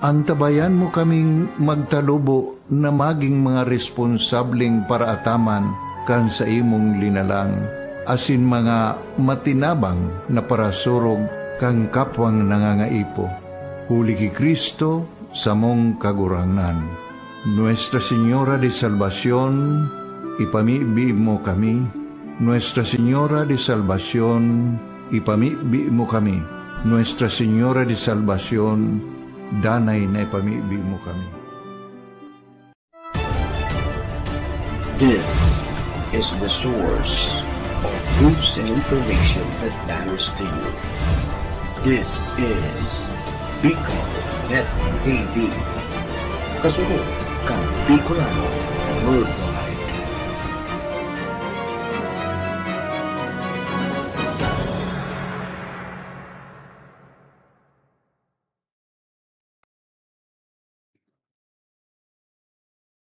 Antabayan mo kaming magtalubo na magin mga responsableng paraataman kan saimong linalang, asin mga matinabang na parasurog kan kapwang nangangaipo. Huli ki Cristo, samong Kagurangnan. Nuestra Señora de Salvacion, ipamibi mo kami. Nuestra Señora de Salvacion, ipamibi mo kami. Nuestra Señora de Salvacion, danay na ipamibi mo kami. This is the source of news and information that matters to you. This is Bicol Net T V. Kasunod kan Bicolano World